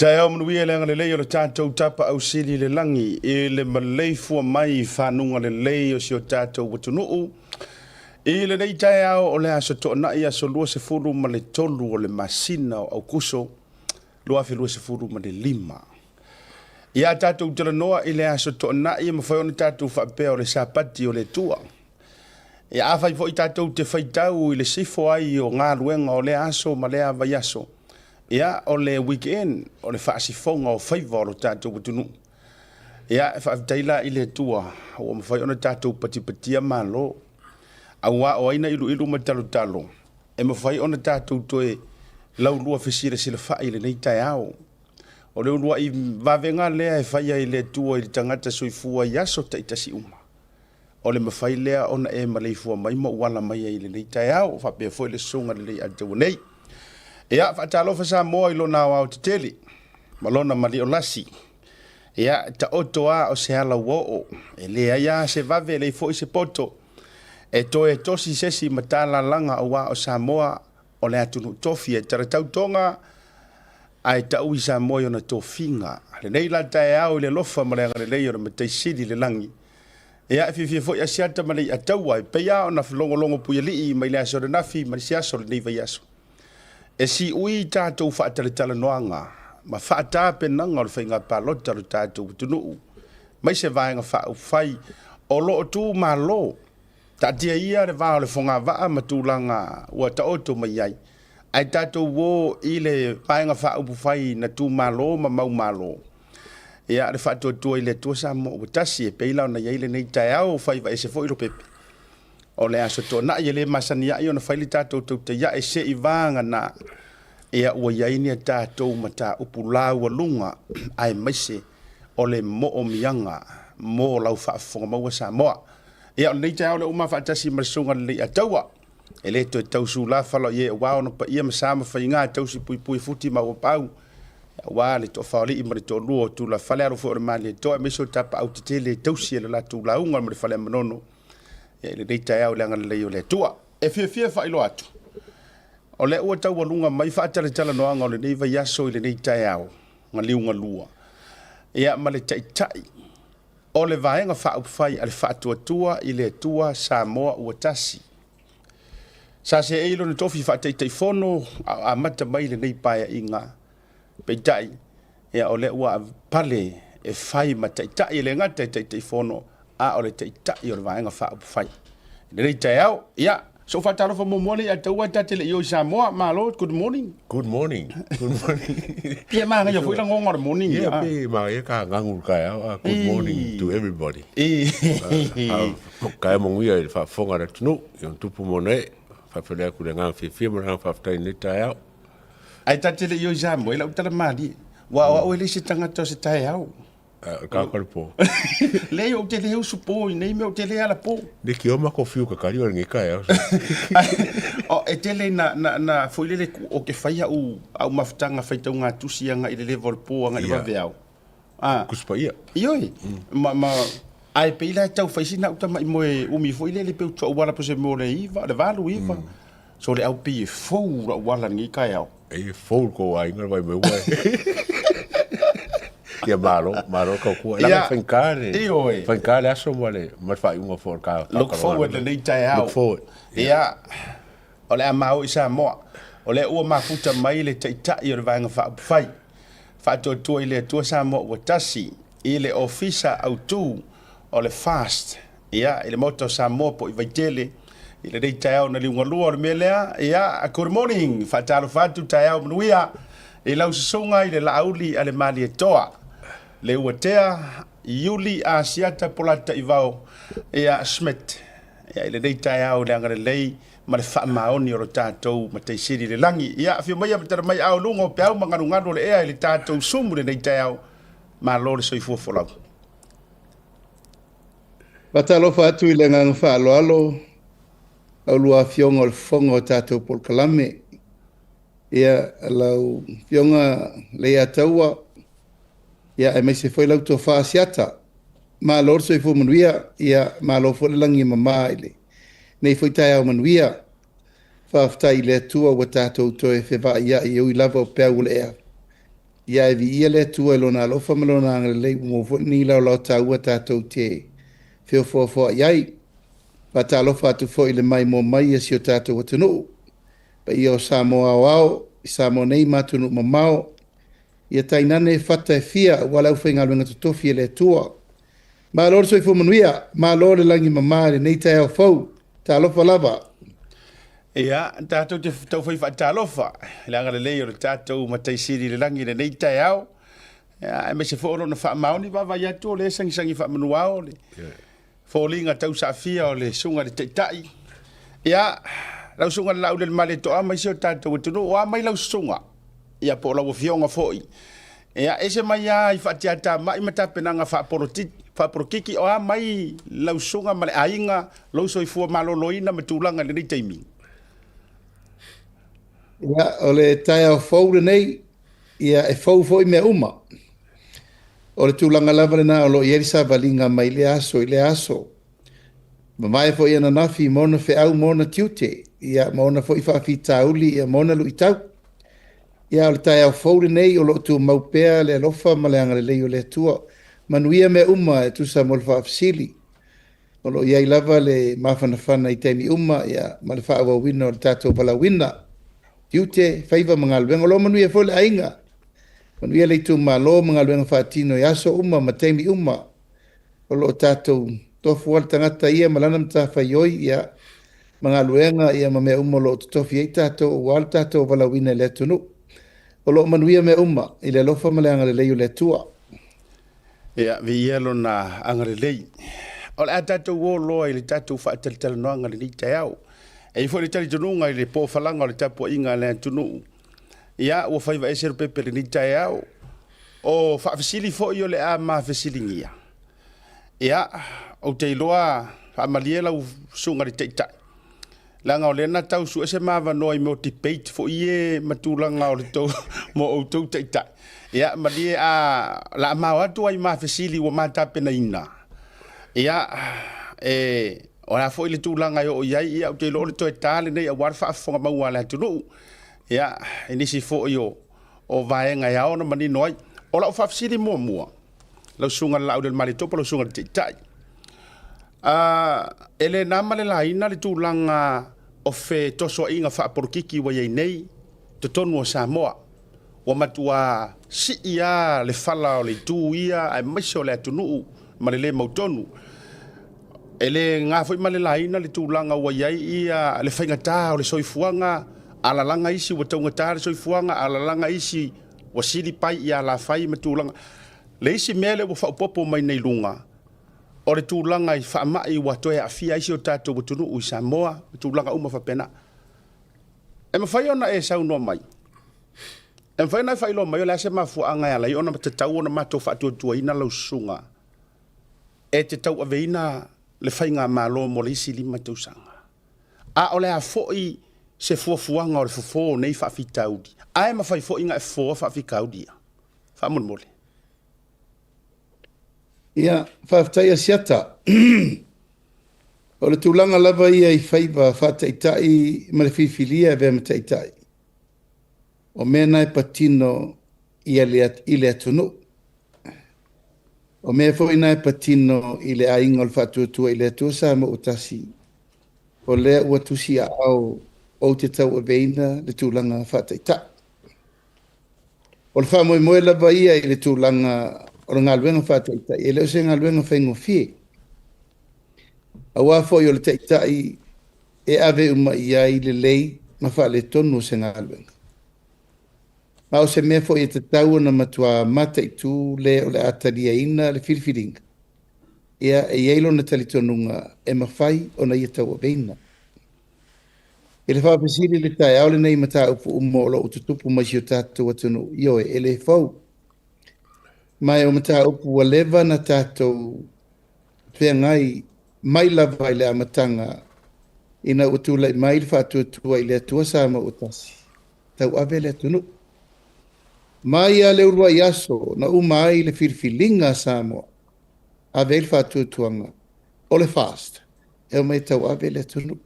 Taeao manuia i le agalelei o le tatou Tapaau Sili i le lagi i le maleifua mai i fanuga lelei o si o tatou atunuu. I lenei taeao o le aso Toonai aso 23 o le masina o Aukuso 2025. Ia tatou talanoa i le aso Toonai e mafai ona tatou faapea o le Sapati o le Atua. Ia afai foi tatou te faitau i le sifo ai o galuega o lea aso ma lea vaiaso, ia o le weekend o le faasifoga o faiva o lo tatou atunuu. Ia e faafetai la i le Atua ua mafai ona tatou patipatia malo, auā o ai na iluilu ma talotalo e mafai ona tatou toe laulua fesilasilafai i lenei taeao. O le uluai vavega lea e faia i le Atua i le tagata soifua i aso taitasi uma, o le mafai lea ona e maleifua mai ma ou ala mai ai i lenei taeao, faapea foi le susuga lelei Ataua nei. Ia, faatalofa Samoa i lona aoaotetele ma lona maliolasi. Ia, taoto a o se ala ua oo, e leai lava se vave, e leai foi se poto e toe tosi se isi matalalaga aua o Samoa o le atunuu tofi e talatau toga ae tau i Samoa i ona tofiga. Lenei la taeao i le alofa ma le agalelei o le Matai Sili i le lagi. Ia, e fiafia foi Asiata ma Leiataua e pei lava ona logologo puialii mai le aso ananafi ma le aso o lenei vaiaso. E siui tatou faatalatalanoaga ma faatapenaga o le faiga palota o le tatou atunuu, mai se vaega faaupufai o lo o tu malo. Taatia ia le va o le fogavaa ma tulaga ua taoto mai ai, ae tatou o i le vaega faaupufai na tu malo ma mau malo. Ia, le faatuatua i le Atua Samoa ua tasi e pei la ona i ai lenei taeao, faiva ese foi Lopepe. O le aso Toonai e le masani ai ona fai le tatou tautaiae se i vagana ia ua i ai ni a tatou mataupu laualuga aemaise o le moomiaga mo lau faafofoga maua Samoa. Ia, o lenei taeao lea ua mafaatasi ma le susuga lelei Ataua. E le toe tau sula falo i e aua ona paia ma sa ma faiga e tausi puipui futi ma uapau aua le toafaolii ma le toalua o tulafale alo foi o le Malietoa aemaise o tapaau tetele e tausi e le latou lauga ma le fale manono. Ia, i lenei taeao i le agalelei o le Atua. E fiafia faailoa atu, o lea ua taualuga mai faatalatalanoaga o lenei vaiaso i lenei taeao, galiugalua. Ia, ma le taitai o le vaega faaupufai a le Faatuatua i le Atua Samoa ua tasi. Sa seei lona tofi faataitaifono a amata mai lenei paeaiga. Peitai, ia o lea ua pale e fai ma taitai, e le gata i taitaifono, a o le taitai o le vaega faaupufai. Lenei taeao, ia, so faatalofa muamua le ia taua e tate le i o i Samoa, malo, good morning. Good morning. Good morning. Pia māngaia foi langonga o le morning. Yeah, pe māngaia ka gangu le taeao. Good morning to everybody. Ka e manuia i le faafofoga a le atunuu, i ona tupu ma ona ee. Faafeiloai atu i le agaga fiafia ma le agaga faafetai i lenei taeao. Ae tate le i o i Samoa, i lau tala malie. Ua o au e le se tagata o se taeao. O le kāka le pō. Leai, ou te le usu pō i nei mea, ou te le ala pō. Ne ki o mako fiu kakari o lenei taeao. O, e tele na, na, na foi lele o ke whai au, au mafutaga faitauga tusi anga i le leva o le pō anga i le vaveao. Ah. Kusi paia. Ioi, ma, ma, ai pe ila e tau whai sina uta mai moe umi foi lele pe utua uala po se mo le iva, le valu iva. So le au pi e fou ra uala lenei taeao. E fou ko aiga le vai mai ua. Ia malo, malo tautua. Ia, Langa faigata le, Ioe. faigata le aso ma le, ma le faaiuga foi o le ka, Look forward lenei taeao. Look forward. Ia, o le a maua i Samoa. O lea ua mafuta mai le taitai o le Vaega Faaupufai. Faatuatua i le Atua Samoa ua tasi i le Ofisa Autu o le FAST, ia, i le Maota o Samoa po i Vaitele, i lenei taeao na liugalua o le mea lea. Ia, good morning, faatalofa atu taeao manuia i lau susuga i le Laauli a le Malietoa, le Uatea, Iuli Asiata Polataivao, ia, Smith, ia, i lenei taeao i le agalelei ma le faamaoni o lo tatou Matai Sili i le lagi. Ia, afio maia ma tala mai ao luga o peau ma galugalu o le ea i le tatou sumu i lenei taeao. Malo le soifua folau. Faatalofa atu i le agaga faaaloalo a lua afioga o le fofoga o tatou polokalame. Ia, lau afioga Leiataua, ia, aemaise foi lau tofa Asiata. Malo le soifua manuia, ia, malo foi le lagi e mama i lenei foi taeao manuia. Faafetai i le Atua ua tatou toe fevaaiai e ui lava o peau o le ea. Ia e viia le Atua i Lona alofa ma Lona agalelei ua maua foi lenei laolao taua tatou te feofoafoa'i ai. Faatalofa atu foi i le maimoa mai a si o tatou atunuu, paia o Samoa aoao i Samoa nei ma atunuu mamao, ia tainane fata e fia aua le aufaigaluega totofi a le Atua. Malo le soifua manuia, malo le lagi e mama i lenei taeao fou. Talofa lava. Ia, tatou te taufai faatalofa i le agalelei o le tatou Matai Sili i le lagi i lenei taeao, ia, aemaise foi o lona faamaoni vaavaai atu o lea e sagisagi faamanuao le foliga tausaafia o le susuga i le Taitai. Ia, lau susuga i le Laaulialemalietoa ma isi o tatou atunuu, o a mai lau susuga, ia po o lau afioga foi. Ia, ese mai lava i faatiatamai ma tapenaga faapolokiki, o a mai lau susuga ma le aiga, lou soifua maloloina ma tulaga i lenei taimi? Ia, o le taeao fou lenei, ia e fou foi mea uma. O le tulaga lava lena o lo o i ai le savaliga mai lea aso i lea aso. Mavae foi ananafi ma ona feau ma ona tiute, ia ma ona foi faafitauli ia ma ona luitau. Ia, o le taeao fou lenei o lo o tumau pea le alofa ma le agalelei o le Atua. Manuia mea uma e tusa mo le faafesili. O lo o i ai lava le mafanafana i taimi uma ia, ma le faaauauina o le tatou valaauina. Tiute, faiva ma galuega. O lo o manuia foi le aiga. Manuia le itumalo ma galuega faatino i aso uma ma taimi uma. O lo o tatou tofu lava le tagata ia ma lana matafaioi ia, ma galuega ia, ma mea uma o lo o totofi ai tatou aua le tatou valaauina i le atunuu. O lo o manuia mea uma i le alofa ma le agalelei o le Atua. Ia, viia lona agalelei. O le a tatou o loa i le tatou faatalatalanoaga i lenei taeao. E i ai foi le talitonuga i le pofalaga o le tapuaiga a le atunuu. Ia, ua faiva ese Lopepe i lenei taeao. O faafesili foi o le a ma fesiligia. Ia, ou te iloa faamalie lau susuga i le Taitai, leaga o lea na tau sue se ma avanoa i mea o debate foi ie ma tulaga o le tou mo outou Taitai. Ia, malie a la a ma o atu ai ma fesili ua ma tapenaina. Ia, e o le a foi le tulaga e oo i ai, ia ou te iloa o le toe ta lenei aua le faafofoga maua a le atunuu. Ia, i nisi foi o o vaega e ao ona manino ai. O lau faafesili muamua, lau susuga i le Laaulialemalietoa po o lau susuga i le Taitai, e le na ma le laina le tulaga o fetosoaina faapolokiki ua i ai nei totonu o Samoa. Ua matua sii lava le fala o le itu ia aemaise o le atunuu ma le le mautonu. E le na foi ma le laina le tulaga ua i ai ia le faigata o le soifuaga, alalaga isi ua taugata le soifuaga, alalaga isi ua sili pai i alafai ma tulaga. Le isi mea lea ua faaopoopo mai nei luga, o le tulaga i faamai ua toe aafia ai si o tatou atunuu i Samoa ma tulaga uma faapena. E mafai ona e saunoa mai, e mafai ona e faailoa mai o le a se mafuaaga e ala ai ona tatau ona matou faatuatuaina lau susuga e te tauaveina le faigamalo mo le isi 5 tausaga. A o le a foi se fuafuaga o le fofo o nei faafitauli, ae mafai foi ona e fofoa faafitauli ia? Faamolemole. Ia, faafetai Asiata. O le tulaga lava ia i faiva faataitai ma le filifilia e avea ma taitai, o mea na e patino i le atunuu. O mea foi na e patino i le aiga o le Faatuatua i le Atua Samoa ua Tasi, o lea ua tusiaao ou te tauaveina le tulaga faataitai. O le faamoemoe lava ia i le tulaga o le galuega faataitai, e le o se galuega faigofie. Aua foi o le taitai e ave uma i ai lelei ma faaletonu o se galuega. Ma o se mea foi e tatau ona matua mataitu le o le a taliaina le filifiliga, ia e i ai lona talitonuga e mafai ona ia tauaveina. I le faafesili i le taeao lenei i mataupu uma o lo o tutupu mai si o tatou atunuu, ioe, e le fou. Ma e o mataupu ua leva na tatou feagai mai lava i le amataga ina ua tulai mai le faatuatua i le Atua Samoa ua Tasi, tauave le atunuu. Mai lava le uluai aso na uma ai le filifiliga a Samoa, ave ai le faatuatuaga o le FAST e omai e tauave le atunuu.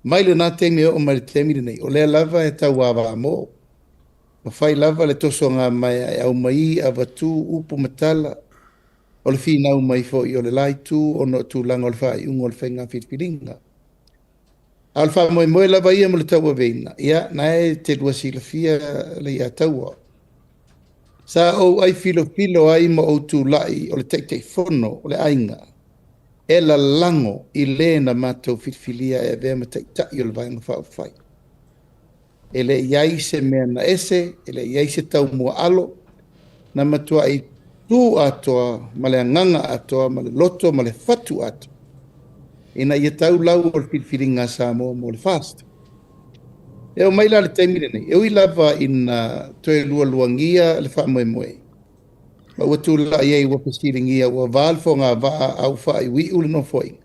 Mai lena taimi e oo mai le taimi lenei, o lea lava e tauavaamo. Mafai lava le tosoga maea e aumaī avatu upu ma tala o le finau mai foi o le la itu ona o tulaga o le faaiuga o le faiga filifiliga. A o le faamoemoe lava ia mo le tauaveina, ia, na e te lua silafia Leiataua. Sa ou ai filofilo ai ma ou tulai o le Taitaifono o le aiga e lalago i le na matou filifilia e avea ma taitai o le Vaega Faaupufai. E le i ai se mea na ese, e le i ai se taumuaalo, na matuai tu atoa ma le agaga atoa ma le loto ma le fatu atoa ina ia tau lau o le filifiliga a Samoa mo le FAST. E oo mai la le taimi lenei, e ui lava ina toe lualuagia le faamoemoe, ma ua tulai ai ua fesiligia ua va le fogavaa a ua faaiuiu le nofoaiga,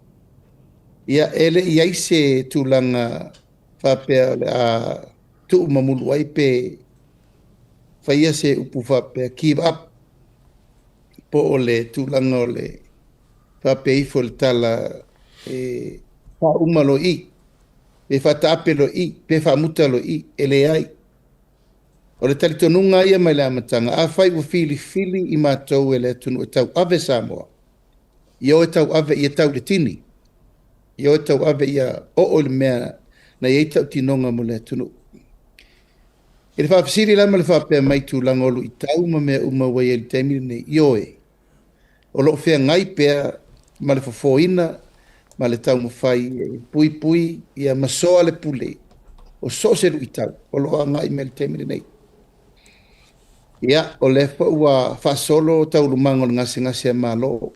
ia e le i ai se tulaga faapea o le a tuumamulu ai pe faia se upu faapea give up, po o le tulaga o le faapea ifo le tala e faauma loa i, pe faataape loa i, pe faamuta loa i, e leai. O le talitonuga ia mai le amataga, afai ua filifili i matou e le atunuu e tauave Samoa, ia o e tauave ia tau i le tini, ia o e tauave ia oo i le mea na i ai tautinoga mo le atunuu. I le faafesili la ma le faapea mai tulaga o luitau ma mea uma ua i ai i le taimi lenei, ioe, o lo o feagai pea ma le fofoina ma le taumafai e puipui ia ma soa le pule o so o se luitau o lo o agai mai i le taimi lenei. Ia, o lea foi ua faasolo taualumaga o le gasegase a Malo,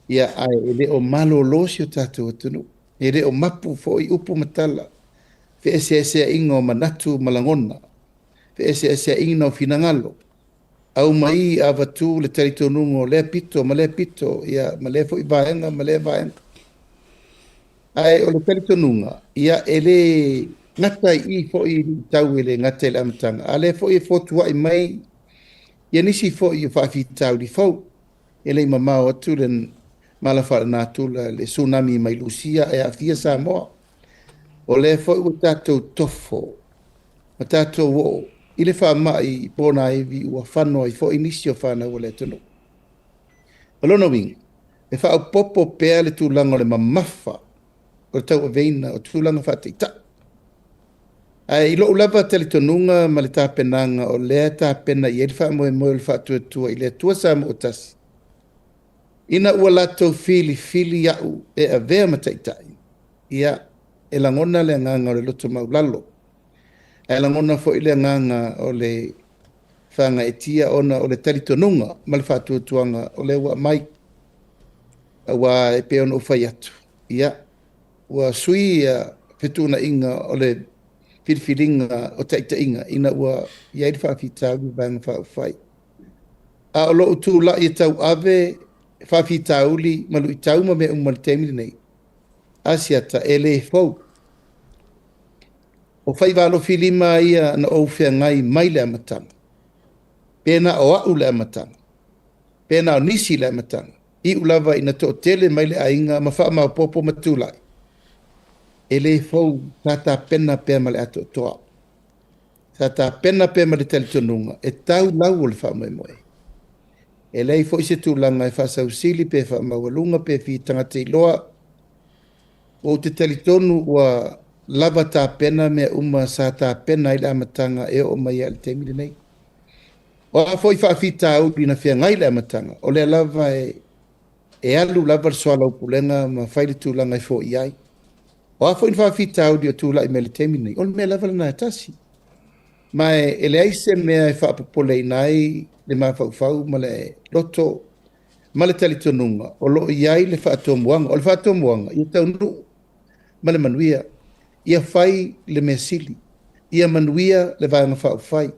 ia, ae e le o malolo si o tatou atunuu. E le o mapu foi upu ma tala, feeseeseaiga o manatu ma lagona, feeseeseaiga o finagalo, aumai avatu le talitonuga o lea pito ma lea pito, ia, ma lea foi vaega ma lea vaega. Ae o le talitonuga, ia, e le gata i i foi i luitau e le gata i le amataga, a o lea foi e fotuai mai ia nisi foi o faafitauli fou. E le i mamao atu le mala faalenatura, le tsunami mai Lusia e aafia Samoa. O lea foi ua tatou tofo ma tatou oo i le faamai ponaivi ua fano ai foi nisi o fanau o le atunuu. O lona uiga, e faaopoopo pea le tulaga o le mamafa o le tauaveina o tulaga faataitai. Ae i lou lava talitonuga ma le tapenaga o lea tapena i ai le faamoemoe o le faatuatua i le Atua Samoa tasi, ina ua latou filifili au e avea ma taitai, ia, e lagona le agaga o le loto maulalo, ae lagona foi le agaga o le faagaeetia ona o le talitonuga ma le faatuatuaga o lea ua aumai. Aua e pei ona ou fai atu, ia, ua sui ia fetuunaiga o le filifiliga o taitaiga ina ua i ai le faafitauli i Vaega Faaupufai. A o lou tulai e tauave faafitauli ma luitau ma mea uma i le taimi lenei, Asiata e le fou. O faiva alofilima ia na ou feagai mai le amataga. Pe na o au le amataga, pe na o nisi le amataga, iu lava ina toatele mai le aiga ma faamaopoopo ma tulai. E le fou, sa tapena pea ma le atoatoa. Sa tapena pea ma le talitonuga e tau lau o le faamoemoe. E leai foi se tulaga e faasausili pe faamaualuga pe fia tagata iloa. Ua ou te talitonu ua lava tapena mea uma sa tapena ai le amataga e oo mai ai i le taimi lenei. O a foi faafitauli na feagai le amataga, o lea lava e alu lava le soalaupulega ma fai le tulaga e foia ai. O a foi ni faafitauli o tulai mai i le taimi lenei, o le mea lava lena e tasi. Ma e leai se mea e faapopoleina ai le mafaufau ma le loto ma le talitonuga o lo o i ai le faatomuaga. O le faatomuaga, ia taunuu ma le manuia, ia fai le mea sili, ia manuia le Vaega Faaupufai,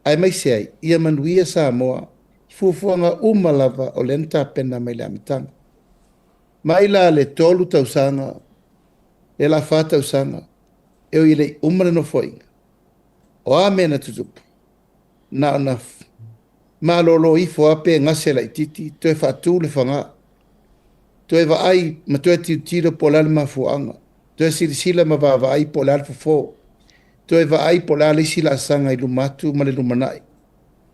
aemaise ai, ia manuia Samoa i fuafuaga uma lava o lea na tapena mai le amataga. Mai la le 3 tausaga, le la 4 tausaga, e ui e le i uma le nofoaiga. O a mea na tutupu, na ona malolo ifo lava pe gase laitiiti, toe faatu le faga, toe vaai ma toe tilotilo po o le a le mafuaaga, toe silasila ma vaavaai po o le a le fofo. Toe vaai po o le a le isi laasaga i luma atu ma le lumanai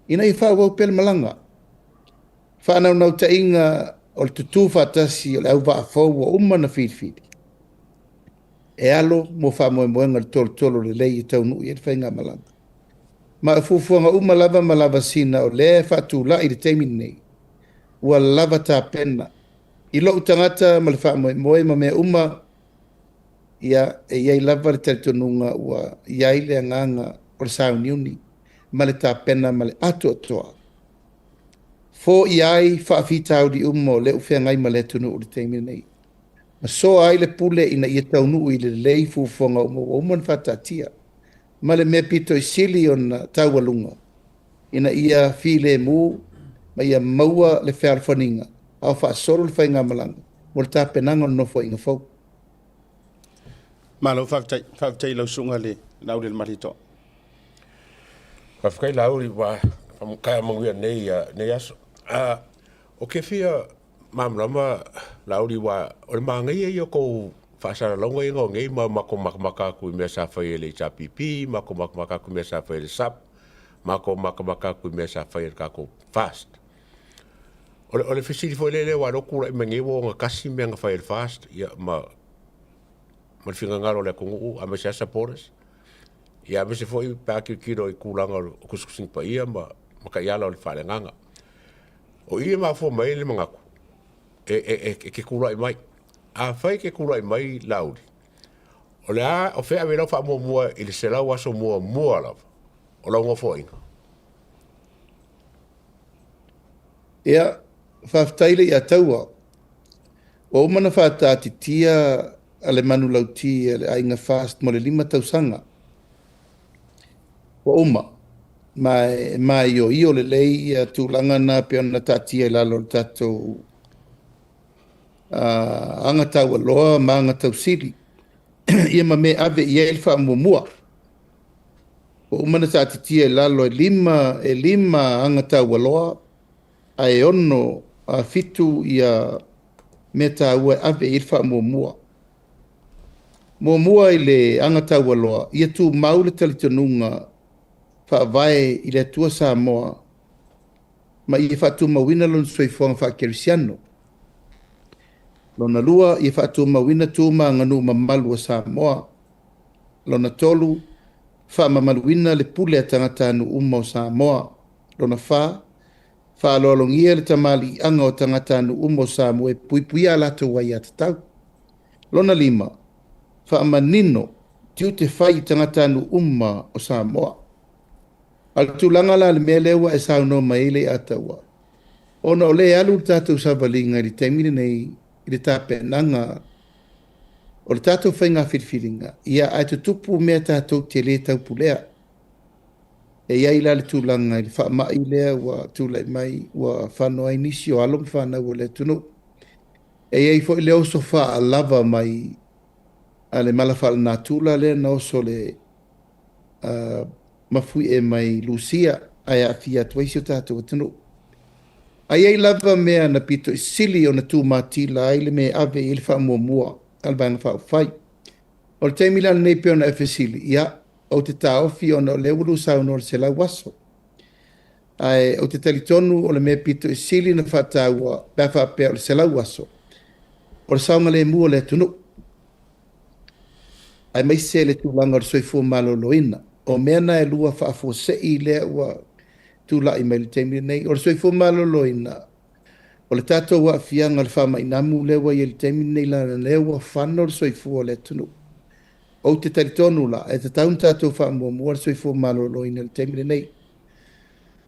ina ia faaauau pea le malaga. Faanaunautaiga o le tutū faatasi o le auvaa fou ua uma ona filifili e alo mo faamoemoega i le tolotolo lelei e taunuu i ai le faigamalaga. Ma o fuafuaga uma lava ma lavasina o lea e faatulai i le taimi lenei, ua lava tapena i lou tagata ma le faamoemoe ma mea uma, ia, e i ai lava le talitonuga ua i ai le agaga o le sauniuni ma le tapena ma le atoatoa. Foia ai faafitauli uma o lea ua feagai ma le atunuu i le taimi lenei, ma soa ai le pule ina ia taunuu i le lelei fuafuaga uma ua uma ona faataatia, ma le mea pito i sili ona taualuga ina ia filemu ma ia maua le fealofaniga a o faasolo le faigamalaga mo le tapenaga o le Nofoaiga fou. Malo faafetai. Faafetai i lau susuga le Laaulialemalietoa. Faafetai Laauli ua faamutaia manuia nei nei aso. Ou te fia malamalama Laauli aua o le manaia ia o tou faasalalauga ia na o nei ma matou matamata atu i mea sa fai e le HRPP, matou matamata atu i mea sa fai e le SUPP, matou matamata atu i mea sa fai e le tatou FAST. O le fesili foi lele aua o lea ua tulai mai nei ua ogatasi mea na fai e le FAST ma le finagalo o le atunuu aemaise lava supporters, ia aemaise foi pe a tilotilo i tulaga o tusitusiga paia ma taiala o le faaleagaga. O i e mafua mai ai le manatu e te tulai mai. Afai e te tulai mai Laauli, o le a, o fea e ave i ai lau faamuamua i le 100 aso muamua lava o lau nofoaiga? Ia, faafetai le Iataua. Ua uma ona faataatitia le manulauti a le Aiga FAST mo le 5 tausaga. Ua uma, ma e maioio lelei ia tulaga na pei ona taatia i lalo o le tatou aga taualoa ma aga tausili, ia ma mea e ave i ai le faamuamua. Ua uma ona taatitia i lalo e 5 aga taualoa, ae 6 7 ia mea taua e ave i ai le faamuamua. Muamua i le aga taualoa, ia tumau le talitonuga faavae i le Atua Samoa ma ia faatumauina lona soifuaga faakerisiano. Lona lua, ia faatumauina tu ma aganuu mamalu a Samoa. Lona tolu, faamamaluina le pule a tagatanuu uma o Samoa. Lona fa, faaaloalogia le tamaliiaga o tagatanuu uma o Samoa e puipuia a latou aiatatau. Lona lima, faamanino tiute fai i tagatanuu uma o Samoa. A o le tulaga la le mea lea ua e saunoa mai ai le Iataua, ona o lea e alu le tatou savaliga i le taimi lenei i le tapenaga o le tatou faiga filifiliga, ia ae tutupu mea tatou te le taupulea. E i ai la le tulaga i le faamai lea ua tulai mai ua fano ai nisi o alo ma fanau o le atunuu. E i ai foi le oso faalava mai a le mala faalenatura lea na oso le mafuie mai Lusia ae aafia atu ai si o tatou atunuu. Ae i ai lava mea na pito i sili ona tumatila ai le mea e ave i ai le faamuamua a le Vaega Faaupufai. O le taimi la lenei pei ona e fesili, ia, ou te taofi ona o lea ua lua saunoa i le 100 aso. Ae ou te talitonu o le mea pito i sili ona faataua pe a faapea o le 100 aso, o le saogalemu o le atunuu, aemaise le tulaga o le soifua maloloina. O mea na e lua faafuasei lea ua tulai mai i le taimi lenei. O le soifua maloloina, o le tatou aafiaga o le faamainamu lea ua i ai i le taimi lenei, leaga o lea ua fano le soifua o le atunuu. Ou te talitonu la, e tatau ona tatou faamuamua le soifua maloloina i le taimi lenei.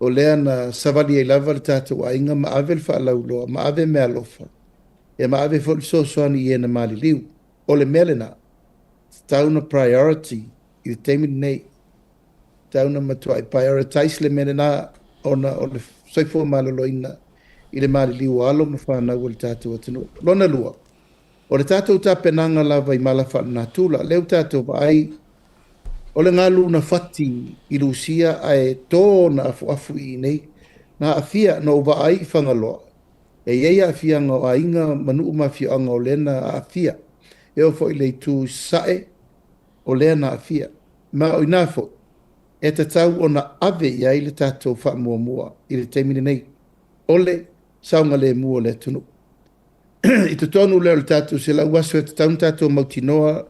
O lea na savali ai lava le tatou aiga ma ave le faalauiloa, ma ave meaalofa, ia ma ave foi le fesoasoani i e na maliliu. O le mea lena, tatau ona priority i le taimi lenei. Tatau ona matuai prioritize le mea lena ona o le soifua maloloina i le maliliu o alo ma fanau o le tatou atunuu. Lona lua, o le tatou tapenaga lava i mala faalenatura, lea ua tatou vaai, o le galu na fati i Lusia ae to ona afuafu i inei, na aafia, na ou vaai i Fagaloa, e i ai aafiaga o aiga ma nuu ma afioaga o lea na aafia. E oo foi i le itu i Sasae, o lea na aafia. Ma o ina foi e tatau ona ave i ai le tatou faamuamua i le taimi lenei, o le saogalemu o le atunuu. I totonu lea o le tatou 100 aso e tatau ona tatou mautinoa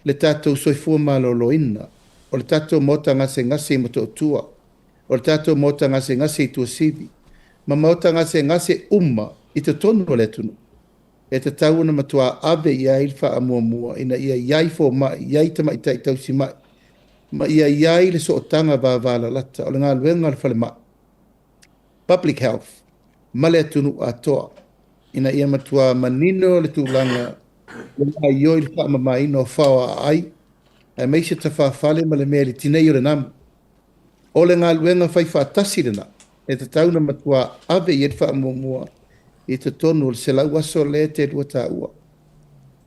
le tatou soifua maloloina, o le tatou maota gasegase i Motootua, o le tatou maota gasegase i Tuasivi, ma maota gasegase uma i totonu o le atunuu. E tatau ona matua ave i ai le faamuamua ina ia i ai fomai, i ai tamaitai tausimai, ma ia i ai le sootaga vavalalata o le galuega a le falemai, public health, ma le atunuu atoa, ina ia matua manino le tulaga o le gaoioi i le faamamaina o fao aai, aemaise tafafale ma le mea i le tinei o le namu. O le galuega faifaatasi lena e tatau ona matua ave i ai le faamuamua i totonu o le 100 aso lea e te lua taua.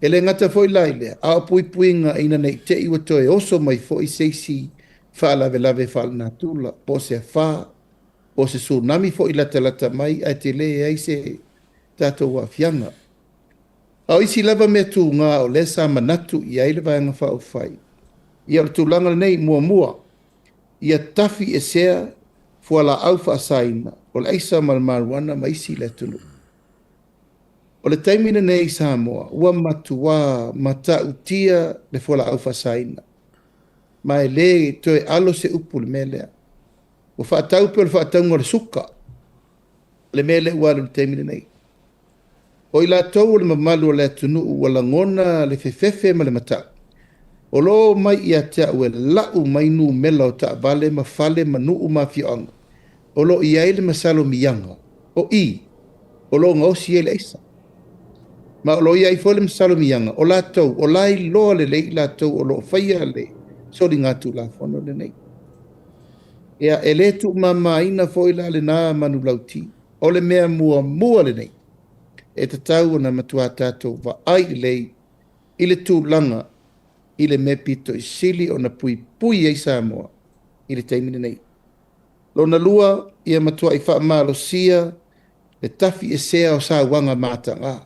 E le gata foi la i lea, a o puipuiga ina ne i te i ua toe oso mai foi se isi faalavelave faalenatura, po o se afa, po o se tsunami foi latalata mai ae tele ai se tatou aafiaga. A o isi lava mea tuga o lea sa manatu i ai le Vaega Faaupufai, ia o le tulaga lenei, muamua, ia tafi esea fualaau faasaina o le aisa ma le marijuana ma isi i le atunuu. O le taimi lenei i Samoa, ua matua matautia le fualaau faasaina, ma e le toe alo se upu i le mea lea. Ua faatau pei o le faatauga o le suka, le mea lea ua alu i le taimi lenei. O i latou o le mamalu o le atunuu ua lagona le fefefe ma le matau, o lo o omai ia te au e lau mai numela o taavale ma fale ma nuu ma afioaga o lo o i ai le masalomiaga o i o lo o gaosi ai le aisa. Ma o lo o i ai foi le masalomiaga o latou o la e iloa lelei i latou o lo o faia le soligatulafono lenei. Ia, e le tuumamaina foi la lena manulauti. O le mea muamua lenei e tatau ona matua tatou vaai lelei i le tulaga i le mea pito i sili ona puipui ai Samoa i le taimi lenei. Lona lua, ia matuai faamalosia le tafiesea o sauaga mataga.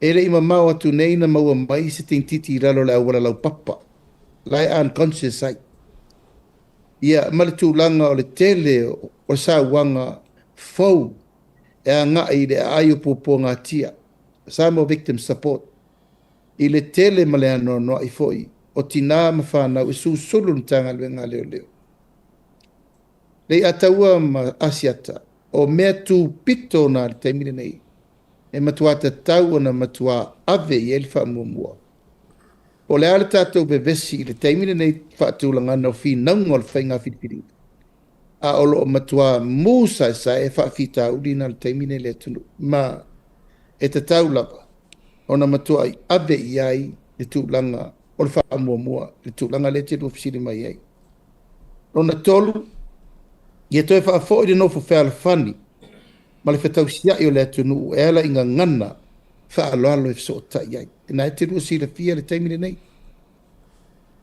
E le i mamao atu nei na maua mai se teinititi i lalo o le auala laupapa, la e unconscious ai. Ia, ma le tulaga o le tele o sauaga fou e agai i le aai o puapuagatia, Samoa Victim Support, i le tele ma le anoanoai foi o tinā ma fanau e susulu i le Matagaluega a Leoleo. Leiataua ma Asiata, o mea tupito na i le taimi lenei, e matua tatau ona matua ave i ai le faamuamua. Po o le a le tatou vevesi i le taimi lenei faatulagana o finauga o le faiga filifiliga, a o lo o matua mu saesae faafitauli na le taimi nei i le atunuu, ma e tatau lava ona matuai ave i ai le tulaga o le faamuamua, le tulaga lea e te lua fesili mai ai. Lona tolu, ia toe faafoi le nofo fealofani ma le fetausiai o le atunuu e ala i gagana faaaloalo e fesootai ai. Na e te lua silafia le taimi lenei.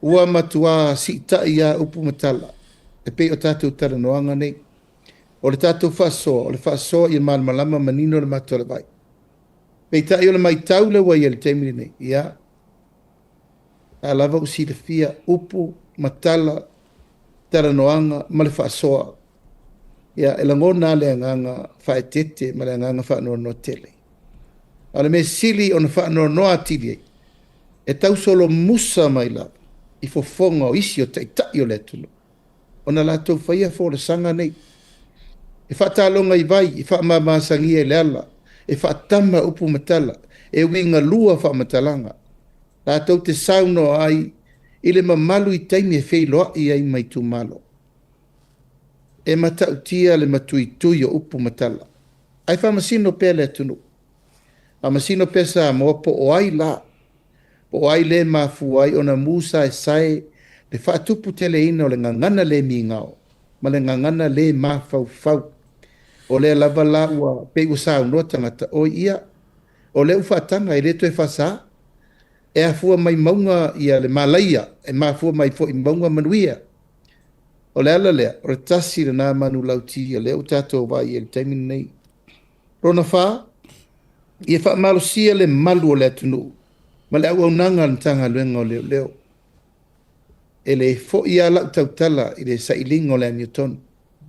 Ua matua siitai lava upu ma tala e pei o tatou talanoaga nei. O le tatou faasoa, o le faasoa ia malamalama manino le mata o le vai. Peitai o le matau lea ua i ai i le taimi lenei, ia, a lava ua silafia upu ma tala, talanoaga ma le faasoa, ia, e lagona lava le agaga faaeteete ma le agaga faanoanoa tele. A o le mea sili ona faanoanoa atili ai, e tausolomusa mai lava i fofoga o isi o taitai o le atunuu ona latou faia folasaga nei. E faataloga i vai, e faamamasagia i le ala, e faatama upu ma tala, e uiga lua faamatalaga, latou te saunoa ai i le mamalu i taimi e feiloai ai ma itumalo. E matautia le matuitui o upu ma tala, ae faamasino pea le atunuu. Faamasino pea Samoa po o ai la, po o ai le mafua ai ona musaesae le faatuputeleina o le gagana le migao ma le gagana le mafaufau. O lea lava la ua pei ua saunoa tagata, oi ia, o lea ua faataga e le toe faasa. E afua mai mauga ia le malaia, e mafua mai foi mauga manuia. O le ala lea, o le tasi lena manulauti o lea ua tatou vaai i ai i le taimi lenei. Lona fa, ia faamalosia le malu o le atunuu ma le auaunaga a le Matagaluega o Leoleo. E le fo'i lava lau tautala i le sailiga o le amiotonu.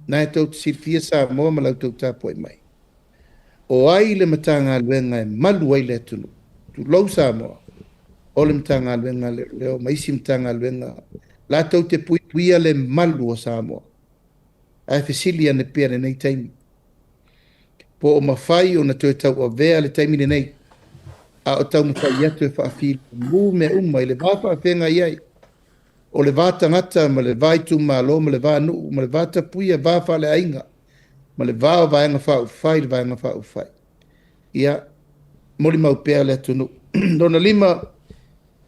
Na e tou te silafia Samoa ma la outou tapuai mai. O ai le Matagaluega e malu ai le atunuu? Tulou Samoa, o le Matagaluega a Leoleo ma isi Matagaluega latou te puipuia le malu o Samoa. Ae fesili ane pea i lenei taimi, po o mafai ona toe tauavea le taimi lenei, a o taumafai atu e faafilemu mea uma i le va faafeagai ai o le va tagata ma le va itumalo ma le va nuu ma le va tapuia, va faaleaiga ma le va o Vaega Faaupufai i le Vaega Faaupufai. Ia molimau pea le atunuu. Lona lima,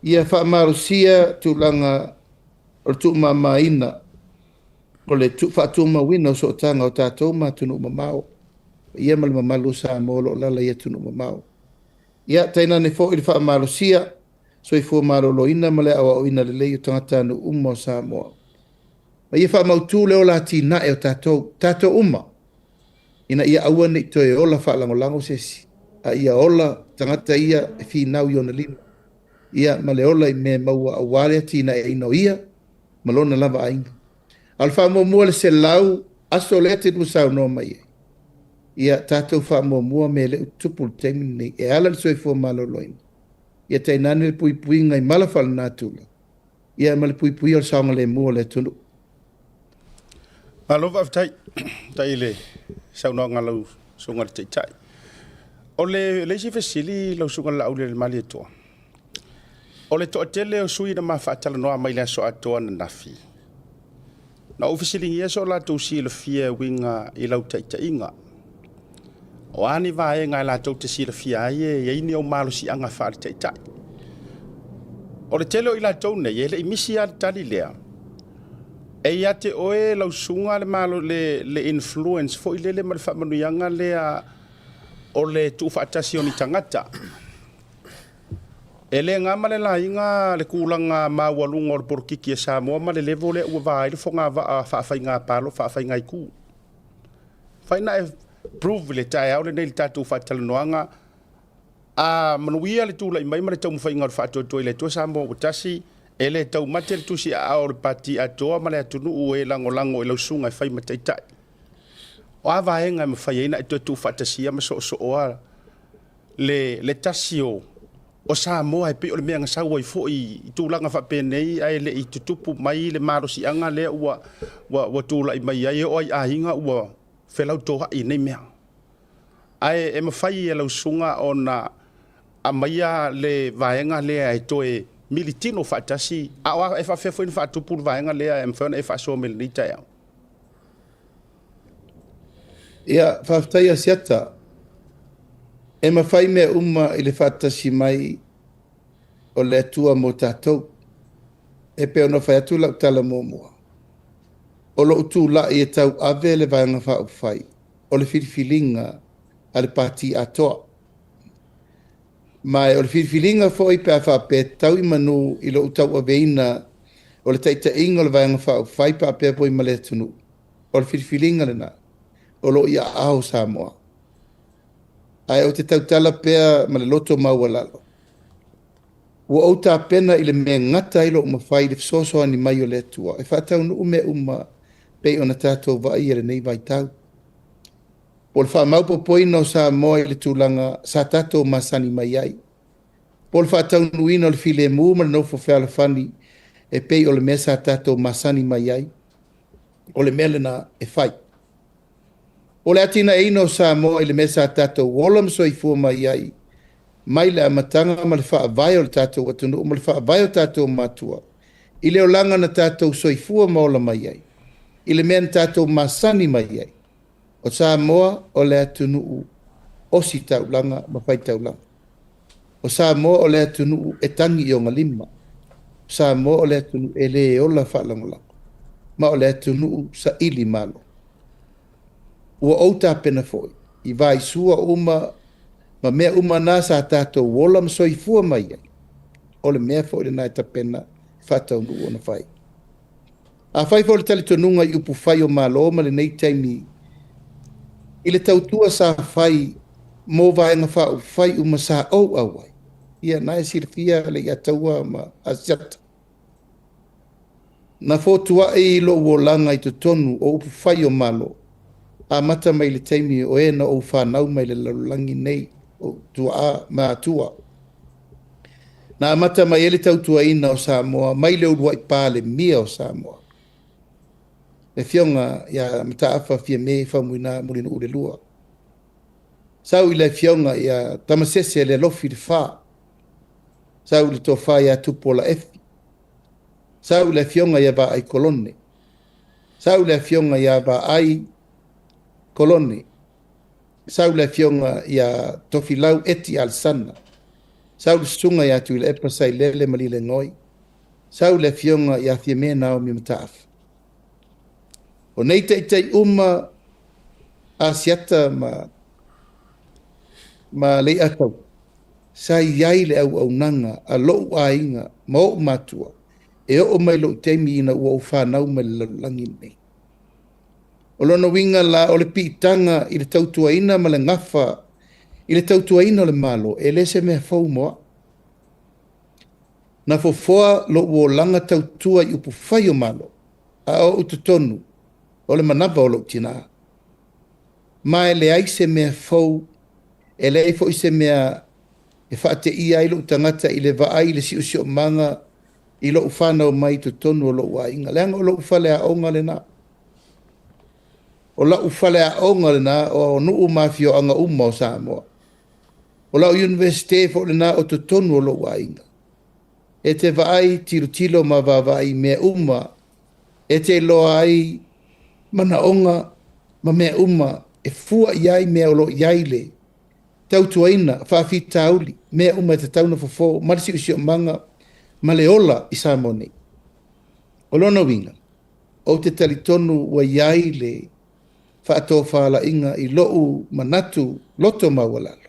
ia faamalosia tulaga o le tuumamaina o le faatumauina o sootaga o tatou ma atunuu mamao, ia ma le mamalu o Samoa o lo o lala i atunuu mamao. Ia tainane foi le faamalosia soifua maloloina ma le aoaoina lelei o tagatanuu uma o Samoa. Ma ia faamautu le ola atinae o tatou, tatou uma, ina ia aua ne i toe ola faalagolago se isi, a ia ola tagata ia e finau i ona lima, ia ma le ola i mea e maua aua le atinaeina o ia ma lona lava aiga. A o le faamuamua le 100 aso lea te lua saunoa mai ai, ia tatou faamuamua mea e le o tutupu i le taimi lenei e ala i le soifua maloloina, ia tainane le puipuiga i mala faalenatura, ia ma le puipuia o le saogalemu o le atunuu. Malo faafetai, faafetai i le saunoaga a lau Susuga i le Taitai. O le isi fesili lau Susuga i le Laaulialemalietoa, o le toatele o sui usufono na ma faatalanoa mai i le aso atoa ananafi, na ou fesiligia so latou silafia e uiga i lau taitaiga. O a ni vaega e latou te silafia ai e i ai ni ou malosiaga faale-taitai. O le tele o i latou nei, e le i misi lava le tali lea. E ia te oe lau susuga le, malo, le influence foi lele ma le faamanuiaga lea o le tuufaatasi o ni tagata. E le gama le laiga le tulaga maualuga o le polokiki a Samoa ma le level lea ua va ai le fogavaa faafaigapalo faafaigaitu. Fai na e prove le taeao lenei i le tatou faatalanoaga, a manuia le tulai mai ma le taumafaiga o le faatoatoa i le Atua Samoa ua tasi, e le taumate le tusi aao o le Pati atoa ma le atunuu e lagolago i lau susuga e fai ma taitai. O a vaega e mafai ai ona e toe tuufaatasia ma soosooa le tasi o Samoa e pei o le mea na sau ai foi i tulaga faapenei ae le i tutupu mai le malosiaga lea ua tulai mai ai, e oo lava i aiga ua felautoai i nei mea. Ae e mafai e lau susuga ona aumaia le vaega lea e toe militino faatasi, a o e faapefea foi ona faatupu le vaega lea e mafai ona e faasoa mai i lenei taeao? Ia, faafetai Asiata. E mafai mea uma i le faatasi mai o le Atua mo tatou. E pei ona fai atu lau tala muamua, o lou tulai e tauave le Vaega Faaupufai o le filifiliga a le Pati atoa. Ma o le filifiliga foi pe a faapea tau i manu i lou tauaveina o le taitaiga o le Vaega Faaupufai faapea foi ma le atunuu, o le filifiliga lena o lo o i aao Samoa. Ae ou te tautala pea ma le loto maualalo, ua ou tapena i le mea e gata ai lou mafai i le fesoasoani mai o le Atua e faataunuu mea uma pei ona tatou vaaia i lenei vaitau. Po o le faamaopoopoina o Samoa i le tulaga sa tatou masani mai ai, po o le faataunuuina o le filemu ma le nofo fealofani e pei o le mea sa tatou masani mai ai, o le mea lena e fai. O le atinaeina o Samoa i le mea sa tatou ola ma soifua mai ai, mai le amataga ma le faavae o le tatou atunuu ma le faavae o tatou matua, i le olaga na tatou soifua ma ola mai ai, i le mea na tatou masani mai ai. O Samoa o le atunuu ositaulaga ma faitaulaga. O Samoa o le atunuu e tagi i ona lima. O Samoa o le atunuu e le ola faalagolago, ma o le atunuu saili malo. Ua ou tapena foi i vaisua uma ma mea uma na sa tatou ola ma soifua mai ai, o le mea foi lena e tapena e faataunuu ona fai. Afai foi o le talitonuga i upufai o Malo ma lenei taimi i le tautua sa fai mo Vaega Faaupufai uma sa ou auai, ia na e silafia Leiataua ma Asiata. Na fotuaʻi loʻu olaga i totonu o upufai o Malo, amata mai i le taimi o e na ou fanau mai le lalolagi nei o tuaa ma atua. Na amata mai ai le tautuaina o Samoa mai le uluai Palemia o Samoa, le Afioga ia Mataafa Fiame Faumuina Mulinuu le Lua. Sau i le Afioga ia Tamasese Lealofi le Fa, sau i le Tofa ia Tupuola Efi, sau i le Afioga ia Vaai Kolone, sau i le Afioga ia Vaai Kolone, sau i le Afioga ia Tofilau Eti Alesana, sau le Susuga ia Tuilaepa Sailele Malielegaoi, sau le Afioga ia Fiame Naomi Mataafa. O nei taitai uma Asiata ma Leiataua, sa i ai le auaunaga a loʻu aiga ma oʻu matua e oo mai loʻu taimi ina ua ou fanau mai le lalolagi lenei. O lona uiga la o le piitaga i le tautuaina ma le gafa i le tautuaina o le Malo, e le se mea fou mo au. Na fofoa loʻu olaga tautua i upufai o Malo, a o ou totonu o le manava o loʻu tinā. Ma e leai se mea fou, e leai foi se mea e faateia ai loʻu tagata i le vaai i le siosiomaga i loʻu fanau mai i totonu o loʻu aiga. Leaga o loʻu faleaoga lena. O lau faleaoga lena o nuu ma afioaga uma o Samoa. O lau Iunivesite foi lena o totonu o loʻu aiga. E te vaai, tilotilo ma vaavaai i mea uma e te iloa ai manaoga ma mea uma e fua i ai mea o lo o i ai le tautuaina, faafitauli, mea uma e tatau ona fofo ma le siosiomaga ma le ola i Samoa nei. O lona uiga, ou te talitonu ua i ai le faatofalaiga i loʻu manatu loto maualalo.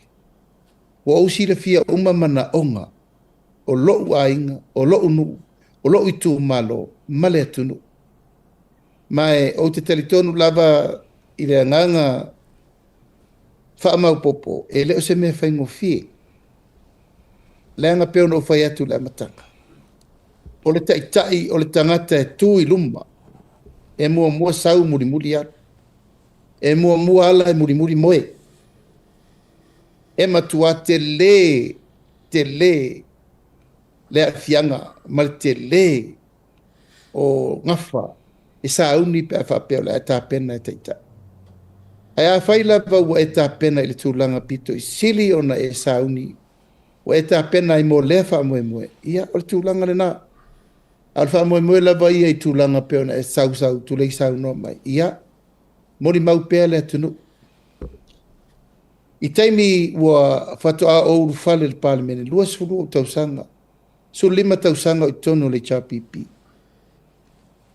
Ua ou silafia uma manaoga o loʻu aiga, o loʻu nuu, o loʻu itumalo ma le atunuu. Ma e ou te talitonu lava i le agaga faamaopoopo, e le o se mea faigofie. Leaga pei ona ou fai atu i le amataga, o le taitai o le tagata e tu i luma, e muamua sau mulimuli alu. E muamua ala e mulimuli moe. E matua tele, tele le aafiaga ma le tele o gafa e sauni pe a faapea o le a e tapena e taitai. Ae afai lava ua e tapena i le tulaga pito i sili ona e sauni, ua e tapena ai mo lea faamoemoe, ia o le tulaga lena. A o le faamoemoe lava ia i tulaga pei ona e sausau tulei saunoa mai, ia, molimau pea le atunuu. I taimi ua faatoa ou ulufale i le Palemene, 20 ou tausaga, 15 tausaga o i totonu o le HRPP.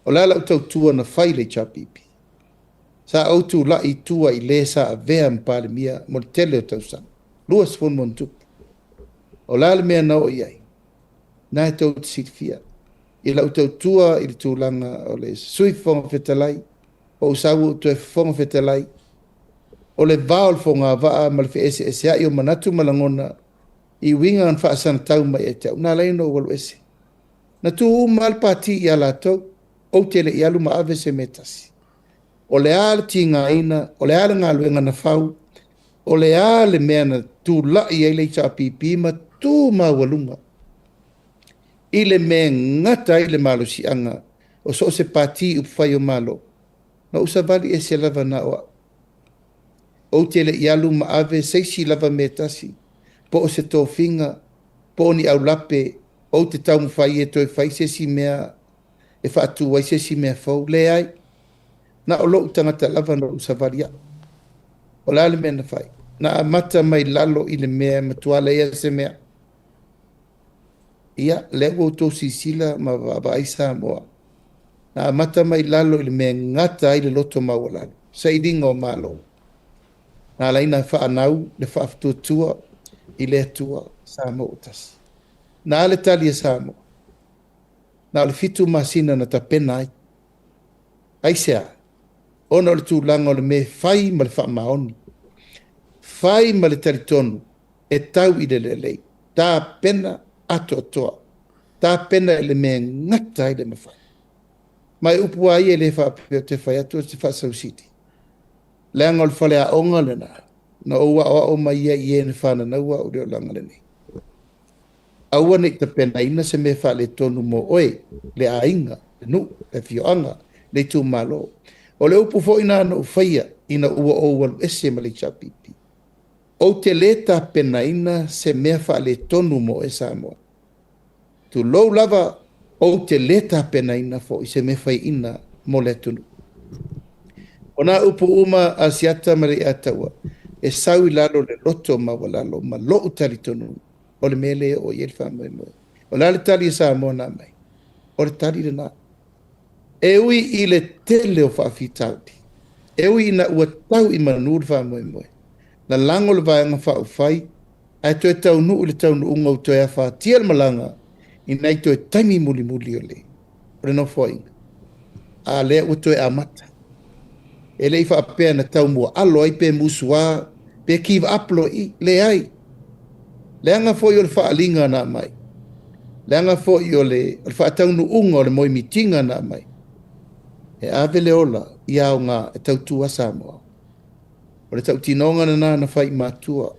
O le a lau tautua na fai i le HRPP? Sa ou tulai i tua i le sa avea ma Palemia mo le tele o tausaga, 20 ma ona tupu. O le a le mea na oo i ai? Na e tou te silafia. I lau tautua i le tulaga o le Sui Fofoga Fetalai, ou sau ou toe Fofoga Fetalai, o le va o le fogavaa ma le feeseeseai o manatu ma lagona i uiga na faasanatau mai ia te au, na ala ai ona ou alu ese. Na tu uma lava le pati ia latou, ou te le i alu ma ave se mea tasi. O le a le tigaina, o le a le galuega na fau, o le a le mea na tulai ai le HRPP ma tu maualuga i le mea e gata ai le malosiaga o so o se pati i upufai o Malo, na ou savali ese lava na o au. Ou te le i alu ma ave se isi lava mea tasi, po o se tofiga, po o ni aulape, ou te taumafai e toe fai se isi mea e faatu ai se isi mea fou. Leai, na o loʻu tagata lava na ou savali au. O le a le mea na fai? Na amata mai lalo i le mea e matua leai se mea. Ia, lea ua outou silasila ma vaavaai Samoa. Na amata mai lalo i le mea e gata ai le loto maualalo, sailiga o Malo. Na ala ai ona faanau le faafatuatua i le Atua Samoa ua tasi. Na a le tali a Samoa? Na o le 7 masina na tapena ai. Aisea? Ona o le tulaga o le mea e fai ma le faamaoni, fai ma le talitonu e tau i le lelei, tapena atoatoa, tapena i le mea e gata ai le mafai. Ma e upu lava ia e le faapea ou te fai atu o se faasausili, leaga o le faleaoga lena na ou aoao mai ai i e na fananau au i le olaga lenei. Aua ne i tapenaina se mea faaletonu mo oe, le aiga, le nuu, le afioaga, le itumalo. O le upu foi lena na ou faia ina ua ou alu ese ma le HRPP. Ou te le tapenaina se mea faaletonu mo oe Samoa. Tulou lava, ou te le tapenaina foi se mea faiaina mo le atunuu. O nā upu uma a Asiata ma Leiataua, e sau i lalo o le loto maualalo ma lou talitonuga, o le mea lea e oo i ai le faamoemoe. O le a le tali a Samoa na aumai? O le tali lena. E ui i le tele o faafitauli, e ui ina ua tau i manu le faamoemoe, lalago le Vaega Faaupufai ae toe taunuu i le taunuuga ua toe afatia le malaga i nai toe taimi mulimuli o le o le Nofoaiga, a lea ua toe amata. E le i faapea na taumuaalo ai pe musuā pe give up loa i i. Leai. Leaga foi o le faaaliga na aumai. Leaga foi o le o le faataunuuga o le moemitiga na aumai. E ave le ola i aoga e tautua Samoa. O le tautinoga lena na fai i matua.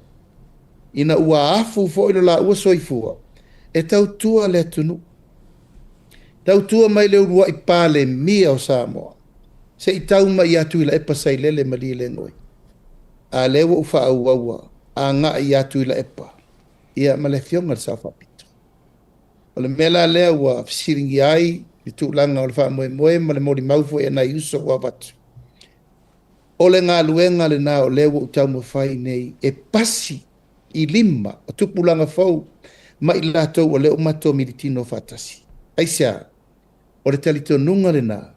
Ina ua afu foi lo laua soifua e tautua le atunuu. Tautua mai le uluai Palemia o Samoa se i tau mai ia Tuilaepa Sailele Malielegaoi. A lea ua ou faaauaua agai ia Tuilaepa ia ma le Afioga i le Sao Faapito. O le mea la lea ua fesiligia ai le tulaga o le faamoemoe ma le molimau foi a nai uso ua avatu. O le galuega lena o lea ua ou taumafai nei e pasi i lima o tupulaga fou ma i latou o lea ua matou militino faatasi. Aisea? O le talitonuga lena,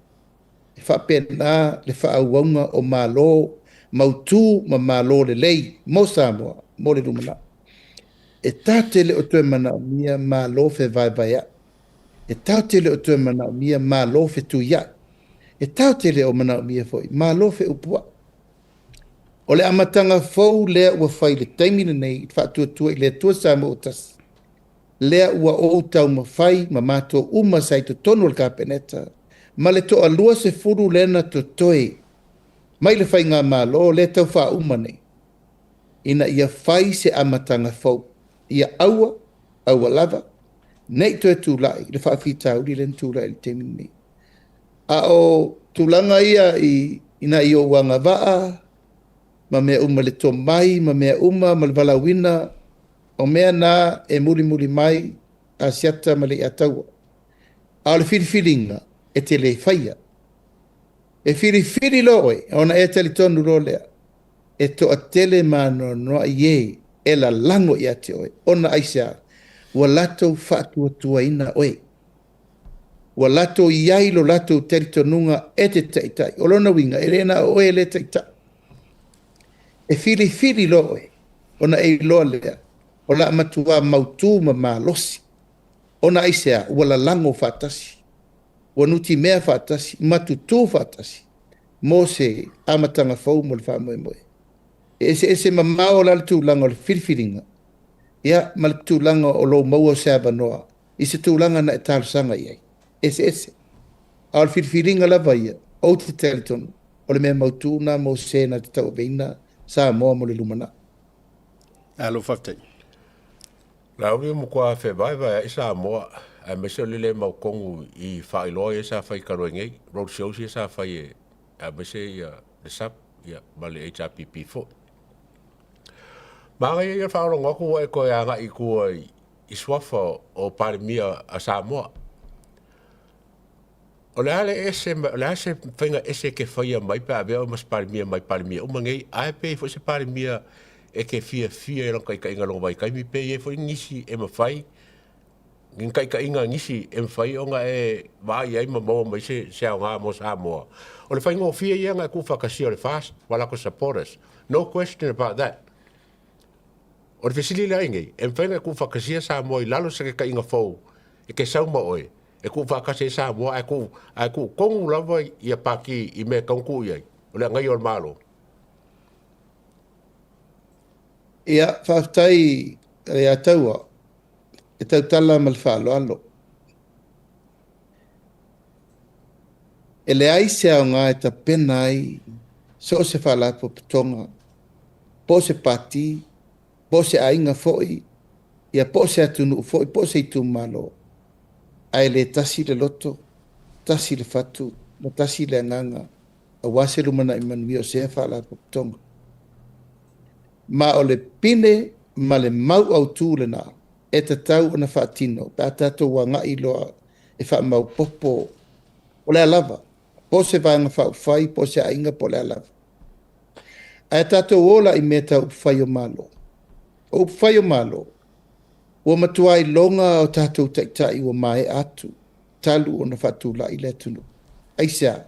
e faapena le faaauauga o Malo mautu ma Malo lelei mo Samoa mo le lumanai. E tatou te le o toe manaomia Malo fevaevaea'i. E tatou te le o toe manaomia Malo fetuia'i. E tatou te le o manaomia foi Malo feupua'i. O le amataga fou lea ua fai i le taimi lenei i le faatuatua i le Atua Samoa ua tasi, lea ua ou taumafai ma matou uma sa i totonu o le Kapeneta ma le toa 20 lea na totoe mai le faigamalo lea tau faauma nei, ina ia fai se amataga fou, ia aua, aua lava, ne i toe tulai le faafitauli lea na tulai i le taimi lenei. A o tulaga ia i nai ou agavaa ma mea uma i le tomai ma mea uma ma le valaauina, o mea na e mulimuli mai Asiata ma Leiataua. A o le filifiliga, e te le faia. E filifili loa oe, ona e talitonu loa lea, e toatele ma anoanoai e e lalago ia te oe, ona aisea? Ua latou faatuatuaina oe. Ua latou i ai lo latou talitonuga e te taitai. O lona uiga, e le na o oe lea e taitai. E filifili loa oe, ona e iloa lea, o le a matua mautu ma malosi. Ona aisea? Ua lalago faatasi, ua nutimea faatasi, ma tutū faatasi mo se amataga fou mo le faamoemoe. E eseese mamao la le tulaga o le filifiliga, ia, ma le tulaga o lou maua o se avanoa i se tulaga na e talosaga i ai. Eseese. A o le filifiliga lava ia, ou te talitonu, o le mea mautu lena mo se na te tauaveina Samoa mo le lumanai. Malo faafetai. Laauli ua matua fevaevaea'i Samoa aemaise o le le mautonu i faailoa ia sa fai talu ai nei, road shows ia sa fai e aemaise ia le SUPP ia ma le HRPP foi. Manaia ia le faalogologo atu ua e toe agai i tua i suafa o Palemia a Samoa. O le a le ese, o le a se faiga ese e te faia mai pe a avea oe ma se Palemia mai Palemia uma nei, ae pe i ai foi se Palemia e te fiafia i lana taitaiga i lona vaitaimi, pe i ai foi nisi e mafai, ni taitaiga a nisi e mafai ona e vaai ai ma maua mai se, se aoga mo Samoa. O le faigofie ia ona e tuufaatasia o le FAST ma latou supporters. No question about that. O le fesili la i nei, e mafai ona e tuufaatasia Samoa i lalo o se taitaiga fou e te sau ma oe, e tuufaatasi ai Samoa ae tuu, ae tuu tonu lava ia Pati i mea e tatau ona tuu i ai, o le agaia o le Malo. Ia, faafetai Leiataua, e tautala ma le faaaloalo. E leai se aoga e tapena ai so o se faalapotopotoga, po o se pati, po o se aiga foi, ia po o se atunuu foi, po o se itumalo, ae le tasi le loto, tasi le fatu, ma tasi le agaga, aua se lumanai manuia o sea faalapotopotoga. Ma o le pine ma le mau autū lena e tatau ona faatino pe a tatou agai loa e faamaopoopo o le a lava, po o se Vaega Faaupufai, po o se aiga, po o le a lava. Ae tatou o la i mea tau upufai o Malo. O upufai o Malo, ua matua iloga o tatou taitai ua maea atu talu ona faatulai le atunuu. Aisea?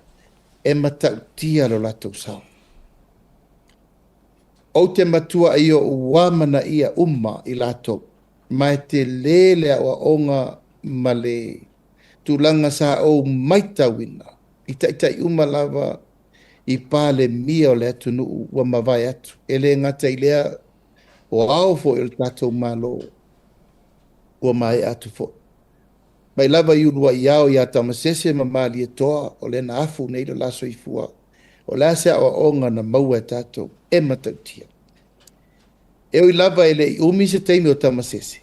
E matautia lo latou sao. Ou te matuai ou amanaia uma i latou, ma e tele le aoaoga ma le tulaga sa ou matauina i taitai uma lava i Palemia o le atunuu ua mavae atu. E le gata i lea, o ao foi o le tatou Malo ua maea atu foi. Mai lava i uluai ao ia Tamasese ma Malietoa, o lea na afu nei le la soifua, o le a se aoaoga na maua e tatou e matautia. E ui lava e le i umi se taimi o Tamasese,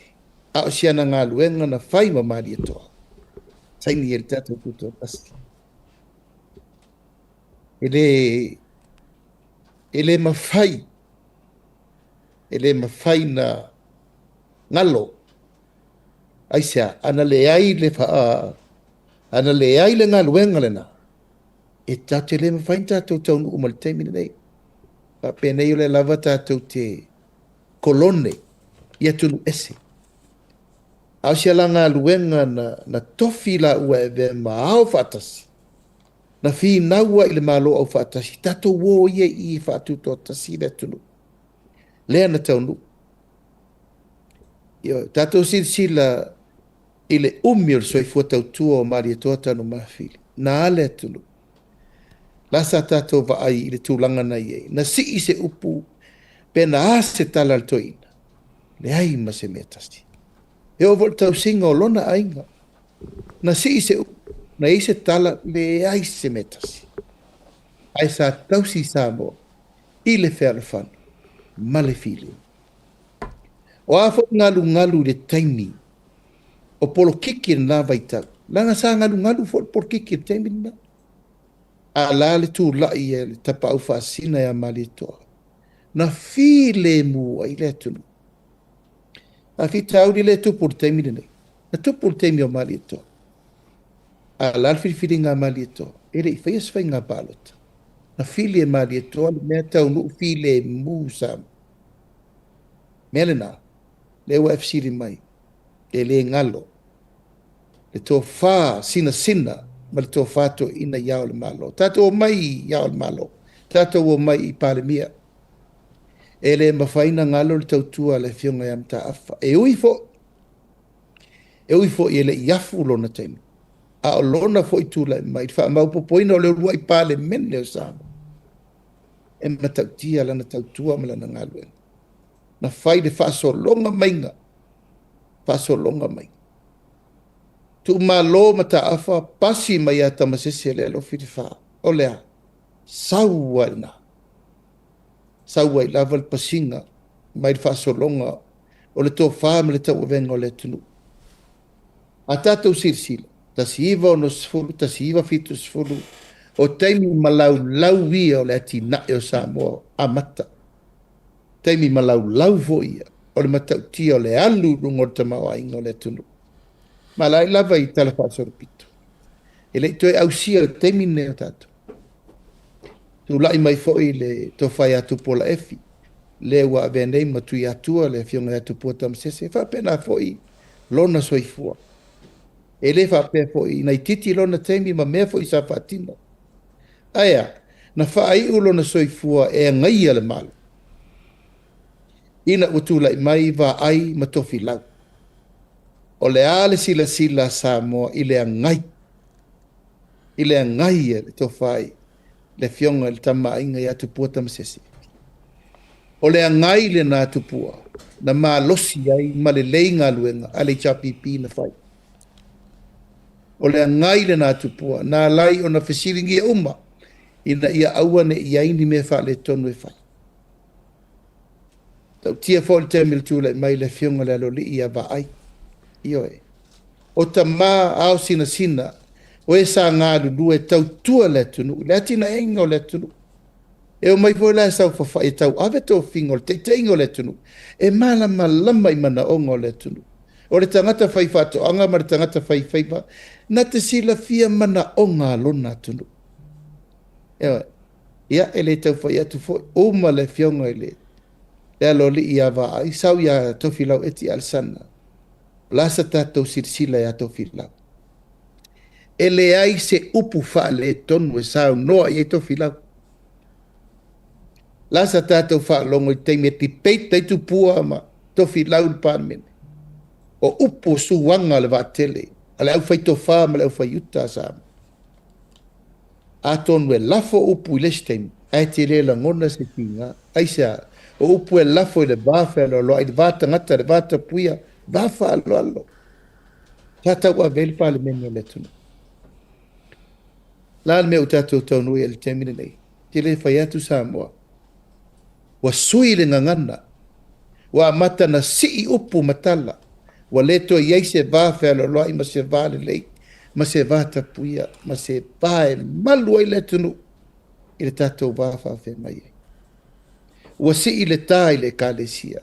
a o si ana galuega na fai ma Malietoa, saini e le tatou Tutoatasi. E le, e le mafai, e le mafai na galo. Aisea? Ana leai le faa, ana leai le galuega lena, e tatou te le mafai ona tatou taunuu ma le taimi lenei. Faapenei o lea lava tatou te kolone i atunuu ese. A o si ala galuega na, na tofi laua e avea ma ao faatasi, na finau ai i le Malo Aufaatasi, tatou o ia i i e faatutoatasi le atunuu. Lea na taunuu. Ioe, tatou silasila i le umi o le soifua tautua o Malietoa Tanumafili, na a le atunuu. La sa tatou vaai i le tulaga na i ai, na sii se upu pe na a se tala a le toeaina, leai ma se mea tasi. E oo foi i le tausiga o lona aiga, na sii se upu, na i ai se tala, leai se mea tasi. Ae sa tausi Samoa i le fealofani ma le filemu. O a foi galugalu i le taimi o polokiki i lena vaitau, leaga sa galugalu foi le polokiki i le taimi lena. A la le tulai a le Tapaau Faasisina ia Malietoa, na filemu ai le atunuu. Faafitauli lea e tupu i le taimi lenei, na tupu i le taimi o Malietoa. A la le filifiliga a Malietoa, e le i faia se faiga palota. Na fili e Malietoa le mea taunuu filemu Samoa. Mea lena, lea ua e fesili mai, e le galo le tofa sinasina ma le tofa toeaina i Ao o le Malo. Tatou omai i Ao o le Malo, tatou omai i Palemia. E le mafai ona galo le tautua a le Afioga ia Mataafa. E ui foi, e ui foi e le i afu lona taimi, a o lona foi tulai mai i le faamaopoopoina o le uluai Palemene o Samoa, e matautia lana tautua ma lana galuega. Na fai le faasologa maiga, faasologa maiga. Tuumalo Mataafa, pasi mai ia Tamasese le alofi le fa. O le a? Sau ai lena. Sau ai lava le pasiga mai le faasologa o le tofa ma le tauavega o le atunuu. A tatou silasila, 1960, 1970, o taimi malaulau ia o le atinae o Samoa amata. Taimi malaulau foi ia o le matautia o le alu i luga o le tamaoaiga o le atunuu. Ma la lava i tala faasolopito. E le i toe ausia le taimi lenei o tatou. Tulai mai foi le tofa ia Tupuola Efi, lea ua avea nei ma Tuiatua le Afioga ia Tupua Tamasese, e faapena foi lona soifua. E le faapea foi ina itiiti lona taimi ma mea foi sa faatino. Ae a, na faaiu lona soifua e agaia le Malo, ina ua tulai mai vaai ma tofilau. O le a le silasila a Samoa i le agai, i le agai a le tofa i le Afioga i le Tama a Aiga ia Tupua Tamasese. O le agai lena a Tupua na malosi ai ma lelei galuega a le HRPP na fai. O le agai lena a Tupua, na ala ai ona fesiligia uma ina ia aua ne i i ai ni mea faaletonu e fai. Tautia foi le taimi i le tulai mai le afioga i le Aloalii ia Vaai. Ioe. O tama ao sinasina, o e sa galulue e tautua le atunuu, le atinaeina o le atunuu. E omai foi la e saofafai e tauave tofiga o le taitaiga o le atunuu, e malamalama i manaoga o le atunuu. O le tagata faifaatoaga ma le tagata faifaiva na te silafia manaoga a lona atunuu. Ioe. Ia, e le tau fai atu foi, uma le afioga i le le Aloalii ia Vaai, sau ia Tofilau Eti Alesana, o le a sa tatou silasila ia Tofilau? E leai se upu faaletonu e saunoa i ai Tofilau. La sa tatou faalogo i taimi e debate ai Tupua ma Tofilau i le Palemene. O upu o suaga o le vaatele a le aufaitofa ma le aufaiuta a Samoa. Atonu e lafo upu i le isi taimi, ae te le lagona se tiga. Aisea? O upu e lafo i le va fealoaloai, le va tagata, le va tapuia, va faaaloalo. Sa tauave ai le Palemene o le atunuu. La le mea ua tatou taunuu i ai i le taimi lenei? Te le fai atu Samoa. Ua sui le gagana. Ua amata na sii upu ma tala. Ua le toe i ai se va fealoaloai ma se va lelei, ma se va tapuia, ma se va e malu ai le atunuu i le tatou va faafeagai ai. Ua sii le ta i le Ekalesia.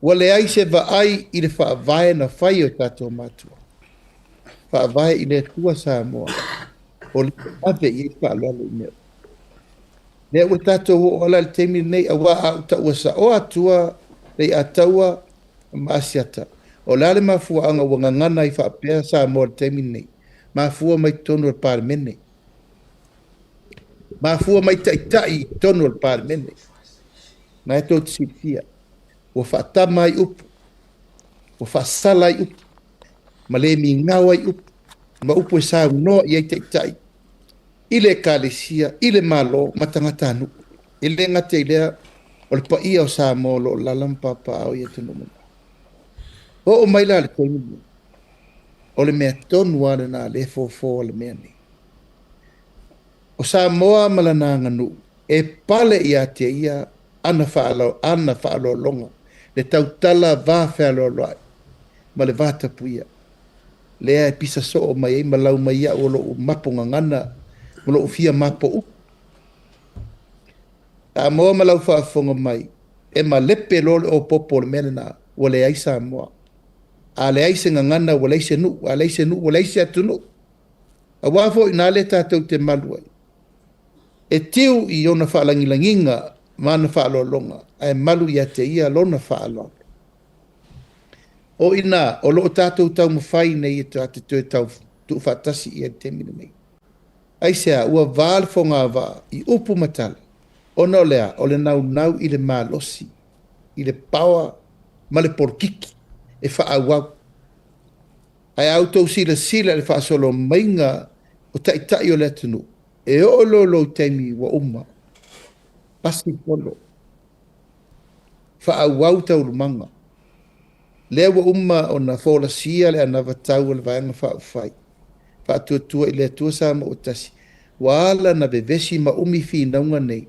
Ua leai se vaai i le faavae na fai e o tatou matua. Faavae i le Atua Samoa, o lea e ave i ai le faaaloalo i mea uma. Lea ua tatou oo ala i le taimi lenei, aua a ou taua saoa atua Leiataua ma Asiata, o le a le mafuaaga ua gagana ai faapea Samoa i le taimi lenei? Mafua mai totonu o le Palemene. Mafua mai taitai i totonu o le Palemene. Na e tou te silafia, ua faatama ai upu, ua faasala ai upu, ma le migao ai upu, ma upu e saunoa i ai taitai i le Ekalesia, i le Malo ma tagatanuu. E le gata i lea, o le paia o Samoa o lo o lala ma papaao i atunuu mamao. Oo mai la le taimi lenei, o le mea tonu lava lena lea e fofo a le mea nei. O Samoa ma lana aganuu e pale ia te ia ana ana faaaloaloga, le tautala va fealoaloai ma le va tapuia. Lea e pisa soo mai ai ma lau mai iaʻu o loʻu mapo gagana ma loʻu fia mapo upu. Samoa ma lau faafofoga mai, e malepe loa le opopo o le mea lena, ua leai Samoa. A leai se gagana, ua leai se nuu, a leai se nuu, ua leai se atunuu. Aua foi na lea tatou te malu ai. E tiu i ona faalagilagiga ma ana faaaloaloga, ae malu ia te ia lona faaaloalo. O i ina o lo o tatou taumafai nei e te toe tau tuufaatasi i ai i le taimi lenei. Aisea? Ua va le fogavaa i upu ma tala, ona o le a? O le naunau i le malosi, i le paoa ma le polokiki e faaauau. Ae a outou silasila i le faasolo maiga o taitai o le atunuu, e oo loa lou taimi ua uma, pasi le polo. Faaauau taualumaga. Lea ua uma ona folasia le anavatau a le Vaega Faaupufai, Faatuatua i le Atua Samoa ua Tasi, ua ala ona vevesi ma umi finauga nei,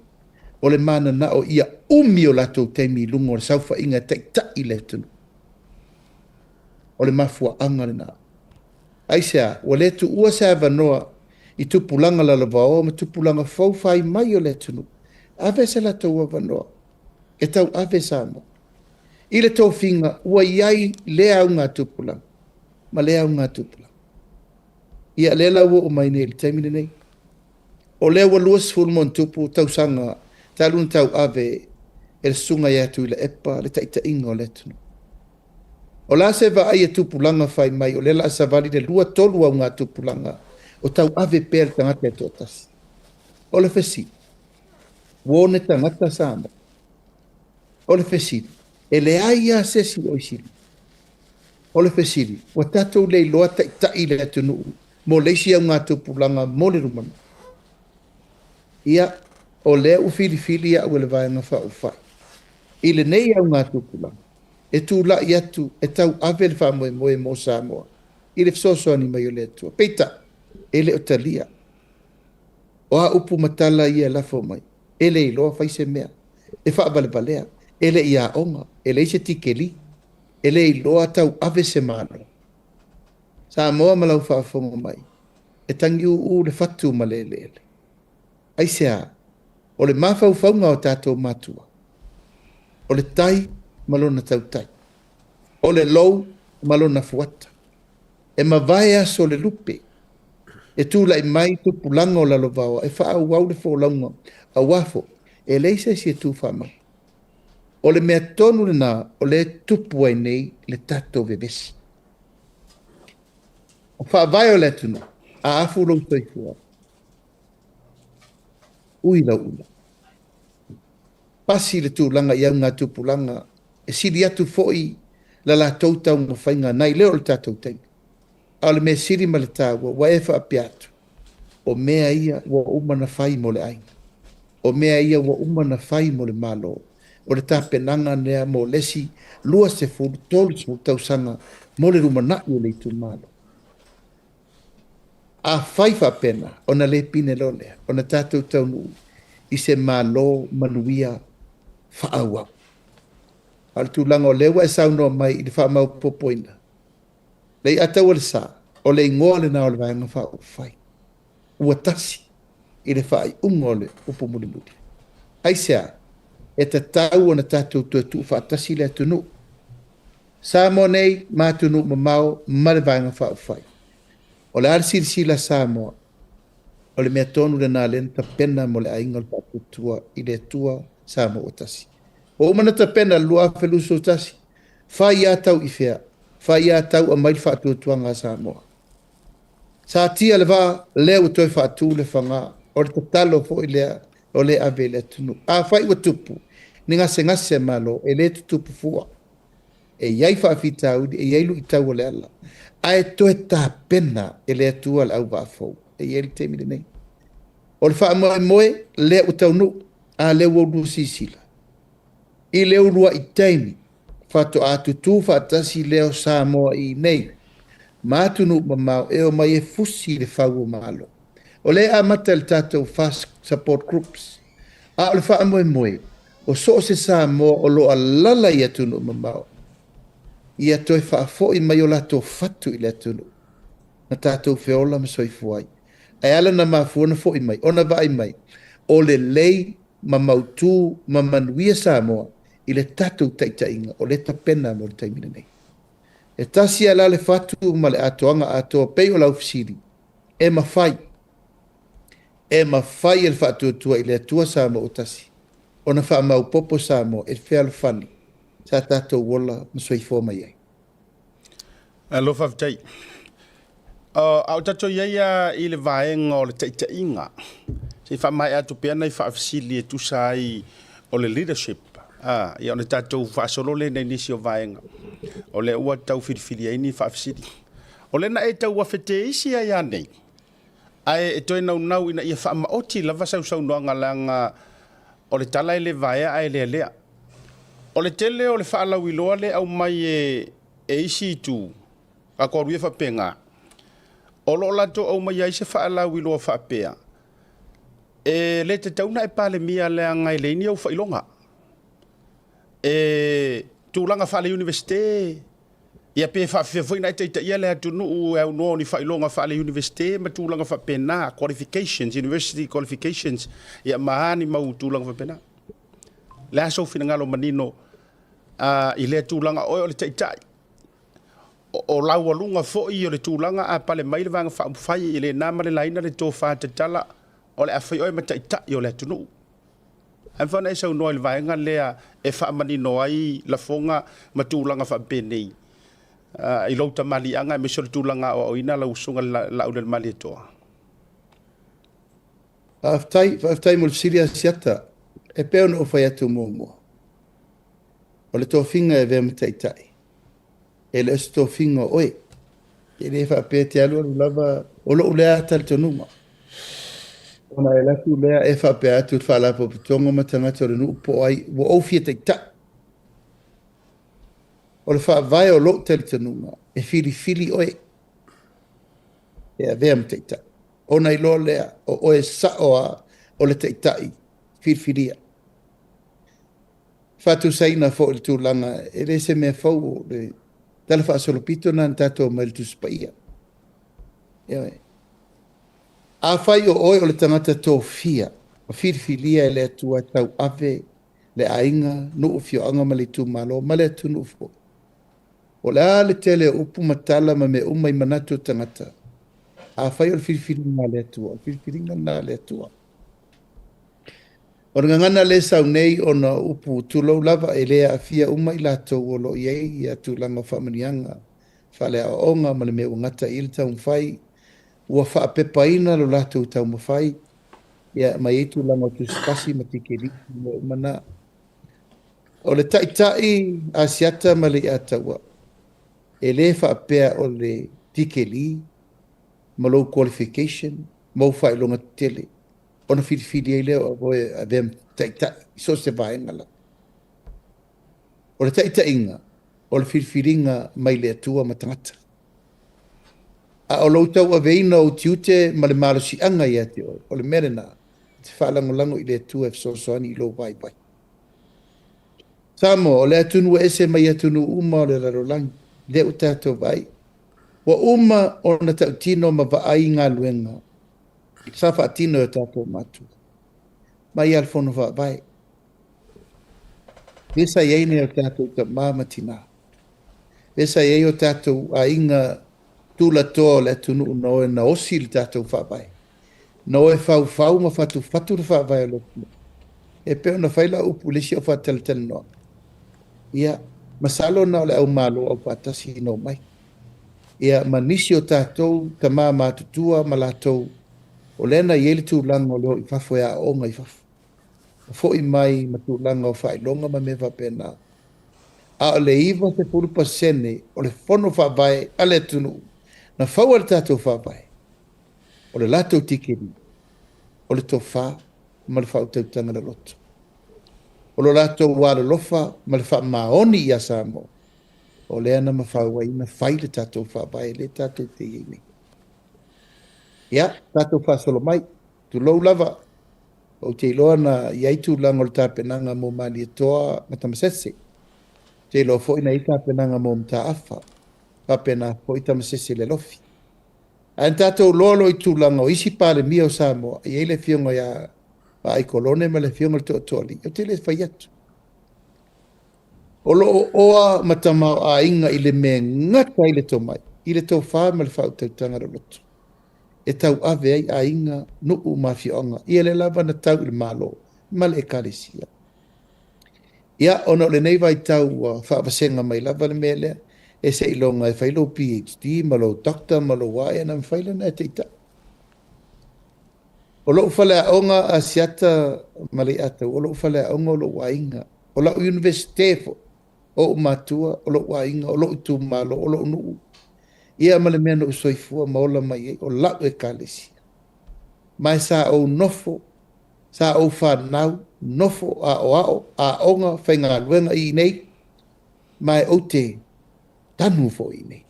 o le mananao ia umi o latou taimi i luga o le saofaiga e taitai i le atunuu. O le mafuaaga lena. Aisea? Ua le tuua se avanoa i tupulaga lalovaoa ma tupulaga fou fai mai o le atunuu. Ave se latou avanoa e tauave Samoa. I le tofiga ua i ai lea augatupulaga ma lea augatupulaga. Ia, lea la ua oo mai nei i le taimi lenei. O lea ua 20 ma ona tupu tausaga talu ona tauave e le Susuga ia Tuilaepa le taitaiga o le atunuu. O le a se vaai a tupulaga fai mai o lea o le a savali le 2, 3 augatupulaga o tauave pea le tagata e toatasi? O le fesili, ua one tagata Samoa? O le fesili, e leai lava se isi o i sili? O le fesili, ua tatou le iloa taitai le atunuu mo le isi augatupulaga mo le lumanai? Ia, o lea ua filifili au e le Vaega Faaupufai i lenei augatupulaga e tulai atu e tauave le faamoemoe mo Samoa. i le fesoasoani mai o le Atua. Peitai, e le o talia. O a upu ma tala ia e lafo mai, e le iloa fai se mea, e faavalevalea, e le i aoga, e leai se tikeli, e le iloa tauave se Malo. Samoa ma lau faafofoga mai, e tagiuu le fatu ma le eleele. Aisea? O le mafaufauga o tatou matua, o le tai ma lona tautai, o le lou ma lona fuata. E mavae aso o le lupe, e tulai mai tupulaga o lalovaoa e faaauau le folauga aua foi e leai se isi e tu faamau. O le mea tonu lena o lea e tupu ai nei le tatou vevesi. O faavae o le atunuu, a afu lou soifua, ui lau ula. Pasi le tulaga i augatupulaga e sili atu foi la latou taumafaiga nai leo o le tatou taimi. A o le mea sili ma le taua, ua e faapea atu, o mea ia ua uma ona fai mo le aiga. O mea ia ua uma ona fai mo le Malo. O le tapenaga lea mo le isi 20, 30 tausaga mo le lumanai o le itumalo. A fai faapena, ona le pine loa lea, ona tatou taunuu i se Malo manuia faaauau. A o le tulaga o lea ua e saunoa mai i le faamaopoopoina, Leiataua le Sa, o le igoa lena o le Vaega Faaupufai, ua tasi i le faaiuga o le upu mulimuli. Aisea? E tatau ona tatou toe tuufaatasi le atunuu. Samoa nei ma atunuu mamao ma le Vaega Faaupufai. O le a le silasila a Samoa? O le mea tonu lena lea na tapena mo le aiga o le Faatuatua i le Atua Samoa ua tasi. Ua uma ona tapena i le 2021, fai a tau i fea? Fai a tau aumai le faatuatuaga a Samoa. Satia le vaa, lea ua toe faatu le faga. O le tatalo foi lea o lea e ave i le atunuu. Afai ua tupu ni gasegase a Malo, e le tutupu fua. E i ai faafitauli, e i ai luitau o le ala, ae toe tapena e le Atua le auvaa fou e i ai le taimi lenei. O le faamoemoe lea ua taunuu, a lea ua ulua silasila i le uluai taimi faatoa tutū faatasi lea o Samoa i inei ma atunuu mamao e omai e fusi le fau o Malo. O lea e amata i le tatou FAST Support Groups, a o le faamoemoe, o so o se Samoa o lo o alala i atunuu mamao, ia toe faafoi mai o latou fatu i le atunuu na tatou feola ma soifua ai. Ae ala na mafua ona foi mai, ona vaai mai, o lelei ma mautu ma manuia Samoa i le tatou taitaiga o lea e tapena mo le taimi lenei. E tasi lava la le fatu ma le atoaga atoa pei o lau fesili, e mafai, e mafai e le Faatuatua i le Atua Samoa ua tasi ona faamaopopo Samoa i le fealofani sa tatou ola ma soifua mai ai. Alo, faafetai. A o tatou i ai lava i le vaega o le taitaiga, se i faamaea atu pea nai faafesili e tusa ai o le leadership, ia ona tatou faasolo lea i nisi o vaega o lea ua tau filifili ai ni faafesili. O lea na e tau afeteisi ai lava nei, ae e toe naunau ina ia faamaoti lava sau saunoaga leaga o le tala e le vaea ae lealea. O le tele o le faalauiloa lea e aumai e isi itu, tatou alu ia faapena, o lo o latou aumaia ai se faalauiloa faapea, e le tatau ona e Palemia leaga e leai ni ou faailoga. E tulaga faale-Iunivesite, ia pe faafefea foi ona e taitaia le atunuu e aunoa o ni faailoga faale-Iunivesite ma tulaga faapena, qualifications, university qualifications, ia ma a ni mau tulaga faapena. O le a sou finagalo manino i lea tulaga, oe o le taitai, o laualuga foi o le tulaga a pale mai le Vaega Faaupufai e le na ma le laina le tofa tatala o le a fai oe ma taitai o le atunuu. Ae mafai ona e saunoa i le vaega lea e faamanino ai lafoga ma tulaga faapenei i lou tamaliiaga aemaise o le tulaga aoaoina lau usuga Laaulialemalietoa. Faafetai, faafetai mo le fesili Asiata. E pei ona ou fai atu muamua, o le tofiga e avea ma taitai, e le o se tofiga o oe. E le faapea e te alualu lava, o lou lea talitonuga. Ona e alu atu lea e faapea atu i le faalapotopotoga ma tagata o le nuu po o ai ua ou fia taitai. O le faavae o lou talitonuga, e filifili oe. e avea ma taitai. Ona iloa lea o oe sao lava o le taitai filifilia. Faatusaina foi le tulaga e le se mea fou o le Tala Faasolopito lena na tatou aumai i le Tusi Paia. Ioe. Afai o oe o le tagata tofia ma filifilia e le Atua e tauave le aiga, nuu, afioaga ma le itumalo ma le atunuu foi, O le a le tele o upu ma tala ma mea uma i manatu o tagata, afai o le filifiliga a le Atua, o le filifiliga lena a le Atua. O le gagana lea e sau nei ona o upu tulou lava e le aafia uma i latou o lo o i ai ia tulaga o faamanuiaga faaleaoaoga ma le mea ua gata i ai le taumafai, ua faapepaina lo latou taumafai, ia ma i ai tulaga o tusipasi ma tikeliti ma mea uma na. O le taitai Asiata ma Leiataua, e le faapea o le tikelī ma lou qualification ma ou faailoga tetele ona filifili ai lea o oe e avea ma taitai i so o se vaega lava. O le taitaiga, o le filifiliga mai le Atua ma tagata. A o lou tauaveina o ou tiute ma le malosiaga ia te oe, o le mea lena, e te faalagolago i le Atua e fesoasoani i lou vaivai. Samoa, o le atunuu e ese mai atunuu uma o le lalolagi, lea ua tatou vaai. Ua uma ona tautino ma vaai i galuega sa faatino e o tatou matua, mai lava le Fono Faavae, lea sa i ai nai o tatou tama ma tina. Lea sa i ai o tatou aiga tulatoa o le atunuu na o e gaosi le tatou Faavae. Na o e faufau ma fatufatu le Faavae o le atunuu. E pei ona fai lau upu i le isi au faatalatalanoaga, ia, masalo na o le au Malo aufaatasi na omai, ia, ma nisi o tatou tama matutua ma latou o lea na i ai le tulaga o le o i fafo e aooga i fafo, ma foi mai ma tulaga o faailoga ma mea faapena. A o le 90% o le Fono Faavae a le atunuu na fau ai le tatou Faavae, o le latou tikeri, o le tofa ma le faautautaga loloto. O lo latou alolofa ma le faamaoni ia Samoa, o lea na mafau ai ona fai le tatou Faavae lea tatou te i ai nei. Ia, tatou faasolo mai. Tulou lava, ou te iloa na i ai tulaga o le tapenaga mo Malietoa ma Tamasese. Ou te iloa foi na i ai tapenaga mo Mataafa, faapena foi Tamasese i le Alofi. Ae na tatou iloa loa i tulaga o isi Palemia o Samoa, e i ai le afioga ia Vaai Kolone ma le afioga i le Tootooalii, ou te le fai atu. O lo o oa ma tamaoaiga i le mea e gata ai le tomai, i le tofa ma le faautautaga loloto e tauave ai aiga, nuu ma afioaga, ia lea lava na tau i le Malo ma le Ekalesia. Ia, ona o lenei vaitau ua faavasega mai lava le mea lea, e seiloga e fai lou PhD ma lou Doctor ma lou a, ia ona mafai lea ona e taitai. O lou faleaoga Asiata ma Leiataua, o lou faleaoga o lou aiga, o lau Iunivesite foi, o ou matua, o lou aiga, o lou itumalo, o lou nuu, ia ma le mea na ou soifua ma ola mai ai, o lau ekalesia. Ma e sa ou nofo, sa ou fanau, nofo, aoao, aoga, faigaluega i inei, ma e ou te tanu foi i inei.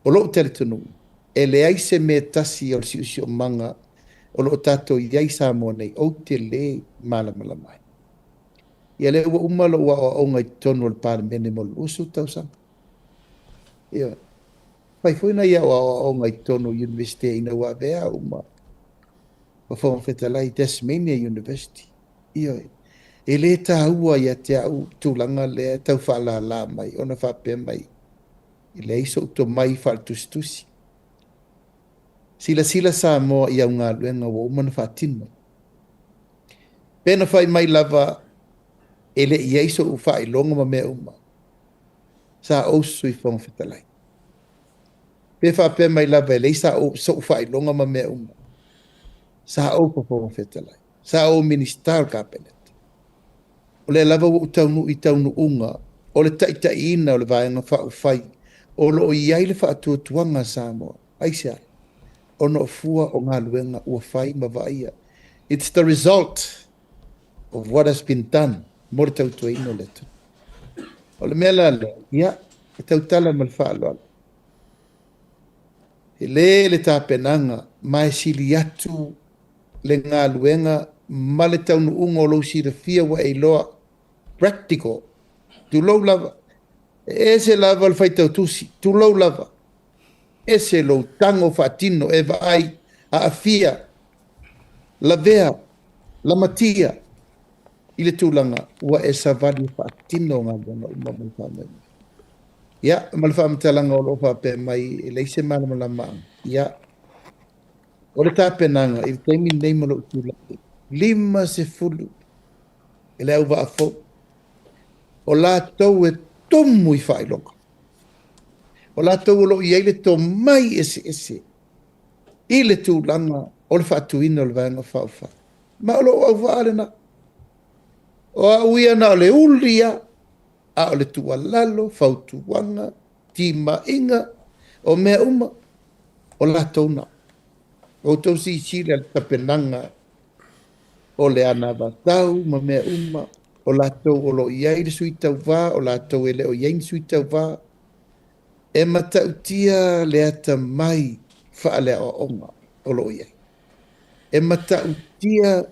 O lou talitonuga, e leai se mea tasi o le siosiomaga o lo o tatou i ai i Samoa nei, ou te le malamalama ai. Ia lea ua uma lou aoaoga i totonu o le Palemene mo le 20 tausaga. Ioe. Fai foi nai au aoaoga i totonu o Iunivesite ina ua avea au ma Fofoga Fetalai Tasmania University. Ioe. E le taua ia te au tulaga lea e tau faalala mai ona faapea mai e leai sou tomai faaletusitusi. Silasila Samoa i au galuega ua uma ona faatino. Pe na fai mai lava e le i ai sou faailoga ma mea uma, sa ou Sui Fofoga Fetalai. Pe faapea mai lava e leai sa ou, sou faailoga ma mea uma, sa ou Fofoga Fetalai, sa ou Minisita o le Kapeneta. O lea lava ua ou taunuu i taunuuga o le taitaiina o le Vaega Faaupufai o lo o i ai le faatuatuaga a Samoa. Aisea? Ona o fua o galuega ua fai ma vaaia. It's the result of what has been done mo le tautuaina o le atunuu. O le mea la lea, ia, e tautala ma le faaaloalo. Tele le tapenaga ma e sili atu le galuega ma le taunuuga o lou silafia ua e iloa, practical, tulou lava, e ese lava le faitau tusi, tulou lava, ese lou tago faatino e vaai, aafia, lavea, lamatia i le tulaga ua e savali e faatino galuega uma ma le faamoemoe. Ia, ma le faamatalaga o lo o faapea mai e leai se malamalamaaga. Ia, o le tapenaga i le taimi lenei ma lou tulai, 50 e le auvaa fou, o latou e tumu i faailoga, o latou o lo o i ai le tomai eseese i le tulaga o le faatuina o le Vaega Faaupufai. Ma o lou auvaa lena. O au ia na o le uli lava, a o le tuualalo, fautuaga, timaiga, o mea uma, o latou na. Outou silasila i le tapenaga o le anavatau ma mea uma, o latou o lo o i ai le sui tauva, o latou e le o i ai ni sui tauva, e matautia le atamai faaleaoaoga o lo o i ai. E matautia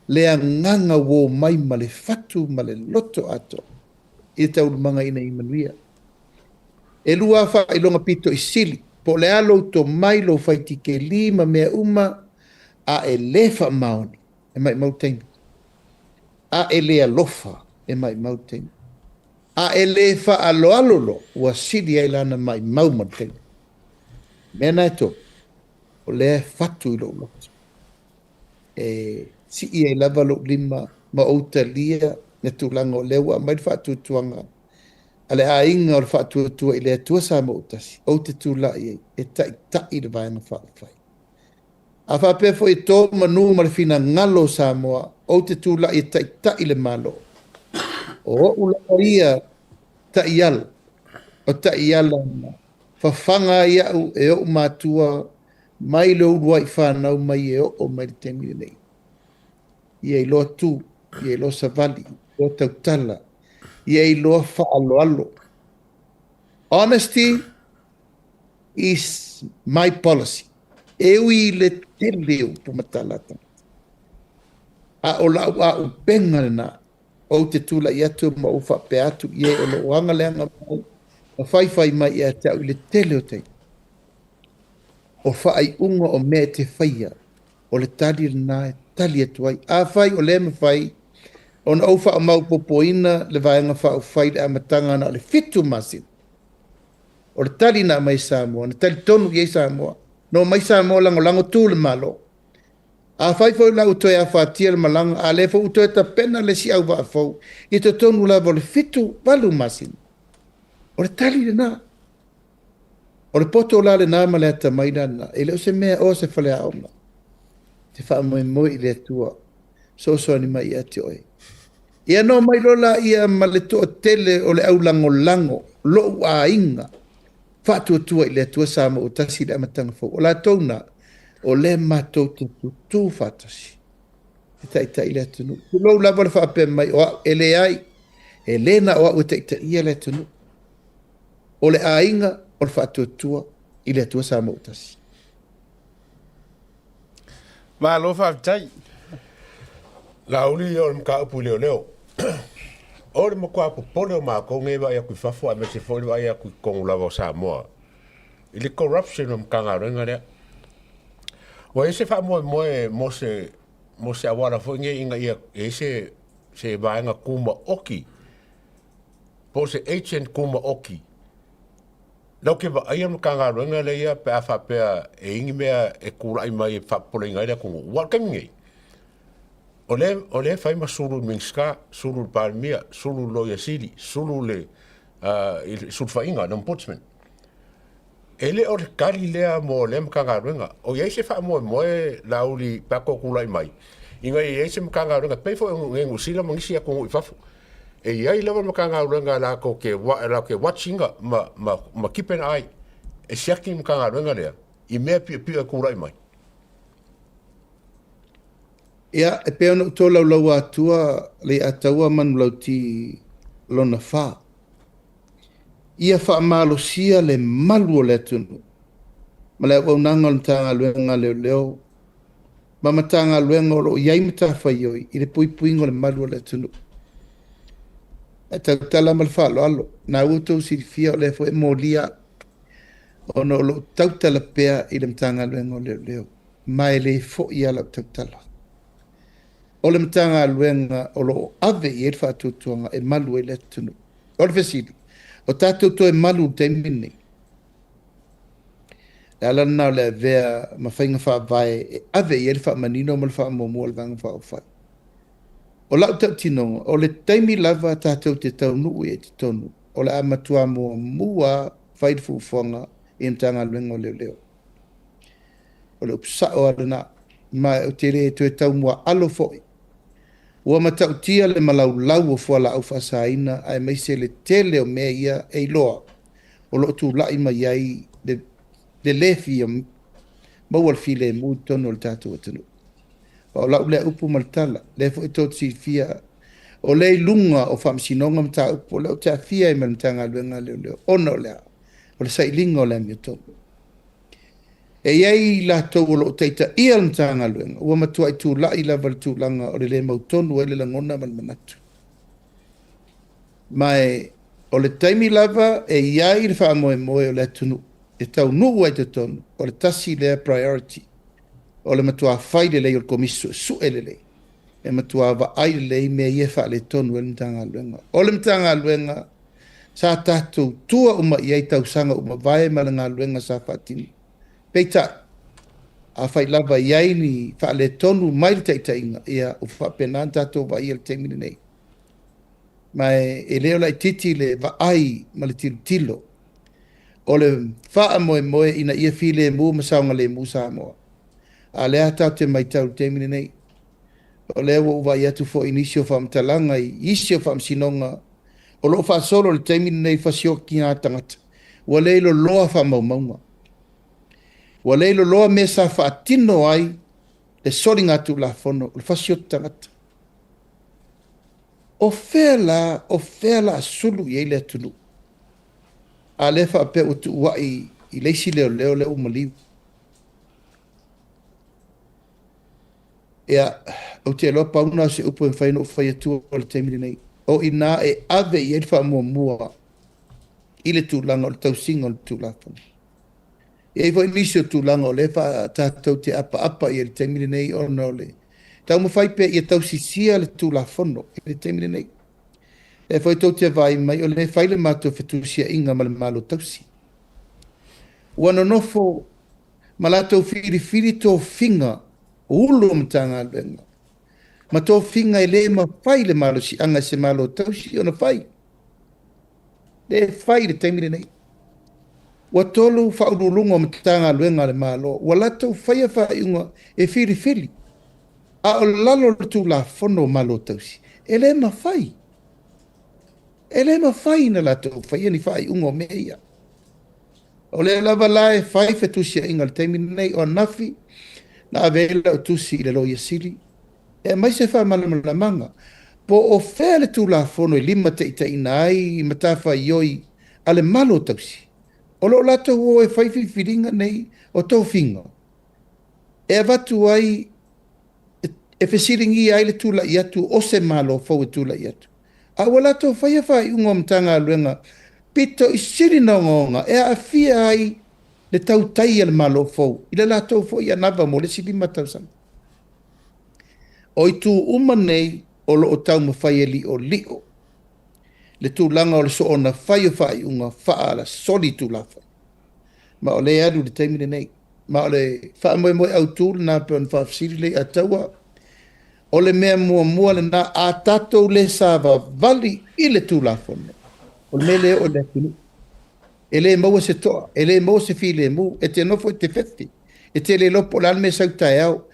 le agaga ua omai ma le fatu ma le loto atoa i le taualumaga ina ia manuia. E lua faailoga pito i sili, po o le a lou tomai, lou faitikeli ma mea uma, a e le faamaoni, e maumau taimi. A e le alofa, e maumau taimi. A e le faaaloalo loa, ua sili ai lana maumau ma le taimi. Mea na e tolu, o lea e fatu i lou loto. E sii ai lava lou lima ma ou talia le tulaga o lea ua aumai le faatuatuaga a le aiga o le Faatuatua i le Atua Samoa ua tasi, ou te tulai ai e taitai le Vaega Faaupufai. A faapea foi e to manu ma le finagalo o Samoa, ou te tulai e taitai le Malo. O ou lava ia taiala, o taiala na fafaga ai au e ou matua mai le uluai fanau mai e oo mai le taimi lenei. Ia iloa tu, ia iloa savali, ia iloa tautala, ia iloa faaaloalo. Honesty is my policy. E ui i le tele o upu ma tala a tagata, a o lau auupega lena, ou te tulai atu ma ou faapea atu i e o lo o agaleaga mai ma faifai mai ia te au i le tele o taimi. O faaiuga o mea e te faia, o le tali lena e tali atu ai. Afai o lea e mafai ona ou faamaopoopoina le Vaega Faaupufai i le amataga na o le 7 masina, o le tali na aumai e Samoa, na talitonu i ai Samoa, na omai Samoa lagolago tu le Malo. Afai foi la ua toe afatia le malaga, a lea foi ua toe tapena le isi auvaa fou i totonu lava o le 7, 8 masina, o le tali lena. O le poto la lena ma le atamai la lena, e le o se mea o se faleaoga. Te faamoemoe i le Atua, soasoani mai ia te oe. Ia no mai loa laia ma le toatele o le aulagolago, lou aiga, faatuatua i le Atua Samoa ua tasi i le amataga fou. O latou na, o lea matou te tutū faatasi e taitai le atunuu. Tulou lava le faapea mai o au, e leai, e le na o au e taitaia le atunuu. O le aiga o le faatuatua i le Atua Samoa ua tasi. Malo faafetai. Laauli o le mataupu i leoleo. O le matua popole o matou nei e vaai atu i fafo aemaise foi le vaai atu i totonu lava o Samoa i le corruption o le Matagaluega lea. Ua i ai se faamoemoe mo se mo se auala foi nei ina ia i ai se se vaega tumaoti po o se agent tumaoti Lau ke vaaia le Matagaluega lea ia pe a faapea e i ai ni mea e tulai mai e faapopoleina ai le atunuu. Aua o le taimi nei, o lea, o lea e fai ma sulu i le Minisita, sulu i le Palemia, sulu i le Loia Sili, sulu i le, uh, i le sulufaiga, le Ombudsman. E le o le tali lea mo lea Matagaluega. O i ai se faamoemoe Laauli pe a tou tulai mai, ina ia i ai se Matagaluega, e pei foi o Niu Sila ma nisi atunuu i fafo, E i ai lava Matagaluega latou te, latou te watch ina ma, ma, ma keep an eye e siaki le Matagaluega lea i mea piopio e tulai mai. Ia, e pei ona ou tolaulaua atua Leiataua Manulauti lona fa, ia faamalosia le malu o le atunuu. ma le auaunaga o le Matagaluega a Leoleo ma Matagaluega o lo o i ai matafaioi i le puipuiga o le malu o le atunuu. Ae tautala ma le faaaloalo, na ua outou silafia o lea foi e molia au ona o lo o tautala pea i le Matagaluega o Leoleo, ma e le foi lava lau tautala. O le Matagaluega o lo o ave i ai le faatuatuaga e malu ai le atunuu. O le fesili, o tatou toe malu i le taimi lenei? Le ala lena o le avea ma faiga faavae e ave i ai le faamanino ma le faamuamua a le Vaega Faaupufai. O lau tautinoga, o le taimi lava tatou te taunuu i ai i totonu, o le a matua muamua fai le fuafuaga i le Matagaluega o Leoleo. O le upu sao lava lena, ma ou te le toe taumuaalo foi. Ua matautia le malaulau o fualaau faasaina aemaise le tele o mea ia e iloa o lo o tulai mai ai le le fia maua le filemu i totonu o le tatou atunuu. O lau lea upu ma le tala, lea foi tou te silafia, o lea i luga o faamasinoga mataupu, o lea ou te aafia ai ma le Matagaluega a Leoleo, ona o le a? O le sailiga o le amiotonu. E i ai latou o lo o taitaia le Matagaluega, ua matuai tulai lava le tulaga o le le mautonu ai le lagona ma le manatu. Ma o le taimi lava e i ai le faamoemoe o le atunuu e taunuu ai i totonu, o le tasi lea priority, o le matua fai lelei o le Komisi Suesue lelei, e matua vaai lelei mea ia e faaletonu ai le Matagaluega. O le Matagaluega sa tatou tua uma i ai tausaga ua mavae ma le galuega sa faatino. Peitai, afai lava i ai ni faaletonu mai le taitaiga, ia ua faapena ona tatou vaaia i le taimi lenei. Ma e le o laitiiti le vaai ma le tilotilo o le faamoemoe ina ia filemu ma saogalemu Samoa. A o lea tatou te matau i le taimi lenei, o lea ua ou vaai atu foi i nisi o faamatalaga i isi o faamasinoga o lo o faasolo i le taimi lenei fasiokiga tagata, ua le loloa faamaumauga. Ua le loloa mea sa faatino ai le soligatulafono o le fasioti tagata. O fea la, o fea la sulu i ai le atunuu? A lea faapea ua tuuai i le isi leoleo lea ua maliu. Ia, ou te iloa pau lena o se upu e mafai ona ou fai atua i le taimi lenei. O i ina e ave i ai le faamuamua i le tulaga o le tausiga o le Tulafono. E i ai foi nisi o tulaga o lea tatou te apaapa i ai i le taimi lenei ona o le taumafai pea ia tausisia le Tulafono i le taimi lenei. Lea foi tou te vaai mai o lea e fai le matou fetusiaiga ma le Malo Tausi. Ua nonofo ma latou filifili tofiga o Ulu o Matagaluega ma tofiga e le mafai le malosiaga e se Malo Tausi ona fai. Le fai i le taimi lenei. Ua 3 faauluuluga o Matagaluega a le Malo ua latou faia faaiuga e filifili, a o lalo o le Tulafono o Malo Tausi, e le mafai. E le mafai ona latou faia ni faaiuga o mea ia. O lea lava la e fai fetusiaiga i le taimi lenei, o ananafi na ave ai lau tusi i le Loia Sili e aumai se faamalamalamaga po o fea le Tulafono e limataitaiina ai matafaioi a le Malo Tausi o lo o latou o e fai filifiliga nei o tofiga e avatu ai e fesiligia ai le tulai atu o se Malo fou e tulai atu. A ua latou faia faaiuga o Matagaluega pito i sili na ogaoga e aafia ai le tautai a le Malo fou i le latou foi anava mo le isi 5 tausaga. O itu uma nei o lo o taumafai e li'oli'o le tulaga o le soona fai o faaiuga faalasoli Tulafono. Ma o lea e alu i le taimi lenei. Ma o le faamoemoe autu lena pei ona faafesili Leiataua, o le mea muamua lena, a tatou le savavali i le Tulafono, o le mea lea o le atunuu. E le maua se toa, e le maua se filemu, e te nofo i te fefe, e te le iloa po o le a le mea e sau taeao.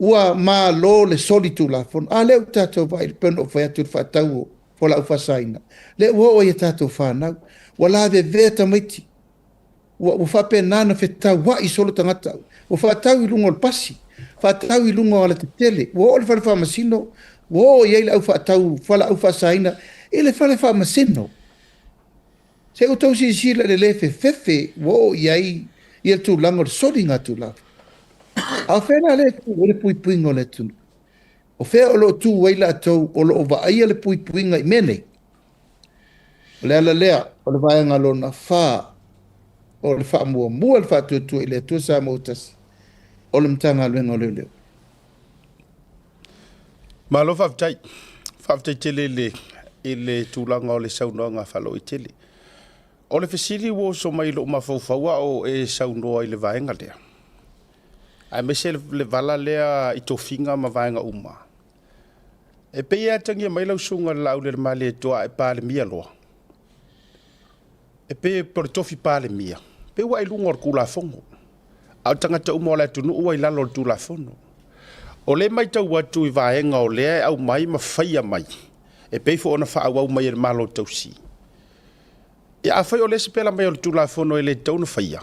Ua malo le soli Tulafono. A lea ua tatou vaai, pei ona ou fai atu i le faatau o fualaau faasaina, lea ua oo ai i a tatou fanau, ua lavevea tamaiti, ua faapena ona fetauai solo tagata, ua faatau i luga o le pasi, faatau i luga o alatetele, ua oo i le fale faamasino, ua oo i ai le au faatau fualaau faasaina i le fale faamasino. Se i outou silasila i le le fefefe ua oo i ai ia le tulaga o le soligatulafono. A o fea la lea e tu ai le puipuiga o le atunuu? O fea o lo o tu ai latou o lo o vaaia le puipuiga i mea nei? O le ala lea o le vaega lona 4 o le faamuamua le Faatuatua i le Atua Samoa Tasi o le Matagaluega o Leoleo. Malo faafetai. Faafetai tele i le tulaga o le saunoaga faalauaitele. O le fesili ua oso mai i lou mafaufau a o e saunoa i le vaega lea, aemaise le vala lea i tofiga ma vaega uma, e pei e atagia mai lau susuga i le Laaulialemalietoa a e Palemia loa, e pei o le tofi Palemia, pei ua e i luga o le Tulafono, a o tagata uma o le atunuu ua i lalo o le Tulafono. O lea e matau atu i vaega o lea e aumai ma faia mai, e pei foi ona faaauau mai e le Malo tausi. Ia afai o lea e sapela mai o le Tulafono e le tatau ona faia,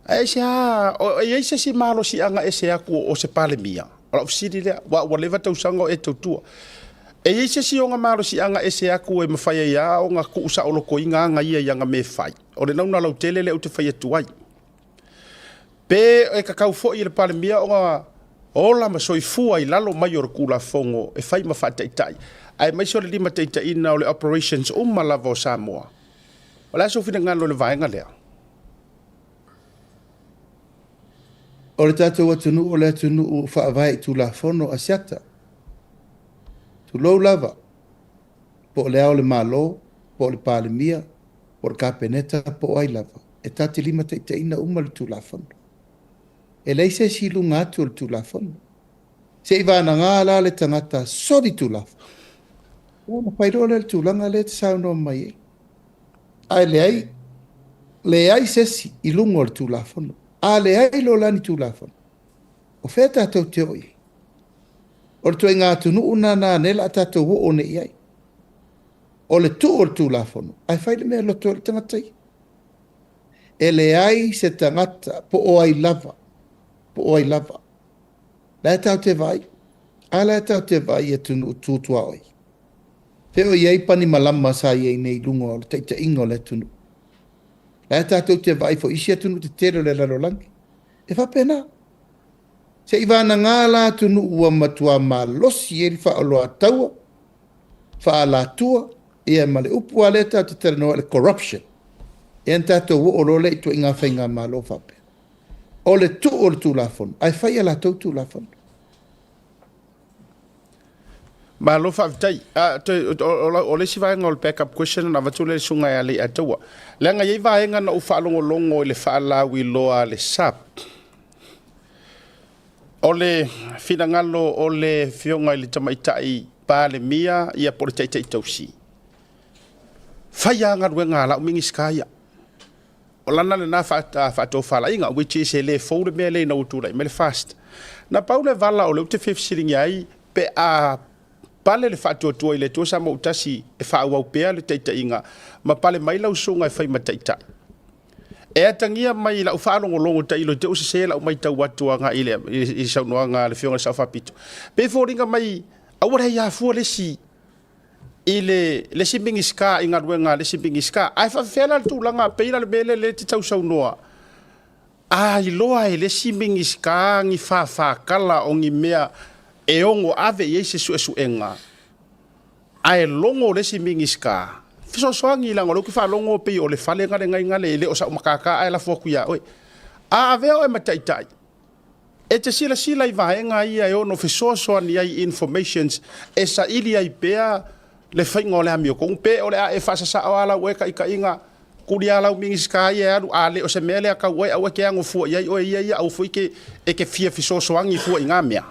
ae aisea, e i ai se isi malosiaga ese atu o se Palemia? O lau fesili lea, aua ua leva tausaga o e tautua. E i ai se isi ona malosiaga ese atu e mafai ai lava ona tuusaolotoina aga ia i ana mea e fai? O le nauna lautele lea ou te fai atu ai. Pe e tatau foi i le Palemia ona ola ma soifua i lalo mai o le Tulafono e fai ma faataitai, aemaise o le limataitaiina o le operations uma lava o Samoa. O le a sou finagalo i le vaega lea? O le tatou atunuu o le atunuu faavae i Tulafono Asiata. Tulou lava, po o le Ao o le Malo, po o le Palemia, po o le Kapeneta, po o ai lava, e tatou te limataitaiina uma le Tulafono. E leai se isi i luga atu o le Tulafono. Se i vagana la le tagata soli Tulafono, ona fai loa lea o le tulaga lea e te saunoa mai ai. Ae leai, leai se isi i luga o le Tulafono. A leai loa la ni Tulafono, o fea tatou te oo i ai? O le ituaiga atunuu lena lea o le a tatou oo nei i ai. O le tuu o le Tulafono, ae fai le mea e loto ai le tagata ia. E leai se tagata po o ai lava, po o ai lava. La e tatou te vaai, a la e tatou te vaai i atunuu tu tuaoi. Fe o i ai panimalama sa i ai nei i luga o le taitaiga o le atunuu. La e tatou te vaai foi i isi atunuu tetele o le lalolagi. E faapena. Se i vagana la atunuu ua matua malosi ai le faaoloataua, faaalatua, ia ma le upu lava lea tatou te talanoa i le corruption. Ia na tatou oo loa lea i ituaiga faigamalo faapea. O le tuu o le Tulafono, ae fai a latou Tulafono. Malo faafetai. O le isi vaega o le backup question na avatu lea i le susuga ia Leiataua. Leaga e i ai vaega na ou faalogologo i le faalauiloa a le SAB. O le finagalo o le afioga i le Tamaitai Palemia ia po o le Taitai tausi, fai lava galuega a lau Minisita ia. O lana lena faatofalaiga, which is e le fou le mea lea ina ua tulai mai le FAST. Na pau le vala o lea ou te fia fesiligia ai, pe a pale le Faatuatua i le Atua Samoa Tasi e faaauau pea le taitaiga ma pale mai lau susuga e fai ma taitai. E atagia mai i lau faalogologo tailo i te i sese lau matau atu agai i saunoaga a le Afioga i le Sao Faapito. Pe foliga mai aua le aia fua le isi i le isi Minisita i galuega a le isi Minisita. Ae faafefea la le tulaga pei la le mea lea e te tausaunoa, a iloa e le isi Minisita ni fāfātala o ni mea e ono ave i ai se suesuega, ae logo le isi Minisita, fesoasoani leaga o lea ou te faalogo pei o le fale gale e le o sau matata ae lafo atu ia oe. A avea oe ma taitai, e te silasila i vaega ia e ono fesoasoani ai informations e saili ai pea le faiga o le amiotonu, pe o le a e faasasao a lau e taitaiga, tulia lau Minisita ia e alu, a le o se mea lea tau oe, aua e te ago fua i ai oe ia ia, aua foi e te fia fesoasoani fua i ngā mea.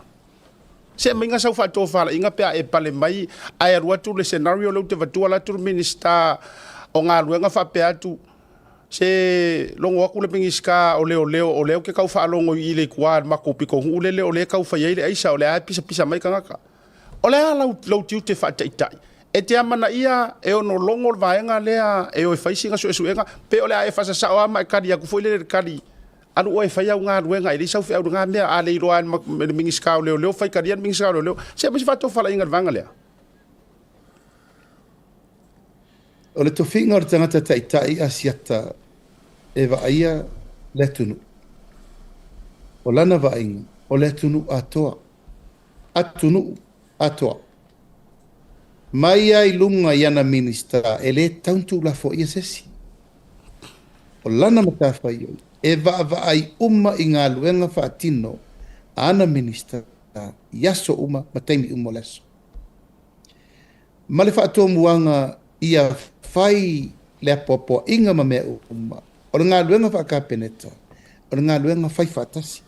Se maiga sau faatofalaiga pe a e pale mai, ae alu atu le scenario lea ou te vatua alu atu le Minisita o Galuega faapea atu, se logo atu le Minisita o Leoleo, o lea ou te tau faalogo i le tua i le matou pitonuu lele o lea e tau fai ai le aisa, o lea e pisapisa mai tagata. O le a lau tiute faataitai? E te amanaia e ono logo le vaega lea e o e fai sina suesuega, pe o le a e faasasao lava ma e kali atu foi lele le kali, alu oe e fai au galuega, e leai sau feau i lena mea, a le iloa e le Minisita o Leoleo, fai talia le Minisita o Leoleo. Se aumai se faatofalaiga i le vaega lea. O le tofiga o le tagata taitai Asiata e vaaia Le atunuu. O lana vaaiga, o le atunuu atoa. Atunuu atoa. Mai lava i luga i ana Minisita, e le tatau ona tuulafoaia se isi. O lana matafaioi, e vaavaai uma i galuega faatino a ana Minisita i aso uma ma taimi uma o le aso. Ma le faatomuaga ia fai le apoapoaiga ma mea uma. O le galuega faa-Kapeneta, o le galuega fai faatasi.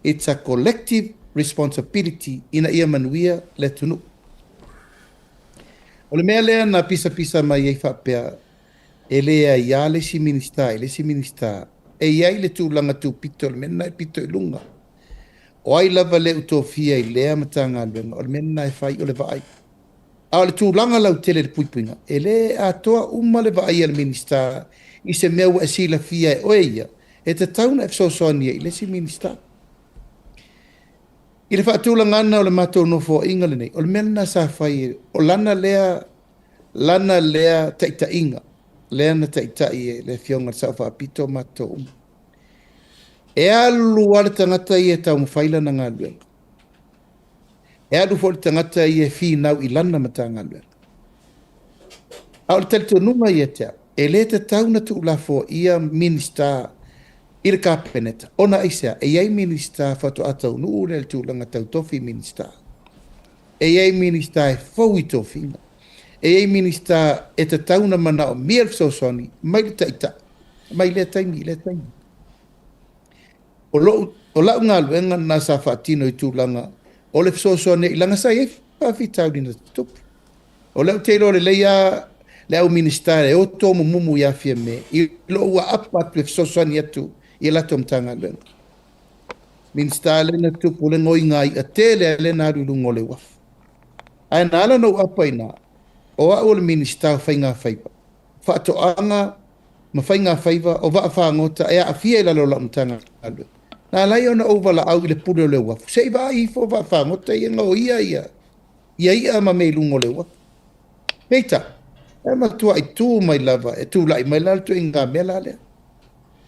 It's a collective responsibility ina ia manuia le atunuu. O le mea lea na pisapisa mai ai faapea, e le aia le isi Minisita i le isi Minisita, e i ai le tulaga tupito o le mea lena e pito i luga. O ai lava le u tofia i lea Matagaluega, o le mea lena e fai o le vaai. A o le tulaga lautele i le puipuiga, e le atoa uma le vaai a le Minisita i se mea ua e silafia e oe ia, e tatau ona e fesoasoani ai i le isi Minisita. I le faatulagaga o le matou nofoaiga lenei, o le mea lena sa fai, o lana lea, lana lea taitaiga, lea na taitai e le Afioga i le Sao Faapito matou uma. E alu lava le tagata ia e taumafai lana galuega. E alu foi le tagata ia e finau i lana Matagaluega. A o le talitonuga ia te au, e le tatau ona tuulafoaia Minisita i le Kapeneta, ona aisea? E i ai Minisita faatoa taunuu lea i le tulaga tau tofi Minisita. E i ai Minisita e fou i tofiga. E i ai Minisita e tatau ona manaomia le fesoasoani mai le Taitai, mai lea taimi i lea taimi. O lou, o lau galuega lena sa faatino i tulaga o le fesoasoani i laga sa i ai faafitauli na tutupu. O lea ou te iloa lelei lava le au Minisita e o tomumumu ia Fiame i lou aapa atu e fesoasoani atu i a latou Matagaluega. Minisita lea na tupu le goiga i'a tele lea na alu i luga o le uafu. Ae na ala ona ou aapa i ina, o au o le Minisita o Faigafaiva, Faatoaga ma Faigafaiva o Vaafagota e aafia i lalo o lau Matagaluega. Na ala ai ona ou valaau i le pule o le uafu, se i vaai ifo vaafagota ia gaoia ia ia i'a ma mea i luga o le uafu. Peitai, e matuai tu mai lava e tulai mai la le ituaiga mea la lea.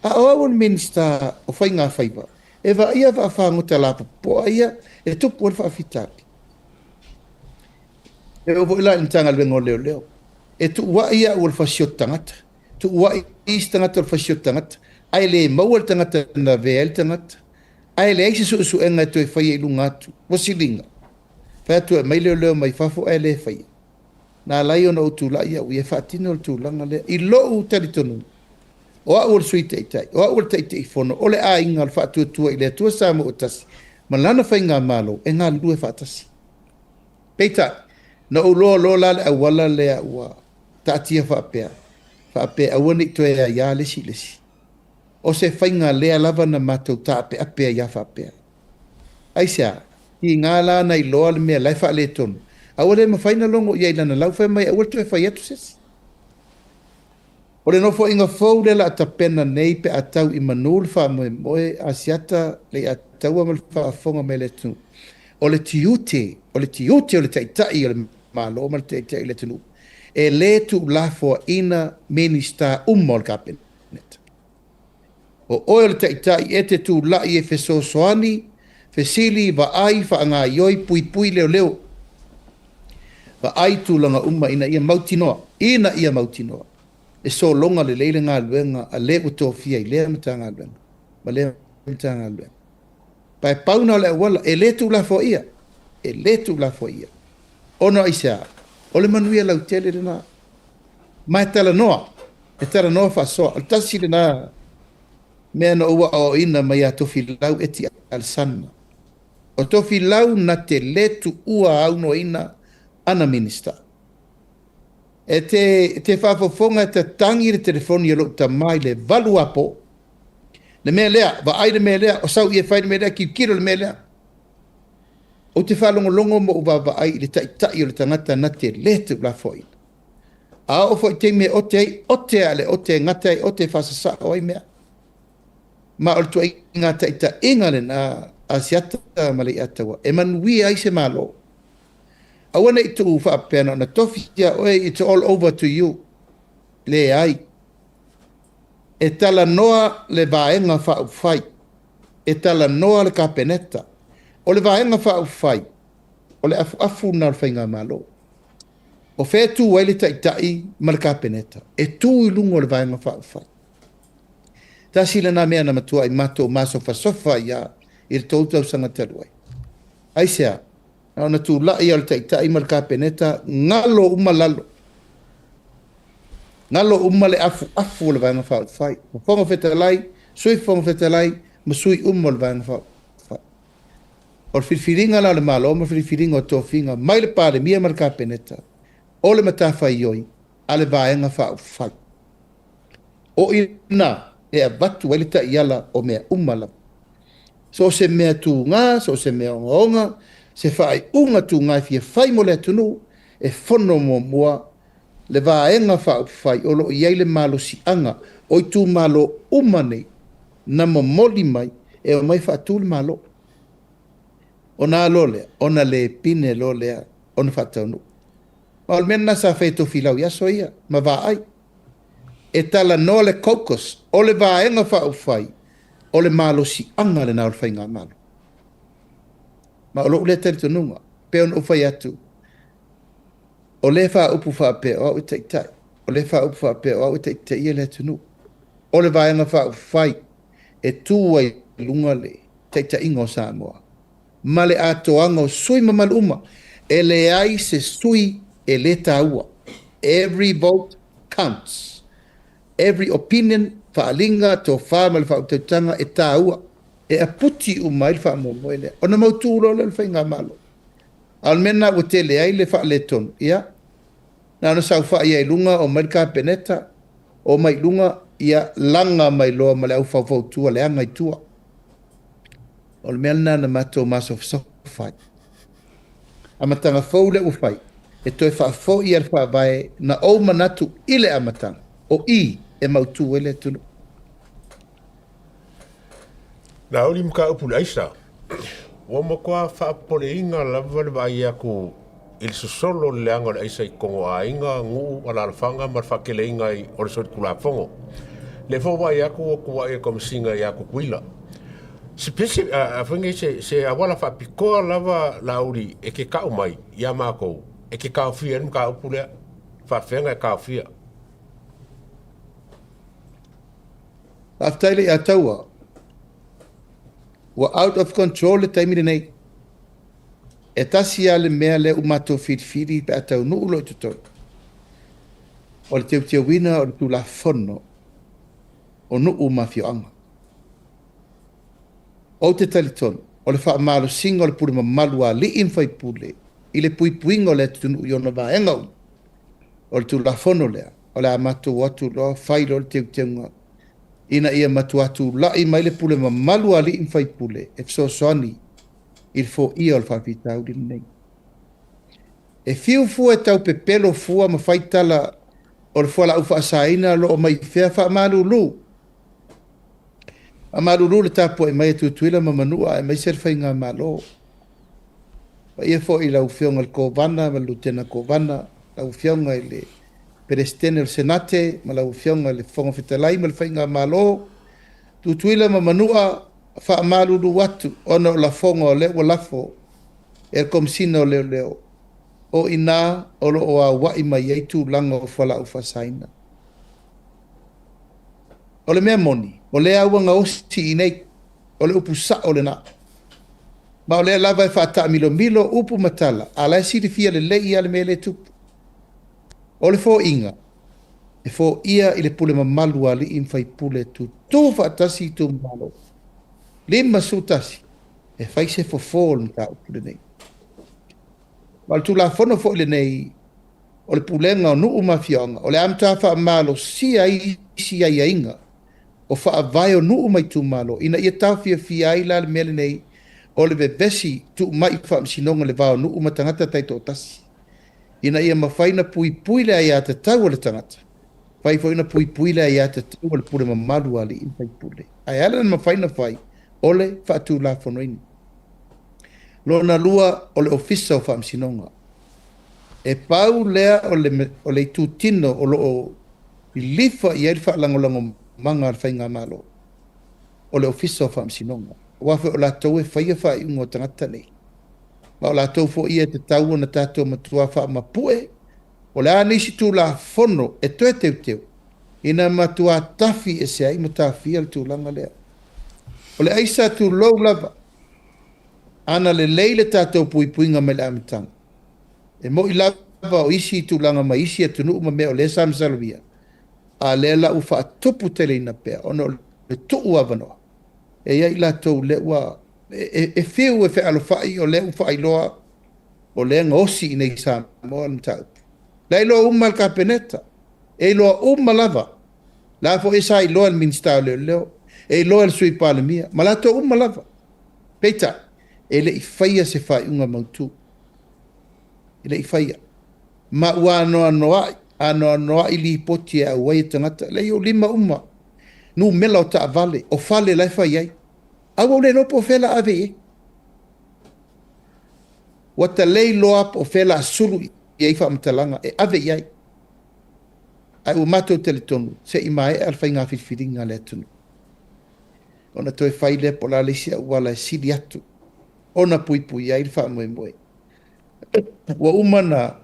A o au o le Minisita o Faigafaiva, e vaaia vaafagota lapopoa ia e tupu ai le faafitauli. E oo foi la i le Matagaluega o Leoleo, e tuuai au o le fasioti tagata, tuuai isi tagata o le fasioti tagata, ae le maua le tagata na avea ai le tagata, ae leai se suesuega e toe faia i luga atu. Ua siliga. Fai atu e aumai leoleo mai fafo ae le faia. Na ala ai ona ou tulai au ia e faatino le tulaga lea. I lou talitonuga, o au o le Sui Taitai, o au o le Taitaifono, o le aiga o le Faatuatua i le Atua Samoa ua Tasi ma Lana Faigamalo e galulue faatasi. Peitai, na ou loa loa la le auala lea ua taatia faapea, faapea aua ne i toe aiā le isi i le isi. O se faiga lea lava na matou taapeape ai a faapea. Aisea? Tiga la na iloa le mea la e faaletonu, a ua le mafai na logo i ai i lana lau fai mai aua le toe fai atu se isi. O le nofoaiga fou lea la a tapena nei pe a tau i manu le faamoemoe Asiata Leiataua ma le faafofoga mai a le atunuu, o le tiute, o le tiute o le Taitai o le Malo ma le Taitai o le atunuu e le tuulafoaina Minisita uma o le Kapeneta. O oe o le Taitai e te tulai e fesoasoani, fesili, vaai, faagaoioi, puipui, leoleo. Vaai tulaga uma ina ia mautinoa, ina ia mautinoa e sologa lelei le galuega a le ua tofia i lea Matagaluega ma lea Matagaluega. Paepauna o le auala, e le tuulafoaia, e le tuulafoaia. Ona aisea? O le manuia lautele lena. Ma e talanoa, e talanoa faasoa. O le tasi lena mea na ou aoaoina mai ia Tofilau Eti Alesana. O Tofilau na te le tuua aunoaina ana Minisita. E te, e te faafofoga e tatagi le telefoni a lou tama i le 8 apo. Le mea lea, vaai le mea lea, o sau i e fai le mea lea, tilotilo le mea lea. Ou te faalogologo ma ou vaavaai i le taitai o le tagata na te le tuulafoaina. A oo foi i taimi e ote ai, ote lava le ote e gata ai ote e faasasao ai mea. Ma o le tuaiga taitaiga lena a Asiata ma Leiataua e manuia ai se Malo. Aua ne i tuu faapea na ona tofi ia oe, it's all over to you. Leai. E talanoa le Vaega Faaupufai, e talanoa le Kapeneta. O le Vaega Faaupufai, o le afuafu lena o le Faigamalo. O fea e tu ai le Taitai ma le Kapeneta? E tu i luga o le Vaega Faaupufai. Tasi lena mea na matuai matou masofasofa ai lava i le tou tausaga talu ai. Aisea? Na ona tulai lava o le Taitai ma le Kapeneta, galo uma lalo. Galo uma le afuafu o le Vaega Faaupufai, Fofoga Fetalai, Sui Fofoga Fetalai ma sui uma o le Vaega Faaupufai. O le filifiliga la o le Malo ma le filifiliga o tofiga mai le Palemia ma le Kapeneta, o le matafaioi a le Vaega Faaupufai. O i ina e avatu ai le taiala o mea uma lava. So o se mea tuga, so o se mea ogaoga, se faaiuga tuga e fia fai mo le atunuu, e fono muamua le Vaega Faaupufai o lo o i ai le malosiaga o itumalo uma nei na momoli mai e omai faatu le Malo. Ona a loa lea, ona le pine loa lea ona faataunuu. Ma o le mea lena sa fai e Tofilau i aso ia, ma vaai. E talanoa le caucus, o le Vaega Faaupufai, o le malosiaga lena o le Faigamalo. Ma o lou lea talitonuga, pei ona ou fai atu, o lea faaupu faapea o au e taitai, o lea faaupu faapea o au e taitaia le atunuu. O le Vaega Faaupufai e tu ai i luga le taitaiga o Samoa ma le atoaga o sui mamalu uma. E leai se sui e le taua. Every vote counts. Every opinion, faaaliga, tofa ma le faautautaga e taua. E aputi uma ai le faamoemoe lea. Ona mautu loa lea o le Faigamalo. A o le mea lena ua tele ai le faaletonu, ia, na ona saofai lava i luga, omai le Kapeneta, omai i luga, ia, laga mai loa ma le au faufautua leaga i tua. O le mea lena na matou masofasofa ai. Amataga fou lea ua fai, e toe faafoi lava le Faavae na ou manatu i le amataga, o i e mautu ai le atunuu. Laauli mataupu i le aisa. Ua matua faapopoleina lava le vaai atu i le sosolo o le leaga o le aisa i totonu o aiga, nuu, alaalafaga ma le faateleina ai o le solitulafono. Lea foi ua vaai atu ua tuuai e le Komesina ia Tutuila. Se pese, a foi nei se, se auala faapitoa lava Laauli e te tau mai ia matou e te taofia ai le mataupu lea. Faafefea ona e taofia? Faafetai le ia taua. Ua out of control le taimi lenei. E tasi lava le mea lea ua matou filifili pe a taunuu loa i totonu, o le teuteuina o le Tulafono o nuu ma afioaga. Ou te talitonu, o le faamalosiga o le pule mamalu a alii ma faipule i le puipuiga o le atunuu i ona vaega uma, o le Tulafono lea, o le a matou o atu loa fai loa le teuteuga ina ia matua tulai mai le pule mamalu a alii ma faipule e fesoasoani i le foia o le faafitauli lenei. E fiu fua e tau pepelo fua ma fai tala o le fualaau faasaina lo o mai fea faamalulu. Faamalulu le tapuai mai a Tutuila ma Manua aemaise le Faigamalo. Paia foi i lau Afioga i le Kovana ma le Lutena Kovana, lau Afioga i le Peresetene o le Senate ma lau Afioga i le Fofoga Fetalai ma le Faigamalo, Tutuila ma Manua, faamalulu atu ona o lafoga o lea ua lafo e le Komesina o Leoleo, o i ina o lo o auai mai ai tulaga o fualaau faasaina. O le mea moni, o lea ua gaosi i inei, o le upu sao lena. Ma o lea lava e faataamilomilo upu ma tala, a la e silafia lelei lava le mea lea e tupu. O le foiga, e foia i le pule mamalu a alii ma faipule tutu faatasi itumalo 51 e fai se fofo o le mataupu lenei. Ma o le Tulafono foi lenei o le Pulega o Nuu ma Afioaga, o le a matua faamalosia ai isi aiaiga o faavae o nuu ma itumalo ina ia taofiofia ai la le mea lenei o le vevesi tuu mai i faamasinoga le va o nuu ma tagata taitoatasi ina ia mafai ona puipui le aiatatau a le tagata, mafai foi ona puipui le aiatatau a le pule mamalu a alii ma faipule. Ae ala ona mafai ona fai, o le faatulafonoina. Lona lua, o le Ofisa o Faamasinoga. E pau lea o le, o le itutino o lo o lilifa i ai le faalagolago taualumaga a le Faigamalo, o le Ofisa o Faamasinoga, aua foi o latou e faia faaiuga o tagata nei, ma o latou foi ia e tatau ona tatou matua faamapue, o le a nisi Tulafono e toe teuteu, ina matua tafi ese ai ma taofia le tulaga lea. O le aisa tulou lava, ana lelei le tatou puipuiga mai le amataga, e mo'i lava o isi tulaga mai isi atunuu ma mea o lea sa masalomia, a lea la ua faatuputeleina pea ona o le tuu avanoa e i ai i latou lea ua e fiu e fealofa'i o lea ua faailoa o lea e gaosi i inei i Samoa le mataupu. La e iloa uma e le Kapeneta, e iloa uma lava, la foi sa iloa e le Minisita o Leoleo, e iloa e le Sui Palemia, ma latou uma lava. Peitai, e le i faia se faaiuga mautu. E le i faia. Ma ua anoanoai, anoanoai lipoti e auai e tagata. Lea i ou lima uma, numera o taavale, o fale la e fai ai. A ua ou le iloa po o fea o le a ave i ai. Ua ta le iloa po o fea o le a sulu i ai faamatalaga e ave i ai. Ae ua matou talitonu, se i maea le faiga filifiliga a le atunuu, ona toe fai lea po o le a le isi auala e sili atu ona puipui ai le faamoemoe. Ua uma ona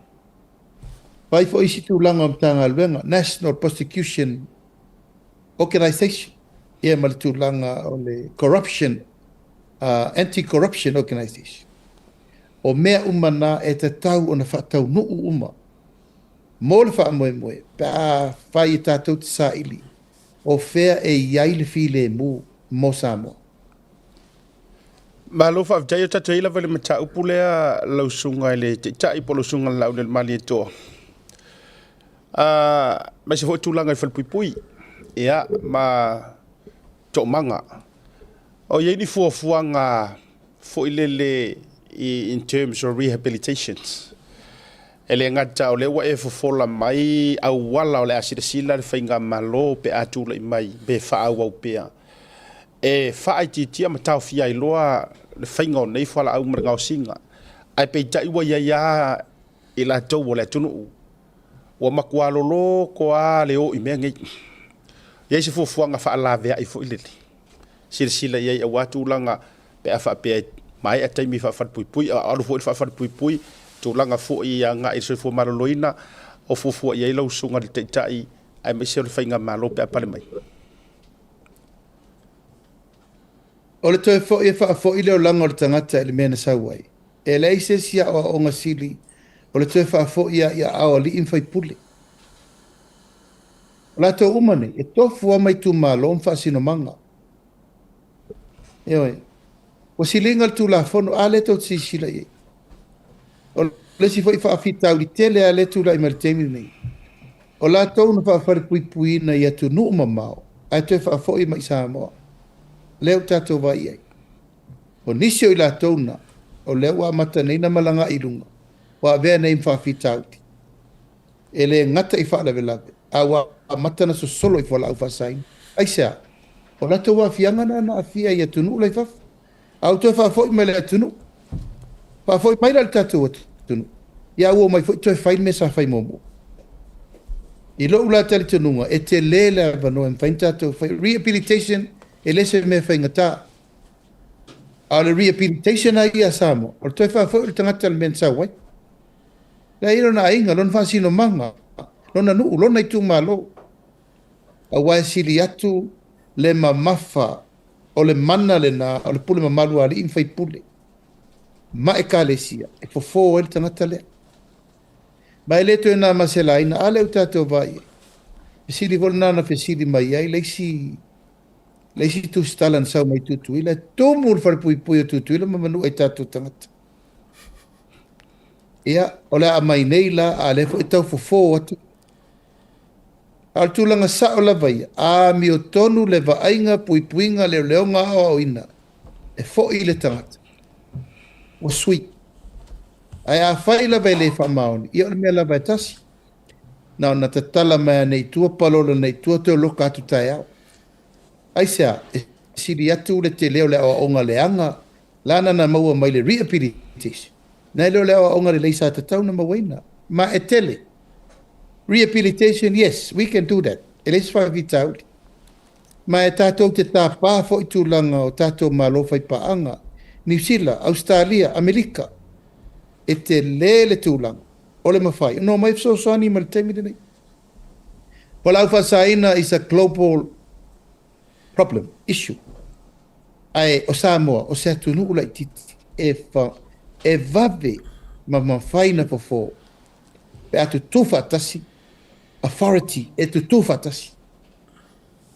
fai foi isi tulaga o Matagaluega, National Prosecution Organization, ia ma le tulaga o le corruption, Anti-Corruption Organization. O mea uma na e tatau ona faataunuu uma mo le faamoemoe pe a fai e tatou te saili o fea e i ai le filemu mo Samoa. Malo faafetai. O tatou i ai lava i le mataupu lea lau susuga i le Taitai po o lau susuga i le Laaulialemalietoa, aemaise foi tulaga i falepuipui, ia, ma toomaga. O i ai ni fuafuaga foi lele in terms of rehabilitations? E le gata o lea ua e fofola mai auala o le a silasila le faigamalo pe a tulai mai pe faaauau pea e faaitiitia ma taofia ai loa le faiga o nei fualaau ma le gaosiga, ae peitai ua i ai lava i latou o le atunuu ua matua loloto lava le o i mea nei. E i ai se fuafuaga faalaveai foi lele, silasila i ai aua tulaga pe a faapea e maea taimi faafalepuipui, a alu foi le faafalepuipui, tulaga foi agai i le soifua maloloina, o fuafua i ai lau susuga i le Taitai aemaise o le faigamalo pe a pale mai? O le toe foi e faafoi le olaga o le tagata i le mea na sau ai. E leai se isi aoaoga sili o le toe faafoi lava i aao o alii ma faipule. O latou uma nei, e tofu lava ma itumalo ma faasinomaga. Ioe. Ua siliga le Tulafono, a lea tou te silasila i ai. O le isi foi faafitauli tele lava lea e tulai mai i le taimi lenei, o latou na faafalepuipuiina i atunuu mamao ae toe faafoi mai i Samoa. Lea ua tatou vaai i ai. O nisi o i latou na, o lea ua amata nei ona malaga i luga, ua avea nei ma faafitauli. E le gata i faalavelave, a ua amata ona sosolo i fualaau faasaina. Aisea? O latou aafiaga na na aafia i atunuu la i fafo, a ua toe faafoi mai i le atunuu. Faafoi mai la i le tatou atunuu, ia ua omai foi toe fai le mea sa fai muamua. I lou la talitonuga, e tele le avanoa e mafai ona tatou fai. Rehabilitation e le se mea faigata. A o le rehabilitation lava ia a Samoa, o le toe faafoi o le tagata i le mea na sau ai. La e i ai lona aiga, lona faasinomaga, lona nuu, lona itumalo. Aua e sili atu le mamafa o le mana lena o le pule mamalu a alii ma faipule ma ekalesia e fofo ai le tagata lea. Ma e le toe na ma se laina, a lea ua tatou vaai i ai. Fesili foi lena na fesili mai ai le isi le isi tusitala na sau mai Tutuila, e tumu le falepuipui o Tutuila ma manua i tatou tagata. Ia, o le a aumai nei la, a lea foi e tau fofo atu. A o le tulaga sao lava ia, a amiotonu le vaaiga, puipuiga, leoleoga, aoaoina, e foi le tagata, ua sui. Ae afai lava e le faamaoni, ia o le mea lava e tasi. Na ona tatala mai lava nei i tua, palola nei i tua, toe loka atu taeao. Aisea? E sili atu le tele o le aoaoga leaga lana na maua mai le rehabilitation, nai lo le aoaoga lelei sa tatau ona mauaina. Ma e tele. Rehabilitation, yes, we can do that. E leai se faafitauli. Ma e tatou te tapa foi tulaga o tatou Malo faipaaga, Niu Sila, Ausetalia, Amerika, e tele le tulaga o le mafai ona omai fesoasoani mai le taimi lenei. Fualaau faasaina is a global problem, issue. Ae o Samoa, o se atunuu laitiiti e, fa, e vave ma mafai na fofo pe a tutū faatasi, authority e tutū faatasi.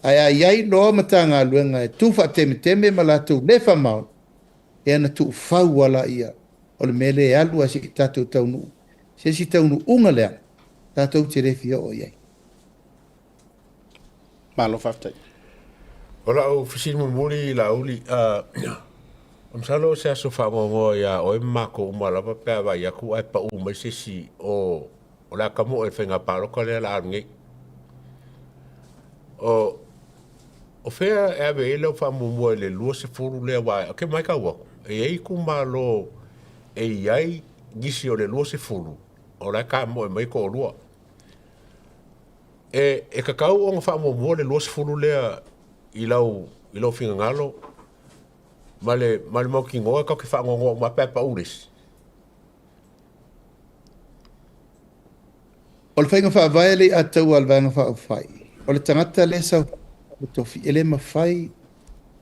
Ae a i ai loa Matagaluega e tu faatemeteme ma latou le faamaoni, ia na tuufau lava laia o le mea lea e alu ae se i tatou taunuu se isi taunuuga leaga tatou te le fia oo i ai. Malo faafetai. O lau fesili mulimuli Laauli, masalo o se aso faanoanoa ia oe ma matou uma lava pe a vaai atu ae pau mai se isi o le a tamoe i le faiga palota lea o le a alu nei. O fea e ave i ai lau faamuamua i le 20 lea, aua ou te matau atu, e i ai itumalo e i ai nisi o le 20 o la e tamoe mai toalua. E tatau ona faamuamua le 20 lea i lau finagalo ma le mautinoa tatou te faanoanoa uma lava pe a pau le isi. O le faiga faavae lea i ataua a le Vaega Faaupufai, o le tagata lea e sau le tofi, e le mafai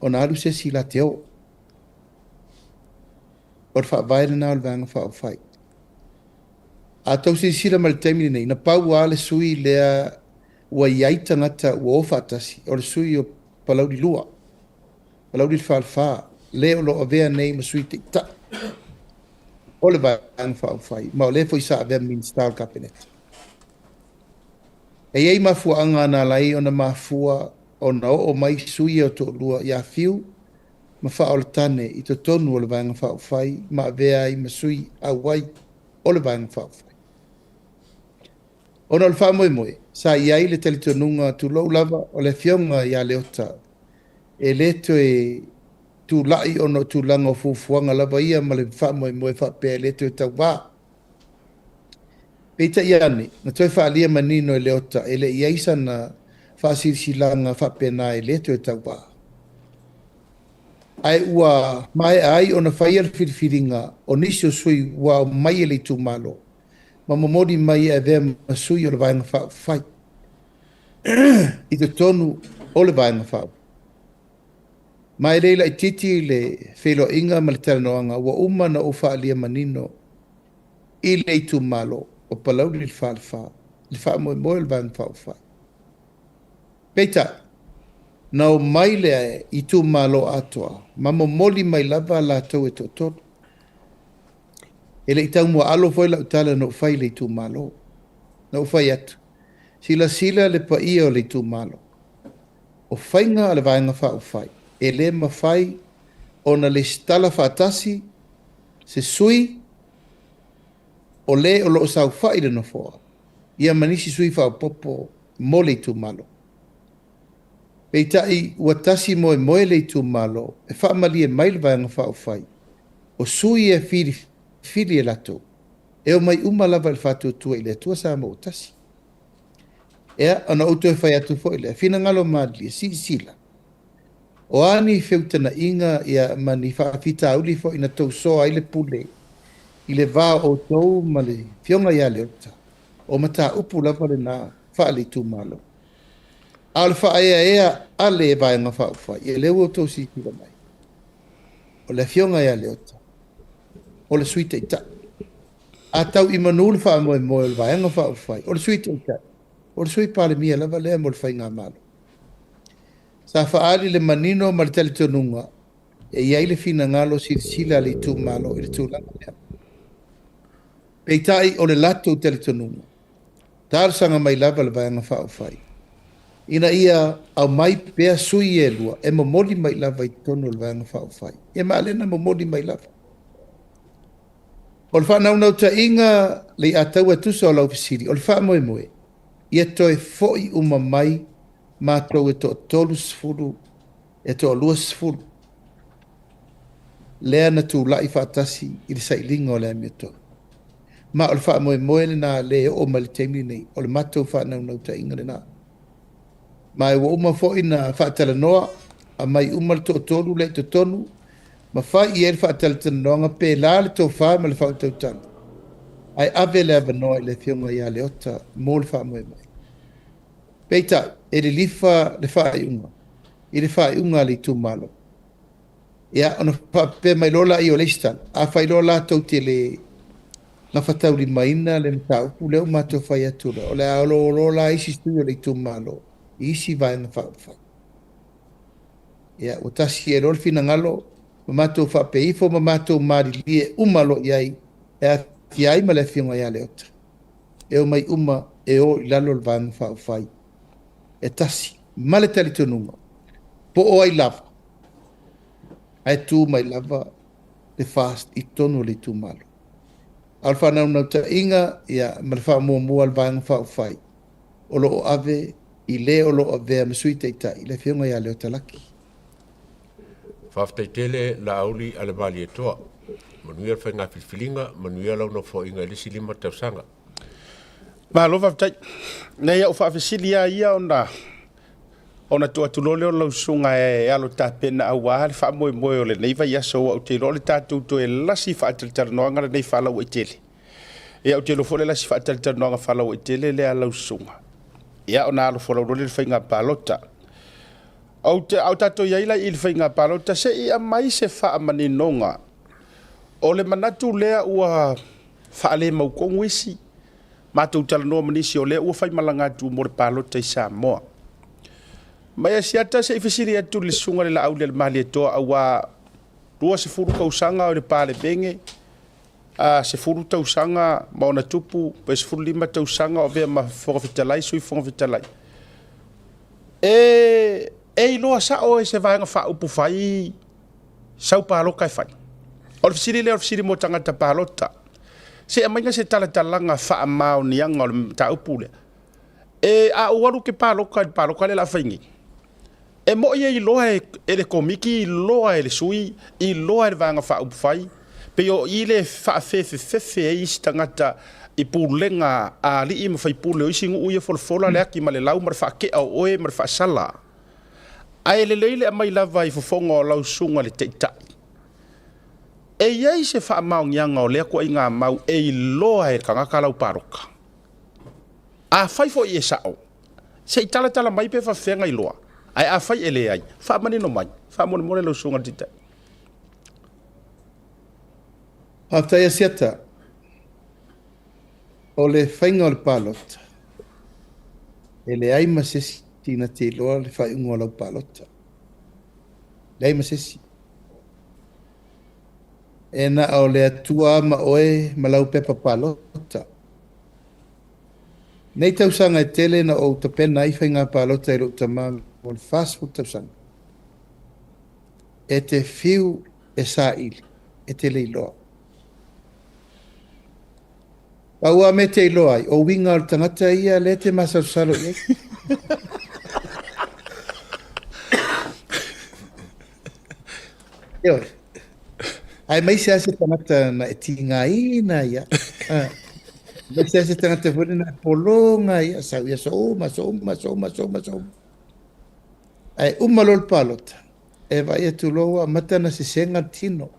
ona alu se isi la te o. O le faavae lena o le Vaega Faaupufai. A outou silasila mai i le taimi lenei, na pau lava le sui lea ua i ai tagata ua o faatasi, o le sui o Palauli 2, Palauli le Falefa, le o lo o avea nei ma sui taitai o le Vaega Faaupufai, ma o lea foi sa avea ma Minisita o le Kapeneta. E i ai mafuaaga na ala ai ona mafua ona oo mai sui ia o toalua ia Fiu ma Faaolatane i totonu o le Vaega Faaupufai ma avea ai ma sui auai o le Vaega Faaupufai. Ona o le faamoemoe, sa i ai le talitonuga tulou lava o le afioga ia Leota e le toe tulai ona o tulaga o fuafuaga lava ia ma le faamoemoe faapea e le toe tauvā. Peitai ane, na toe faaalia manino e Leota e le i ai sana faasilasilaga faapena e le toe tauvā. Ae ua maea ai ona faia le filifiliga o nisi o sui ua aumai e le itumalo ma momoli mai e avea ma sui o le Vaega Faaupufai i totonu o le Vaega Faaupufai. Ma e le laitiiti le feiloaiga ma le talanoaga ua uma ona ou faaalia manino i le itumalo o Palauli le Falefa, le faamoemoe o le Vaega Faaupufai. Peitai, na omai le itumalo atoa ma momoli mai lava latou e toatolu. E le i taumuaalo foi lau tala na ou fai i le itumalo. Na ou fai atu, silasila le paia o le itumalo. O faiga a le Vaega Faaupufai, e le mafai ona lesitala faatasi se sui o le o lo o saofai i le nofoa, ia ma nisi sui faaopoopo mo le itumalo. Peitai, ua tasi moemoe le itumalo e faamalie mai le Vaega Faaupufai, o sui e filifili e latou, e omai uma lava i le faatuatua i le Atua Samoa ua tasi. Ea, ona ou toe fai atu foi lea, finagalo malilie, silasila, o a ni feutanaiga ia ma ni faafitauli foi na tou soa ai le pule i le va o outou ma le afioga ia Leota, o mataupu lava lena faale-itumalo. A o le faaeaea a le Vaega Faaupufai, ia lea ua outou silasila mai, o le afioga ia Leota, o le Sui Taitai. A tau i manu le faamoemoe o le Vaega Faaupufai, o le Sui Taitai, o le Sui Palemia lava lea mo le faigamalo. Sa faaali le manino ma le talitonuga e i ai le finagalo silasila a le itumalo i le tulaga lea. Peitai o le latou talitonuga, talosaga mai lava le Vaega Faaupufai, ina ia aumai pea sui e lua e momoli mai lava i totonu o le Vaega Faaupufai. Ia ma lea na momoli mai lava. O le faanaunautaiga le Ataua e tusa o lau fesili, o le faamoemoe, ia toe foi uma mai matou e toa-30, e toa-20, lea na tulai faatasi i le sailiga o le amiotonu. Ma o le faamoemoe lena le oo mai le taimi lenei, o le matou faanaunautaiga lena. Ma ua uma foi na faatalanoa, aumai uma le toatolu lea i totonu, ma fai i ai le faatalatalanoaga pēlā le tofa ma le faautautaga, ae ave le avanoa i le Afioga ia Leota mo le faamoemoe. Peitai, e lilifa le faaiuga i le faaiuga a le itumalo. Ia, ona faapea mai loa lea o le isi tala, afai loa latou te le gafataulimaina le mataupu lea ua matou fai atu loa, o le a oloolo la isi sui o le itumalo i isi vaega faaupufai. Ia, ua tasi ai loa le finagalo, ma matou faapea ifo ma matou malilie uma loa i ai, e aafia ai ma le Afioga ia Leota, e omai uma e o i lalo o le vaega faaupufai e tasi, ma le talitonuga, po o ai lava, ae tu mai lava le FAST i totonu o le itumalo. A o le faanaunautaiga ia, ma le faamuamua a le Vaega Faaupufai, o lo o ave i le o lo o avea ma Sui Taitai, le Afioga ia Leota Laki. Faafetai tele Laauli a le Malietoa. Manuia le faiga filifiliga, manuia lau nofoaiga i le isi 5 tausaga. Malo faafetai. Nei au faafesili lava ia ona tuu atu loa lea o lau susuga e alo tapena aua le faamoemoe o lenei vaiaso, aua ou te iloa o le tatou toe lasi faatalatalanoaga lenei faalauaitele. Ia ou te iloa foi le lasi faatalatalanoaga faalauaitele lea a lau susuga. Ia ona alo folau loa lea i le faiga palota. Ou te, a o tatou i ai la i le faiga palota, se i aumai se faamaninoga o le manatu lea ua faalemautonu isi matou talanoa ma nisi o lea ua faimalaga atu mo le palota i Samoa. Mai Asiata se i fesili atu i le susuga i le Laauli a le Malietoa, aua 20 tausaga o le Palemene, 10 tausaga ma ona tupu, pe 15 tausaga o avea ma Fofoga Fetalai, Sui Fofoga Fetalai. E iloa sao e se Vaega Faaupufai sau palota e fai. O le fesili lea o le fesili mo tagata palota. Se aumaiga se talatalaga faamaoniaga o le mataupu lea. E a ou alu ou te palota i le palota lea o le a fai nei, e moi e iloa e le komiti, iloa e le sui, iloa e le Vaega Faaupufai, pei o i le faafefefefe ai isi tagata i pulega a alii ma faipule o isi nuu ia folafola le ati ma le lau ma le faatea o oe ma le faasala. Ae lelei le aumai lava i fofoga o lau susuga le Taitai. E i ai se faamaoniaga o lea tuuaiga mau e iloa e le tagata lau palota? Afai foi e sao, se i talatala mai pe faafefea iloa. Ae afai e leai, faamanino mai, faamolemole lau susuga le Taitai. Faafetai Asiata. O le faiga o le palota, e leai ma se isi na te iloa le faaiuga o lau palota. Leai ma se isi. E na o le Atua ma oe ma lau pepa palota. Nei tausaga e tele na ou tapena ai faiga palota i lou tama mo le 40 tausaga. E te fiu e saili, e te le iloa. Pau lava mea e te iloa ai, o uiga o le tagata ia lea e te masalosalo i ai. Ioe. Aemaise lava se tagata na e tigaina ia. Aemaise lava se tagata foi na e pologa ia, sau i aso uma, aso uma, aso uma, aso uma, aso uma. Ae uma loa le palota, e vaai atu loa ua amata ona sesega le tino.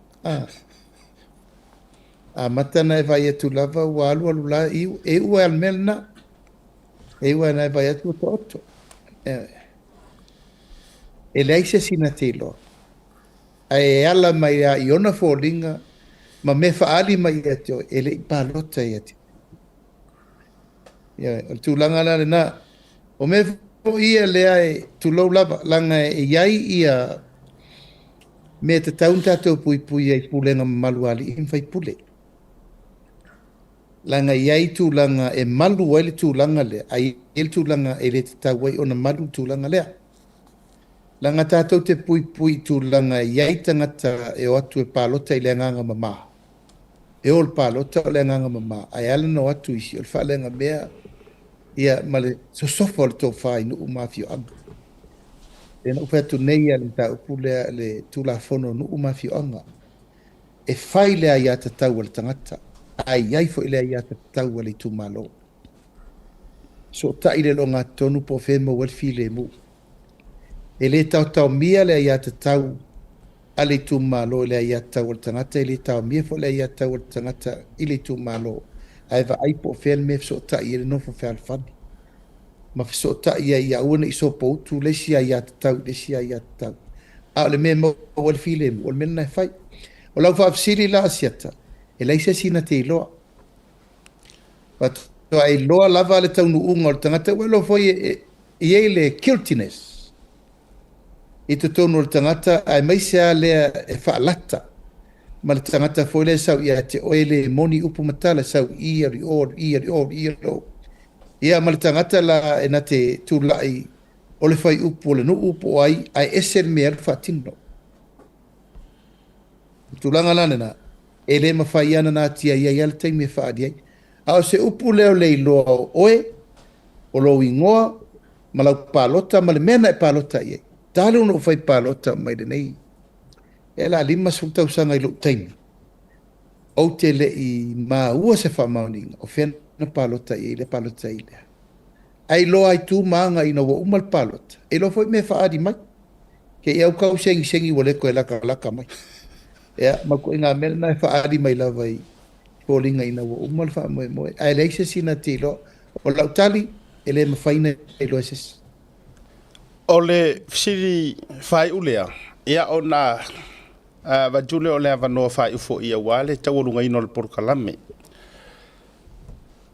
Amata ona e vaai atu lava ua alu alu la, e iu lava i le mea lena. E iu lava ina e vaai atu ua taoto. E leai se isi na te iloa. Ae e ala mai lava i ona foliga ma mea faaali mai ia te oe, e le i palota ia te oe. O le tulaga la lena. O mea foi ia lea e tulou lava, leaga e i ai ia mea e tatau ona tatou puipui ai i pulega mamalu a alii ma faipule. Leaga e i ai tulaga e malu ai le tulaga lea, ae i ai le tulaga e le tatau ai ona malu le tulaga lea. Leaga tatou te puipui i tulaga e i ai tagata e o atu e palota i le agaga mama. E o le palota o le agaga mama, ae ala ona o atu isi o le faaleagamea ia ma le sosofa o le tofa i nuu ma afioaga. Lea na ou fai atu nei ia le mataupu lea, le Tulafono o nuu ma afioaga. E fai le aiatatau a le tagata, ae i ai foi le aiatatau a le itumalo. Sootai le logatonu po o fea e maua ai le filemu. E le taotaomia le aiatatau a le itumalo i le aiatatau a le tagata, e le taomia foi le aiatatau a le tagata i le itumalo, ae vaai po o fea le mea e fesootai ai le nofo fealofani ma fesootai ai ia aua ne i sopoutu le isi aiatatau i le isi aiatatau. A o le mea e maua ai le filemu, o le mea lena e fai. O lau faafesili la Asiata, e leai se isi na te iloa. Faatoa iloa lava le taunuuga o le tagata, ua iloa foi e i ai le guiltiness i totonu o le tagata, aemaise lava lea e faalata ma le tagata foi lea e sau ia te oe, le moni upu ma tala, sau i alu i o, alu i alu i o, alu i alu i o. Ia ma le tagata la e na te tulai o le faiupu o le nuu po o ai, ae ese le mea alu faatino. O le tulaga la lena, e le mafai lava ona natia i ai lava le taimi e faaali ai. A o se upu lea o le iloa o oe, o lou igoa, ma lau palota ma le mea na e palota i ai. Talu ona ou fai palota mai lenei, e la 50 tausaga i lou taimi, ou te le i maua se faamaoniga o fea na palota i ai lea palota i lea. Ae iloa ai tu ma aga ina ua uma le palota, e iloa foi mea e faaali mai. Ke i au kau segisegi ua le toe latalata mai. Ia, ma ituaiga mea lena e faaali mai lava i foliga ina ua uma le faamoemoe. Ae leai se isi na te iloa. O lau tali, e le mafai ona iloa e se isi. O le fesili faaiu lea, ia ona avatu lea o le avanoa faaiu foi aua le taualugaina o le polokalame.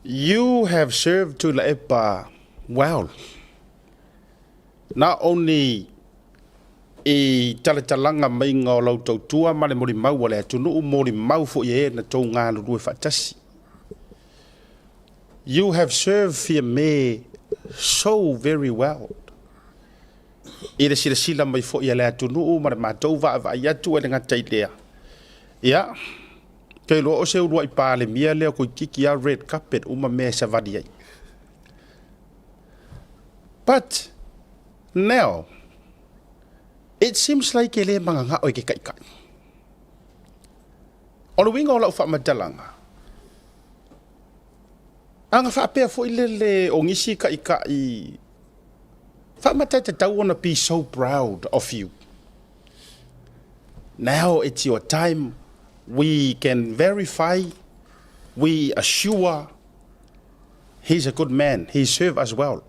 You have served Tuilaepa well. Not only i talatalaga maiga o lau tautua ma le molimau a le atunuu, molimau foi e e na tou galulue faatasi. You have served Fiame so very well. I le silasila mai foi a le atunuu ma le matou vaavaai atu e le gata i lea. Ia, ke iloa o se uluai Palemia lea toeitiiti lava red carpet uma mea e savali ai. But now, it seems like e le magagao e ke taitai. O le uiga o lau faamatalaga, aga faapea foi lele o nisi taitai faamata e tatau ona be so proud of you. Now it's your time. We can verify, we assure he's a good man. He served us well.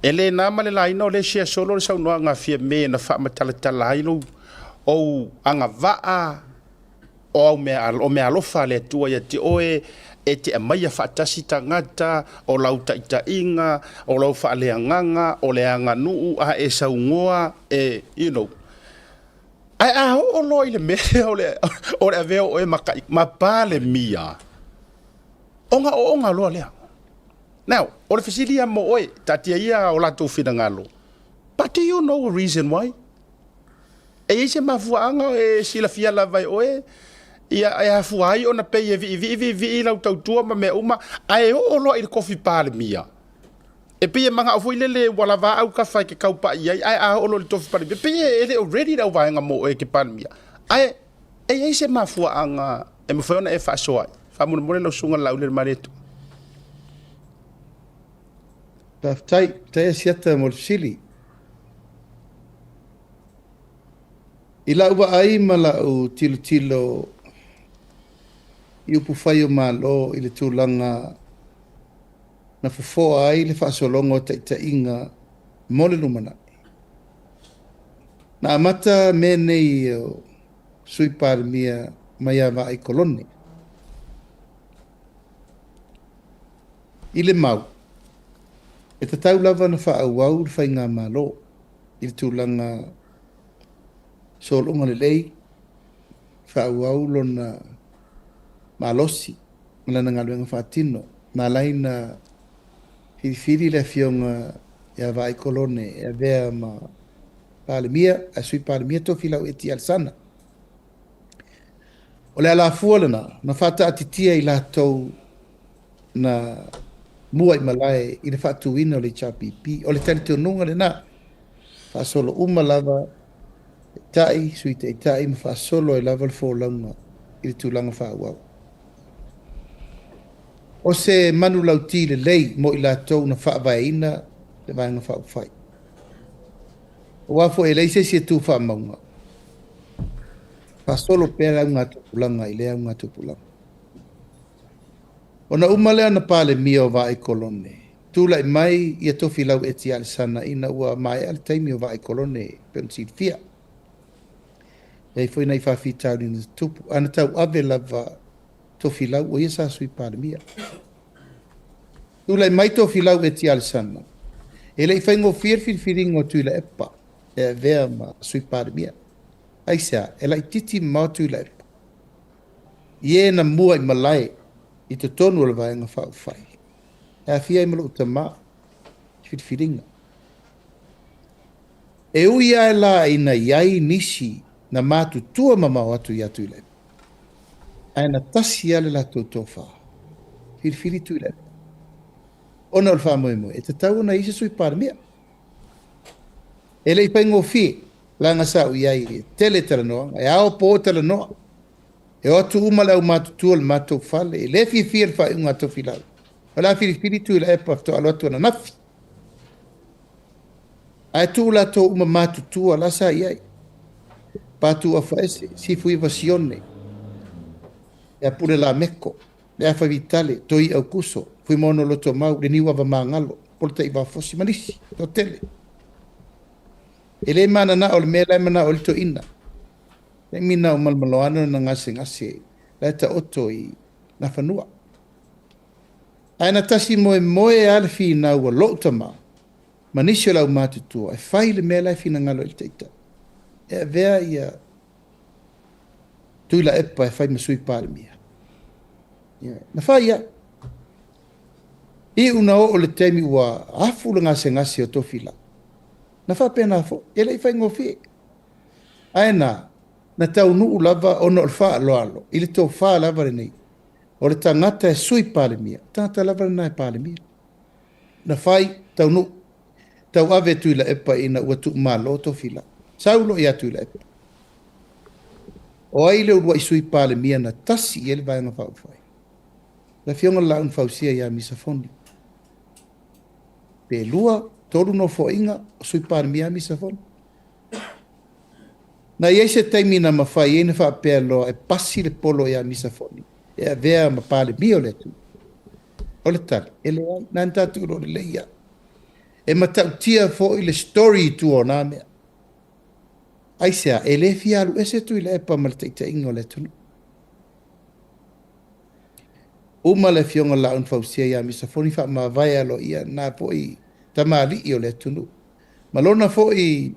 E le na ma le laina o le sia solo le saunoaga Fiame na faamatalatala ai lou ou agavaa o au mea, o mea alofa a le Atua ia te oe, e te aumaia faatasi tagata, o lau taitaiga, o lau faaleagaga, o le aganuu, a e saugoa, e, you know. Ae a oo loa i le mea lea o le, o le avea o oe ma, ma Palemia, ona ooga loa lea. Now, o le fesili ia mo oe, taatia ia o latou finagalo. But do you know a reason why? E i ai se mafuaaga e silafia lava e oe, ia e afua ai ona pei e viivii viivii lau tautua ma mea uma, ae oo loa i le tofi Palemia. E pei e manao foi lele ua lava au kafa e ke kaupai ai, ae a oo loa i le tofi Palemia, pei e le o ready le auvaega mo oe ke Palemia. Ae e i ai se mafuaaga e mafai ona e faasoa ai. Faamolemole lau susuga Laaulialemalietoa. Faafetai, faafetai Asiata mo le fesili. I lau vaai ma lau tilotilo i upufai o Malo i le tulaga na fofoa ai le faasologa o taitaiga mo le lumanai. Na amata mea nei o Sui Palemia mai ia Vaai Kolone. I le mau, e tatau lava ona faaauau le faigamalo i le tulaga sologa lelei, faaauau lona malosi ma lana galuega faatino. Na ala ai ona filifili le afioga ia Vaai Kolone e avea ma Palemia, ae Sui Palemia Tofilau Eti Alesana. O le alafua lena na faataatitia i latou na mua i malae i le faatuina o le HRPP. O le talitonuga lena, faasolo uma lava taitai, sui taitai ma faasolo ai lava le folauga i le tulaga faaauau. O se manulauti lelei mo i latou na faavaeina le Vaega Faaupufai. Aua foi e leai se isi e tu faamauga, faasolo pea le augatupulaga i lea augatupulaga. Ona uma lea ona Palemia o Vaai Kolone, tulai mai ia Tofilau Eti Alesana ina ua maea le taimi o Vaai Kolone e pei ona silafia. E i ai foi nai faafitauli na tutupu, ae na tauave lava Tofilau o ia sa Sui Palemia. Tulai mai Tofilau Eti Alesana, e le i faigofie le filifiliga o Tuilaepa e avea ma Sui Palemia. Aisea? E laitiiti mamao Tuilaepa i e na mua i malae i totonu o le Vaega Faaupufai, e aafia ai ma lou tama i filifiliga. E ui lava la ina i ai nisi na matutua mamao atu ia Tuilaepa, ae na tasi lava le latou tofa, filifili Tuilaepa. Ona o le faamoemoe, e tatau ona i ai se Sui Palemia. E le i faigofie, leaga sa ou i ai e tele talanoaga, e ao po talanoa. E o atu uma le aumatutua o le matou fale, e le fiafia i le faaiuga a Tofilau. O le a filifili Tuilaepa faatoa alu atu ananafi. Ae tuu latou uma matutua la sa i ai. Patu Afaese, Sifuiva Sione, ia Pule Lameko, Leafa Vitale, Toi Aukuso, Fuimaono Lotomau, le Niuava Magalo, Polataivao Fosi ma nisi, toatele. E le mananao o le mea la e manao ai le toeaina. Taimi na o Malomaloana na gasegase la e taoto i Nafanua. Ae na tasi moemoe lava le finau a lou tama ma nisi o le aumatutua e fai le mea la e finagalo ai le taitai. E avea ia Tuilaepa e fai ma Sui Palemia. Na fai lava. Iu na oo i le taimi ua afu le gasegase o Tofilau. Na faapena foi, e le i faigofie. Ae na, na taunuu lava ona o le faaaloalo i le tofa lava lenei. O le tagata e Sui Palemia, o le tagata lava lena e Palemia. Na fai, taunuu, tauave e Tuilaepa ina ua tuumalo Tofilau. Sau loa ia Tuilaepa. O ai le uluai Sui Palemia na tasi i ai le Vaega Faaupufai? Le Afioga i le Laau na Fausia ia Misa Foni. Pe lua, tolu nofoaiga o Sui Palemia Misa Foni. Na i ai se taimi na mafai ai ona faapea loa e pasi le polo ia Misa Foni e avea ma Palemia o le atunuu. O le tali, e leai, na ona tatou iloa lelei lava. E matautia foi le story i tua o na mea. Aisea? E le fia alu ese Tuilaepa ma le taitaiga o le atunuu. Uma le Afioga i le Laau na Fausia ia Misa Foni faamavae aloaia na foi tamalii o le atunuu. Ma lona foi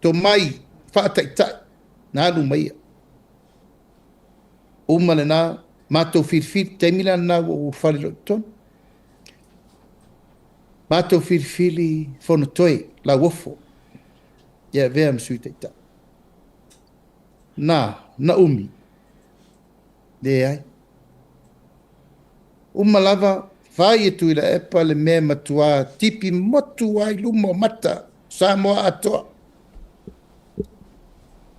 tomai faataitai na alu ma ia. Uma lena, matou filifili, taimi la lena ua ou ulufale loa i totonu. Matou filifili Fonotoe Lauofo e avea ma Sui Taitai. Na, na umi. Leai. Uma lava, fai e Tuilaepa le mea e matua tipi motu ai luma o mata Samoa atoa.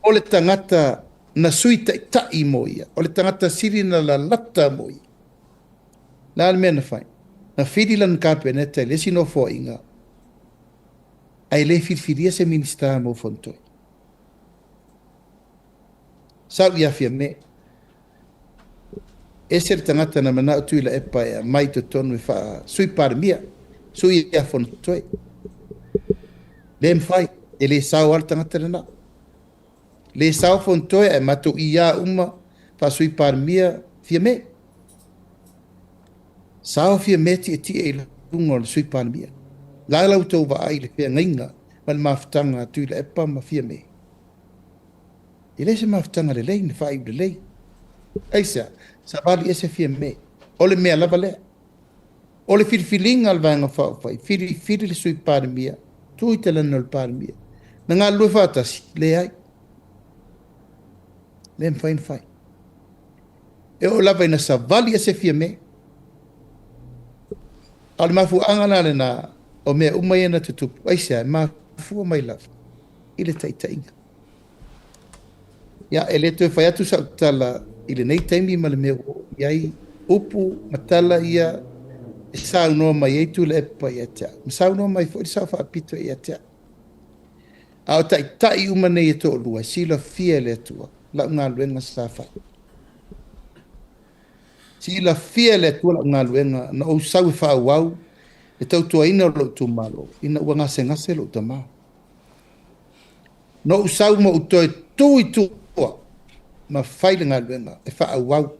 O le tagata na Sui Taitai mo ia, o le tagata sili na lalata mo ia. Le a le mea na fai? Na fili lana Kapeneta i le isi nofoaiga, ae le filifilia se Minisita mo Fonotoe. Sau ia Fiame. Ese le tagata na manao Tuilaepa e aumai i totonu e faa-Sui Palemia, sui ia Fonotoe. Le mafai, e le sao lava le tagata lena. Le sao Fonotoe ae matou ia uma faa-Sui Palemia Fiame. Sao Fiame tietie i luga o le Sui Palemia. La la outou vaai i le feagaiga ma le mafutaga a Tuilaepa ma Fiame. E le se mafutaga lelei na faaiu lelei. Aisea? Savali ese Fiame. O le mea lava lea. O le filifiliga a le Vaega Faaupufai, filifili le Sui Palemia, tuu i talana o le Palemia. Na galulue faatasi? Leai. Le mafai ona fai. E oo lava ina savali ese Fiame. A o le mafuaaga la lena o mea uma ia na tutupu, aisea? E mafua mai lava i le taitaiga. Ia, e le toe fai atu sau tala i lenei taimi ma le mea ua oo i ai upu ma tala ia e saunoa mai ai Tuilaepa ia te au, ma saunoa mai foi le Sao Faapito ia te au. A o taitai uma nei e toalua, e silafia e le Atua lau galuega sa fai. Silafia e le Atua lau galuega na ou sau e faaauau le tautuaina o lou itumalo ina ua gasegase lou tama. Na ou sau ma ou toe tu i tua ma fai le galuega e faaauau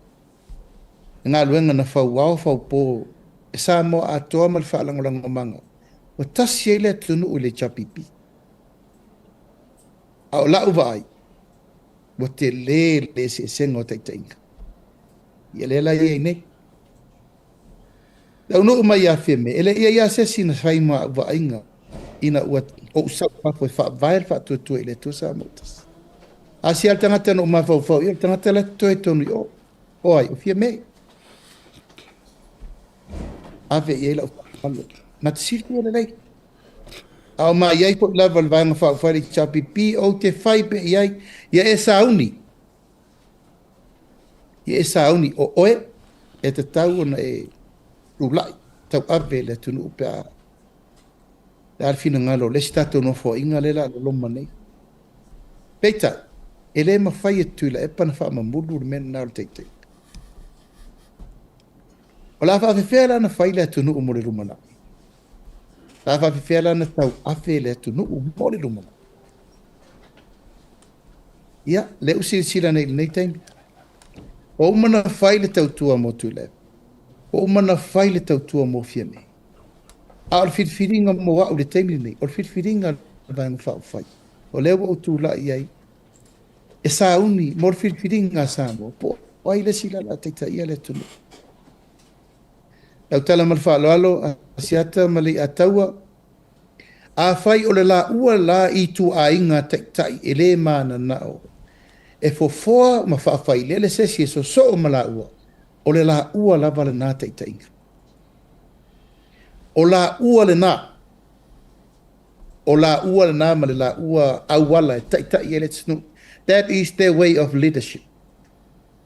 le galuega na fauao faupo e Samoa atoa ma le faalagolagomaga ua tasi ai le atunuu i le HRPP. A o lau vaai, ua tele le eseesega o taitaiga. Ia lea la e i ai nei. Taunuu mai ia Fiame, e le i i ai lava se isi na fai ma au vaaiga ina ua ou sau i fafo e faavae le faatuatua i le Atua Samoa Tasi. A sia le tagata na ou mafaufau i ai, o le tagata la e totoe i totonu i o. O ai? O Fiame. Ave i ai lau faaaloalo. Na te silafia lelei. A o ma i ai foi lava le Vaega Faaupufai le HRPP, ou te fai pea i ai, ia e sauni, ia e sauni, o oe e tatau ona e tulai tauave le atunuu pe a le a le finagalo o le isi tatou nofoaiga lea o le a loloma nei. Peitai, e le mafai e Tuilaepa ona faamamulu le mea lena o le taitaiga. O le a faafefea la ona fai le atunuu mo le lumanai? O le a faafefea la ona tauave le atunuu mo le lumanai? Ia, lea ua silasila nei i lenei taimi. Ua uma ona fai le tautua mo Tuilaepa. Ua uma ona fai le tautua mo Fiame. A o le filifiliga mo au i le taimi lenei, o le filifiliga a le Vaega Faaupufai, o lea ua ou tulai i ai e sauni mo le filifiliga a Samoa, po o ai le isi la o le a taitaia le atunuu. Lau tala ma le faaaloalo, Asiata ma Leiataua, Afai o le laua la ituaiga taitai e le mananao e fofoa ma faafailele se isi e sosoo ma laua, o le laua lava lena taitaiga. O laua lena. O laua lena ma le laua auala e taitai ai le atunuu. That is their way of leadership.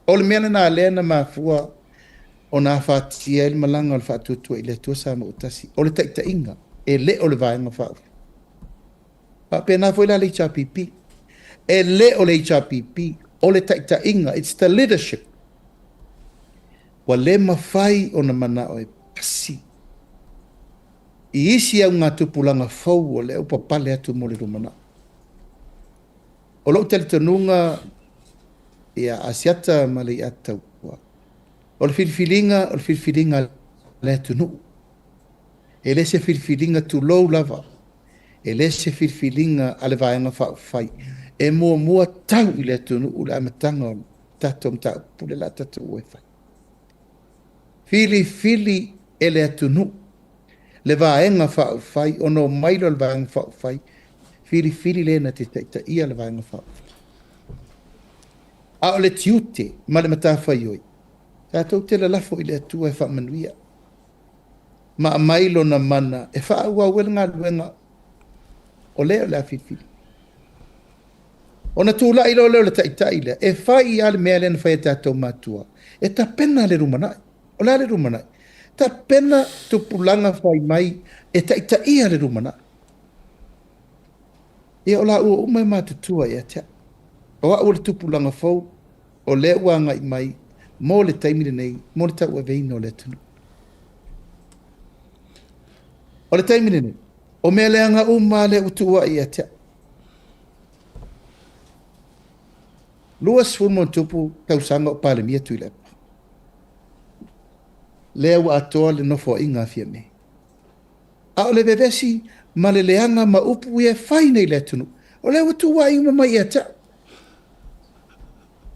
O le mea lena lea na mafua ona afatia ai le malaga o le Faatuatua i le Atua Samoa Tasi, o le taitaiga, e le o le Vaega Faaupufai. Faapena foi la le HRPP. E le o le HRPP, o le taitaiga, it's the leadership. Ua le mafai ona manao e pasi i isi augatupulaga fou o lea ua papale atu mo le lumanai. O lou talitonuga ia Asiata ma Leiataua, o le filifiliga, o le filifiliga a le atunuu. E le se filifiliga tulou lava, e le se filifiliga a le Vaega Faaupufai. E muamua tau i le atunuu le amataga o le tatou mataupu lea o le a tatou o e fai. Filifili e le atunuu le Vaega Faaupufai ona omai lea o le Vaega Faaupufai filifili le na te taitaia le Vaega Faaupufai. A o le tiute ma le matafaioi, tatou te lalafo i le Atua e faamanuia ma aumai Lona mana e faaauau ai le galuega o lea o le a filifili. Ona tulai loa lea o le taitai lea e fai lava le mea lea na fai e tatou matua, e tapena le lumanai. O le a le lumanai? Tapena tupulaga fai mai e taitaia le lumanai. Ia o laua uma e matutua ia te au. O au o le tupulaga fou, o lea ua agai mai mo le taimi lenei, mo le tauaveina o le atunuu. O le taimi lenei, o mea leaga uma lea ua tuuai ia te au. 20 ma ona tupu tausaga o Palemia Tuilaepa. Lea ua atoa le nofoaiga a Fiame. A o le vevesi ma le leaga ma upu ia e fai nei i le atunuu, o lea ua tuuai uma mai ia te au.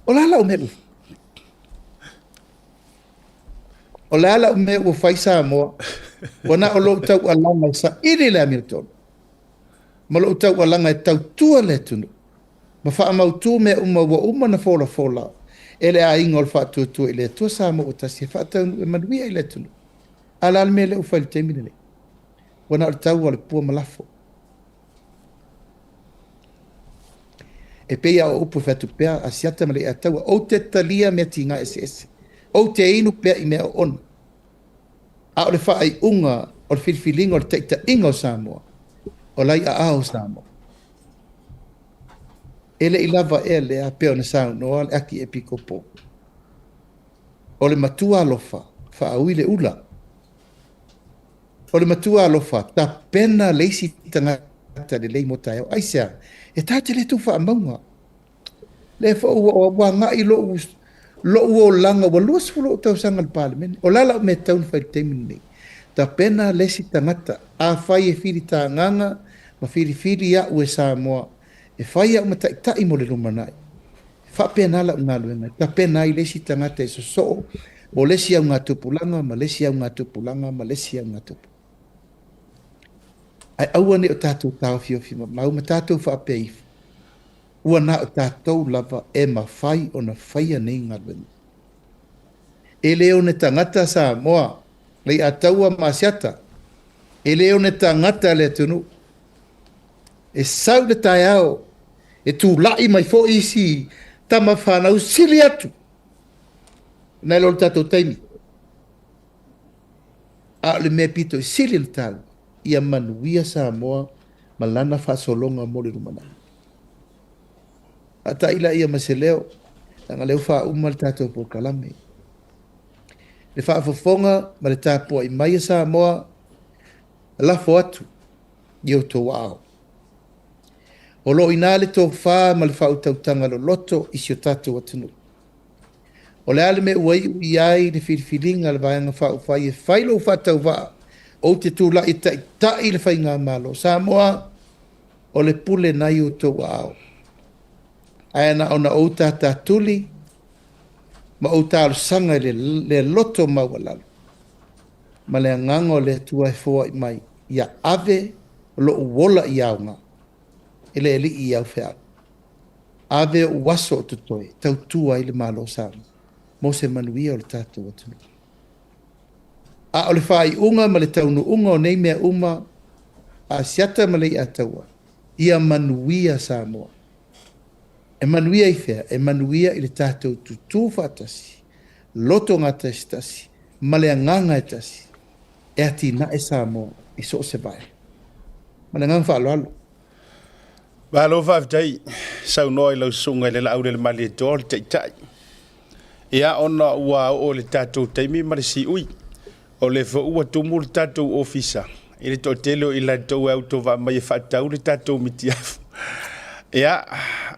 O le a lau mea ua O le a lau mea ua fai Samoa? Ua na o lou taualaga e saili le amiotonu, ma lou taualaga e tautua le atunuu, ma faamautu mea uma ua uma ona folafola e le aiga o le Faatuatua i le Atua Samoa ua tasi e faataunuu e manuia i le atunuu. A o le a le mea lea ua fai i le taimi lenei? Ua na o le tau o le pua ma lafo. E pei lava o upu e fai atu pea a Siata ma Leiataua, ou te talia mea tiga eseese, ou te inu pea i mea oona. A o le faaiuga o le filifiliga o le taitaiga o Samoa, o la i aao o Samoa. E le i lava ea lea pei ona saunoa le Akiepikopo, O le matua alofa, faaui le ula. O le matua alofa, tapena le isi tagata lelei mo taeao. Aisea? E tatou te le tuufaamauga. Lea foi ua ua agai lou lou olaga ua 20 ou tausaga i le Palemene. O le a lau mea e tatau ona fai i le taimi lenei? Tapena le isi tagata. Afai e filitagaga ma filifili au e Samoa e fai au ma taitai mo le lumanai, e faapena lau galuega, e tapena ai le isi tagata e sosoo mo le isi augatupulaga ma le isi augatupulaga ma le isi augatupulaga. Ae aua ne i o tatou taofiofi mamau ma tatou faapea ifo, ua na o tatou lava e mafai ona faia nei galuega. E le o ni tagata Samoa, Leiataua ma Asiata, e le o ni tagata le atunuu. E sau le taeao e tulai mai foi isi tama fanau sili atu nai lo le tatou taimi. A o le mea pito i sili ona taua, ia manuia Samoa ma lana faasologa mo le lumanai. Faata'i laia ma se leo, leaga lea ua faauma le tatou polokalame. Le faafofoga ma le tapuai mai a Samoa, lafo atu i outou aao. O lo o i ina le tofa ma le faautautaga loloto i si o tatou atunuu. O le a le mea ua iu i ai le filifiliga a le Vaega Faaupufai e fai lou faatauvaa ou te tulai e taitai le Faigamalo o Samoa? O le pule na i outou aao. Ae na ona ou tatatuli ma ou talosaga i le loto maualalo ma le agaga o le Atua e foai mai ia ave lou ola i aoga e le Alii i au feau. Ave ou aso o totoe e tautua ai le Malo o Samoa mo se manuia o le tatou atunuu. A o le faaiuga ma le taunuuga o nei mea uma a Asiata ma Leiataua, ia manuia Samoa. E manuia i fea? E manuia i le tatou tutū faatasi, loto gatasitasi ma le agaga e tasi e atinae Samoa i so o se vaega. Ma le agaga faaaloalo. Malo faafetai saunoa i lau susuga i le Laaulelemalietoa o le Taitai. Ia, ona ua oo i le tatou taimi ma le siui, o lea foi ua tumu le tatou ofisa i le toatele o i latou e autovaa mai e faatau le tatou mitiafu. Ia,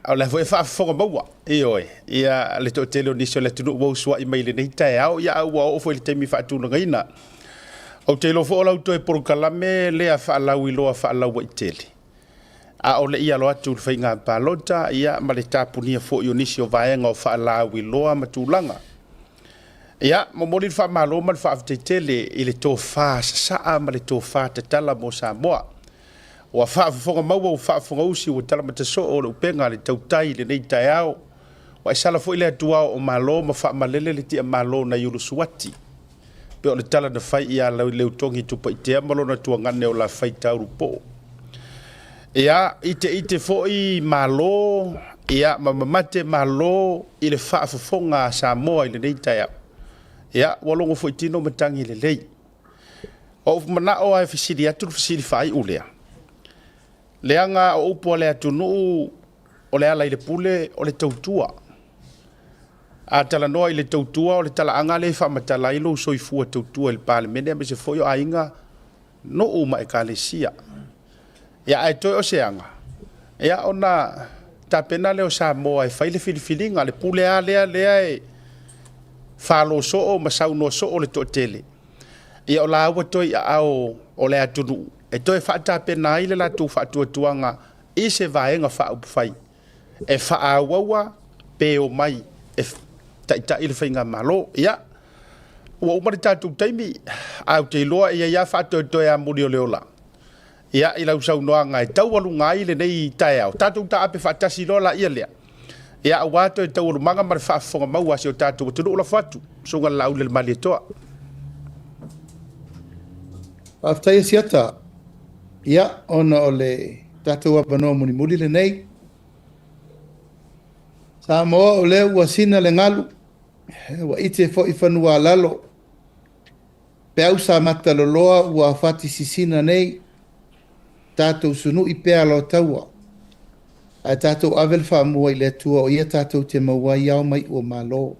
o la foi e faafofoga maua, ioe, ia le toatele o nisi o le atunuu ua usuai mai i lenei taeao, ia a ua oo foi i le taimi faatulagaina. Ou te iloa foi o lau toe polokalame lea faalauiloa faalauaitele, a o le i alo atu i le faiga palota, ia, ma le tapunia foi o nisi o vaega o faalauiloa ma tulaga. Ia, momoli le faamalo ma le faafetai tele i le tofa sasaa ma le tofa tatala mo Samoa. Ua faafofoga maua, ua faafofoga usi, ua talamata soo le upega a le tautai i lenei taeao. Ua e sala foi le atuao o Malo ma faamalele le tiamalo nai Ulusuati. Pei o le tala na fai ia Leutogi Tupaitea ma lona tuagane o Lafaitaulupoo. Ia, iteite foi Malo, ia, ma mamate Malo i le faafofoga a Samoa i lenei taeao. Ia, ua logo foi tino matagi lelei. Ua ou manao lava e fesili atu le fesili faaiu lea. Leaga o upu a le atunuu, o le ala i le pule, o le tautua. A talanoa i le tautua, o le talaaga lea e faamatala ai lou soifua tautua i le Palemene aemaise foi o aiga, nuu ma ekalesia. Ia, ae toe o se aga, ia ona tapena lea o Samoa e fai le filifiliga, le pule lava lea lea e falo soo ma saunoa soo le toatele. Ia o la ua toe i aao o le atunuu e toe faatapena ai le latou faatuatuaga i se vaega faaupufai e faaauaua pe omai e taitai le faigamalo. Ia, ua uma le tatou taimi, ae ou te iloa e i ai lava faatoetoe amuli o le ola. Ia, i lau saunoaga e taualuga ai lenei taeao, tatou taape faatasi loa laia lea. Ia, aua toe taualumaga ma le faafofoga maua a si o tatou atunuu. Lafo atu, Susuga Laauli-le-Malietoa. Faafetai Asiata. Ia, ona o le tatou avanoa mulimuli lenei, Samoa o lea ua sina le galu, ua ite foi fanua a lalo, peau sa mataloloa ua fati sisina nei, tatou sunui pea aloataua. Ae tatou ave le faamua i le Atua o Ia tatou te maua ai ao ma iu o Malo.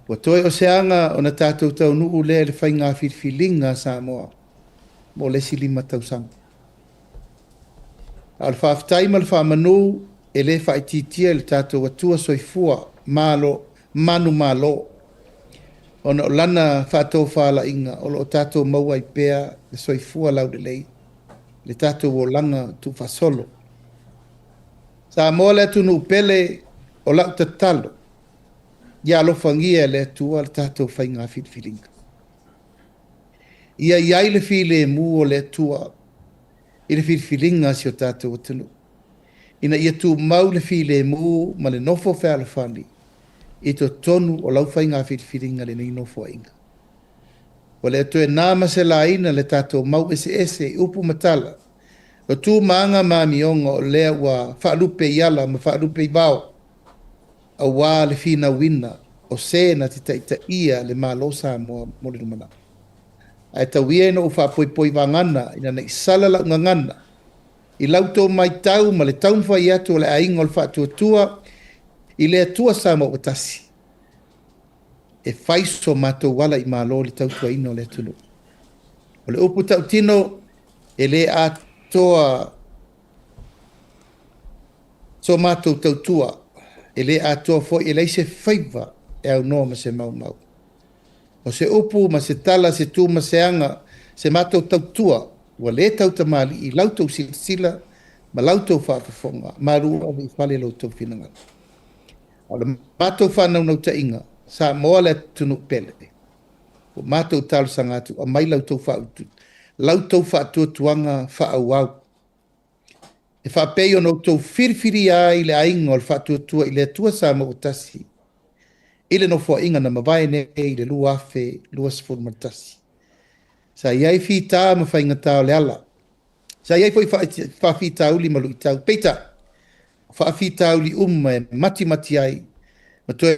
Ua toe o se aga ona tatou taunuu lea i le faiga filifiliga a Samoa mo le isi 5 tausaga. A o le faafetai ma le faamanu e le faaitiitia i le tatou Atua soifua malo manumalo, ona o lana faatofalaiga o lo o tatou maua ai pea le soifua laulelei, le tatou olaga tuufaasolo. Samoa le atunuu pele, o lau tatalo, ia alofagia e le Atua le tatou faiga filifiliga. Ia i ai le filemu o le Atua i le filifiliga a si o tatou atunuu, ina ia tumau le filemu ma le nofo fealofani i totonu o lau faiga filifiliga lenei nofoaiga. Ua le toe na ma se laina le tatou mau eseese i upu ma tala, o tu ma aga ma amioga o lea ua faalupe i ala ma faalupe i vao, aua le finauina o se na te taitaia le Malo Samoa mo le lumanai. Ae tau ia ina ou faapoipoi vagana ina ne i sala lau gagana i lau tou matau ma le taumafai atu o le aiga o le faatuatua i le Atua Samoa ua tasi, e fai so matou ala i Malo i le tautuaina o le atunuu. O le upu tautino, e le atoa so matou tautua, e le atoa foi, e leai se faiva e aunoa ma se maumau. O se upu ma se tala, se tu ma se aga, se matou tautua, ua le tautamalii i lau tou silasila ma lau tou faafofoga, malu ave i fale lo outou finagalo. O le matou faanaunautaiga, Samoa le atunuu pele, ua matou talosaga atu, aumai lau tou faatuatuaga faaauau. E faapei ona outou filifilia ai le aiga o le faatuatua i le Atua Samoa ua tasi, i le nofoaiga na mavae nei i le 2021. Sa i ai fita ma faigata o le ala. Sa i ai foi faafitauli ma luitau. Peitai, o faafitauli uma e matimati ai ma toe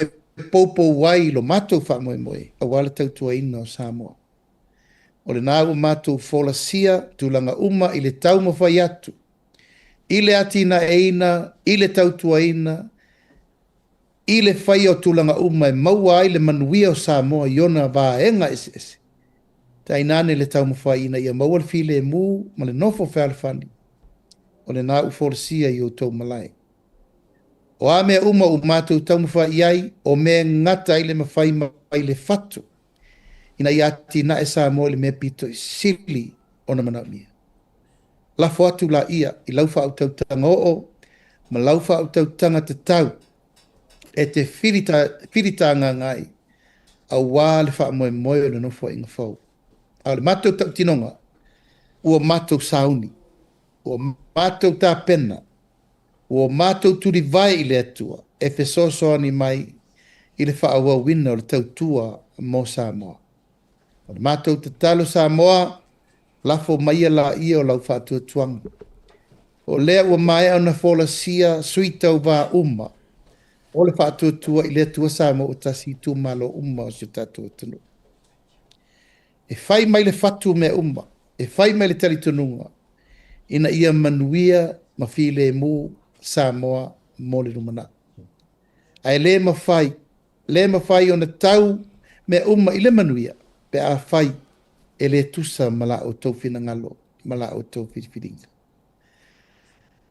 poupou ai lo matou faamoemoe aua le tautuaina o Samoa. O lena ua matou folasia tulaga uma i le taumafai atu, i le atinaeina, i le tautuaina, i le faia o tulaga uma e maua ai le manuia o Samoa i ona vaega eseese. Tainane le taumafai ina ia maua le filemu ma le nofo fealofani, o lena ua folasia i outou malae. O a mea uma ua matou taumafai i ai, o mea e gata ai le mafai mai le fatu, ina ia atinae Samoa i le mea pito i sili ona manaomia. Lafo atu laia i lau faautautaga oo ma lau faautautaga tatau e te filitagaga ai aua le faamoemoe o le nofoaiga fou. A o le matou tautinoga, ua matou sauni, ua matou tapena, ua matou tulivae i le Atua e fesoasoani mai i le faaauauina o le tautua mo Samoa. O le matou tatalo Samoa, lafo maia laia o lau faatuatuaga. O lea ua maea ona folasia sui tauvā uma o le faatuatua i le Atua Samoa ua tasi i itumalo uma o si o tatou atunuu. E fai mai le fatu mea uma, e fai mai le talitonuga, ina ia manuia ma filemu Samoa mo le lumanai. Ae le mafai, le mafai ona tau mea uma i le manuia, pe a fai e le tusa ma la outou finagalo ma la outou filifiliga.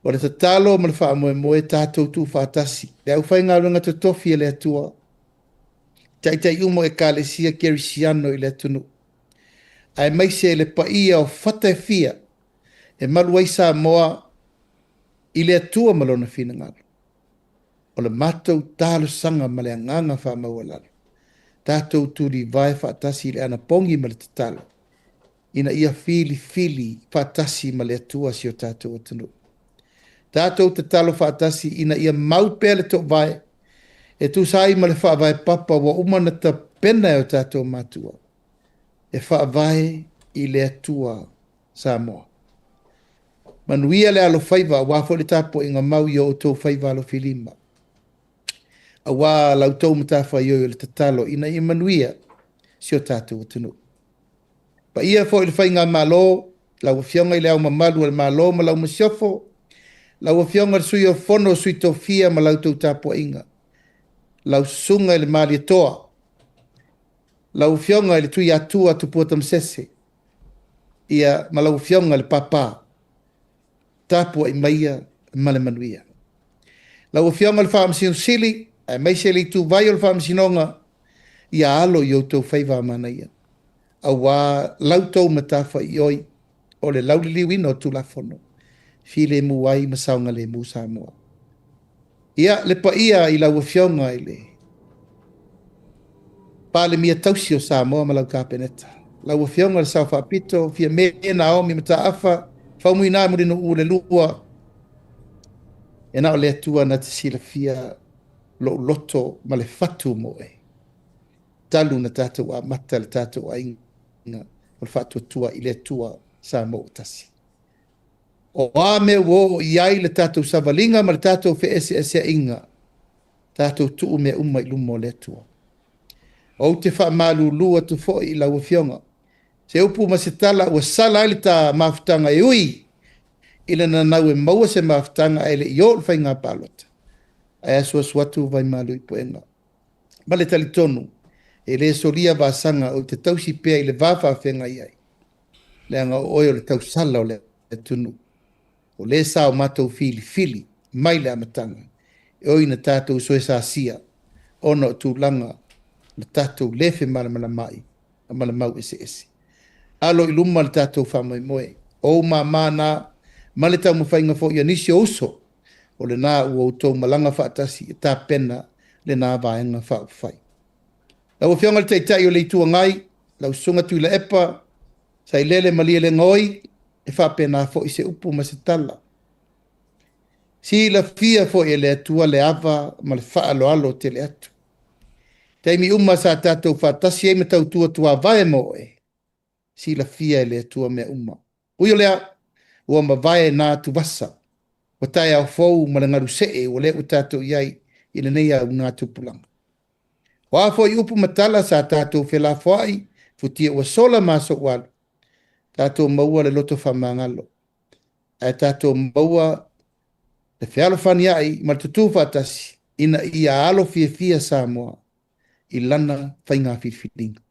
O le tatalo ma le faamoemoe tatou tuufaatasi, le aufaigaluega totofi e le Atua, taitai uma o Ekalesia Kerisiano i le atunuu, aemaise le paia o fata e fia e malu ai Samoa i le Atua ma lona finagalo. O le matou talosaga ma le agaga faamaualalo, tatou tulivae faatasi i le anapogi ma le tatalo, ina ia filifili faatasi ma le Atua si o tatou atunuu. Tatou tatalo faatasi ina ia mau pea le toovae, e tusa ai ma le faavae papa ua uma na tapena e o tatou matua, e faavae i le Atua Samoa. Manuia le alofaiva aua foi le tapuaiga mau i o outou faiva alofilima, aua la outou matafaioi o le tatalo ina ia manuia si o tatou atunuu. Paia foi le faigamalo, lau Afioga i le Ao Mamalu o le Malo ma lau Masiofo, Lau Afioga i le Sui o le Fono a Sui Tofia ma la outou tapuaiga, lau Susuga i le Malietoa, lau Afioga i le Tuiatua Tupua Tamasese, ia ma lau Afioga i le Papa, tapuai maia ma le manuia. Lau Afioga i le Faamasino Sili, aemaise le ituvai o le Faamasinoga, ia alo i outou faiva a manaia, aua la outou matafaioi o le lauliliuina o Tulafono, filemu ai ma saogalemu Samoa. Ia, le paia i lau Afioga i le Palemia tausi o Samoa ma lau Kapeneta, lau Afioga i le Sao Faapito, Fiame Naomi Mataafa, Faumuina Mulinuu le Lua, e na o le Atua na te silafia lou loto ma le fatu mo oe, talu na tatou amata le tatou aiga o le faatuatua i le Atua Samoa ua tasi. O a mea ua oo i ai le tatou savaliga ma le tatou feeseeseaiga, tatou tuu mea uma i luma o le Atua. Ou te faamalulu atu foi i lau Afioga, se upu ma se tala ua sala ai le ta mafutaga e ui i le nanau e maua se mafutaga ae le i oo i le faiga palota, ae asuasu atu vaimalu i puega. Ma le talitonu, e le solia vasaga ou te tausi pea i le va faafeagai ai, leaga o oe o le tausala o le atunuu. O lē sa o matou filifili mai le amataga, e ui ina tatou soesasia ona o tulaga na tatou le femalamalamaai ma le mau eseese. Alo i luma le tatou faamoemoe, o ou mama na ma le taumafaiga foi a nisi o uso, o lena ua outou malaga faatasi e tapena lena vaega faaupufai. Lau Afioga i le Taitai o le Itu Agai, lau Susuga Tuilaepa Sailele Malielegaoi, e faapena foi se upu ma se tala. Silafia foi e le Atua le ava ma le faaaloalo tele atu. Taimi uma sa tatou faatasi ai ma tautua tuavae mo oe, silafia e le Atua mea uma. Ui o lea, ua mavae na atuvasa, ua taeao fou ma le galusee ua lea ua tatou i ai i lenei auga tupulaga. O a foi upu ma tala sa tatou felafoai, futia ua sola ma aso ua alu, tatou maua le loto faamagalo, ae tatou maua le fealofania'i ma le tutū faatasi ina ia alo fiafia Samoa i lana faiga filifiliga.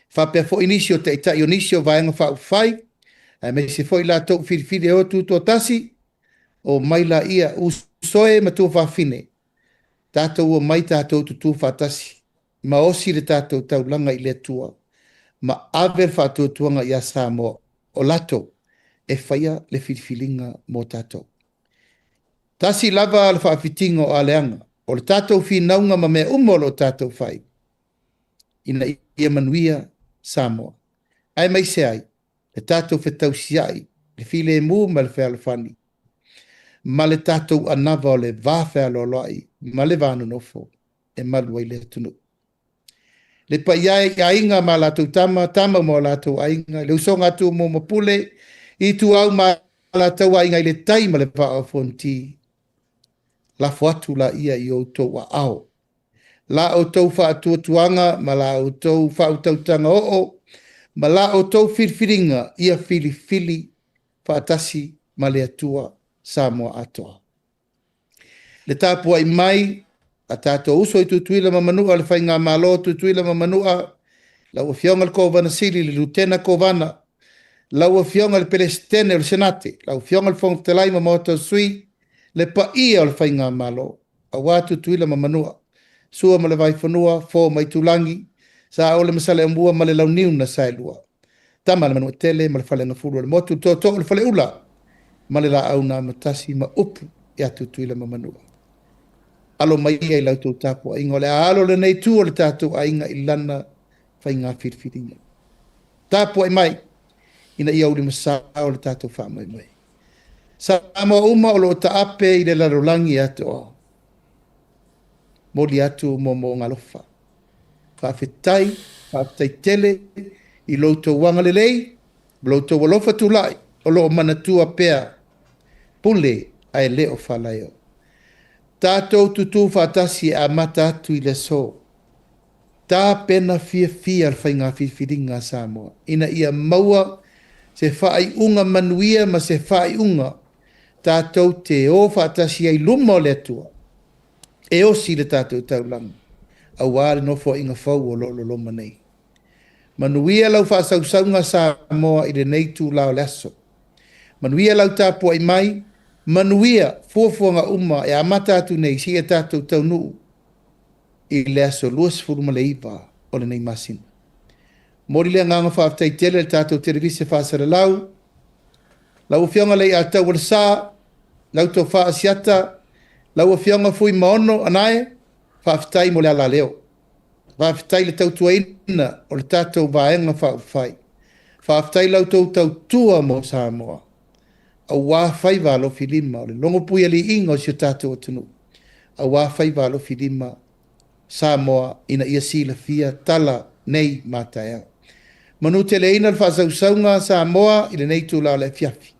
E faapea foi nisi o taitai o nisi o Vaega Faaupufai, aemaise foi latou filifili e o tutoatasi, o mai laia usoe ma tuafafine, tatou omai tatou tutū faatasi, ma osi le tatou taulaga i le Atua, ma ave le faatuatuaga ia Samoa, o latou e faia le filifiliga mo tatou. Tasi lava le faafitiga o aleaga, o le tatou finauga ma mea uma o lo o tatou fai, ina ia manuia Samoa, aemaise ai le tatou fetausiai, le filemu ma le fealofani, ma le tatou anava o le va fealoaloai ma le va nonofo e malu ai le atunuu. Le paia e i aiga ma latou tama, tama ma o latou aiga, le usoga a Tumua ma Pule, Ituau ma Alataua, Aiga i le Tai ma le Vaa o Fonoti, lafo atu laia i outou aao. La outou faatuatuaga ma la outou faautautaga oo ma la outou filifiliga ia filifili faatasi ma le Atua Samoa atoa. Le tapuai mai a tatou uso i Tutuila ma Manua, le Faigamalo Tutuila ma Manua, lau Afioga i le Kovana Sili, le Lutena Kovana, lau Afioga i le Peresetene o le Senate, lau Afioga i le Fofoga Fetalai ma Maota o Sui, le paia o le Faigamalo, aua Tutuila ma Manua, Sua ma le Vaifanua, Fo ma Itulagi, Saole ma Saleaaumua ma le Launiu na Saelua, Tama a le Manuatele ma le Faleagafulu o le Motu, le Tootoo o le Faleula ma le Laau na Amotasi ma upu ia Tutuila ma Manua. Alo mai ia i la outou tapuaiga, o le a alo lenei itu o le tatou aiga i lana faiga filifiliga. Tapuai mai ina ia ulimasao le tatou faamoemoe. Samoa uma o lo o taape i le lalolagi atoa, momoli atu moomooga alofa. Faafetai, faafetai tele i lo outou agalelei ma lo outou alofa tulai o lo o manatua pea pule ae le o faalaeo. Tatou tutū faatasi e amata atu i le aso. Tapena fiafia le faiga filifiliga a Samoa ina ia maua se faaiuga manuia ma se faaiuga tatou te o faatasi ai i luma o le Atua e osi le tatou taulaga aua le nofoaiga fou o lo o loloma nei. Manuia lau faasausauga Samoa i lenei itula o le aso. Manuia lau tapuai mai, manuia fuafuaga uma e amata atu nei seia tatou taunuu i le aso 29 o lenei masina. Momoli le agaga faafetai tele i le tatou televise faasalalau, lau Afioga Leiataualesa, lau Tofa Asiata, lau Afioga Fuimaono Anae, faafetai mo le alaleo. Faafetai i le tautuaina o le tatou Vaega Faaupufai. Faafetai i la outou tautua mo Samoa, aua faiva alofilima o le logopuialiiga o si o tatou atunuu, aua faiva alofilima Samoa ina ia silafia tala nei ma taeao. Manuteleina le faasausauga Samoa i lenei itula o le afiafi,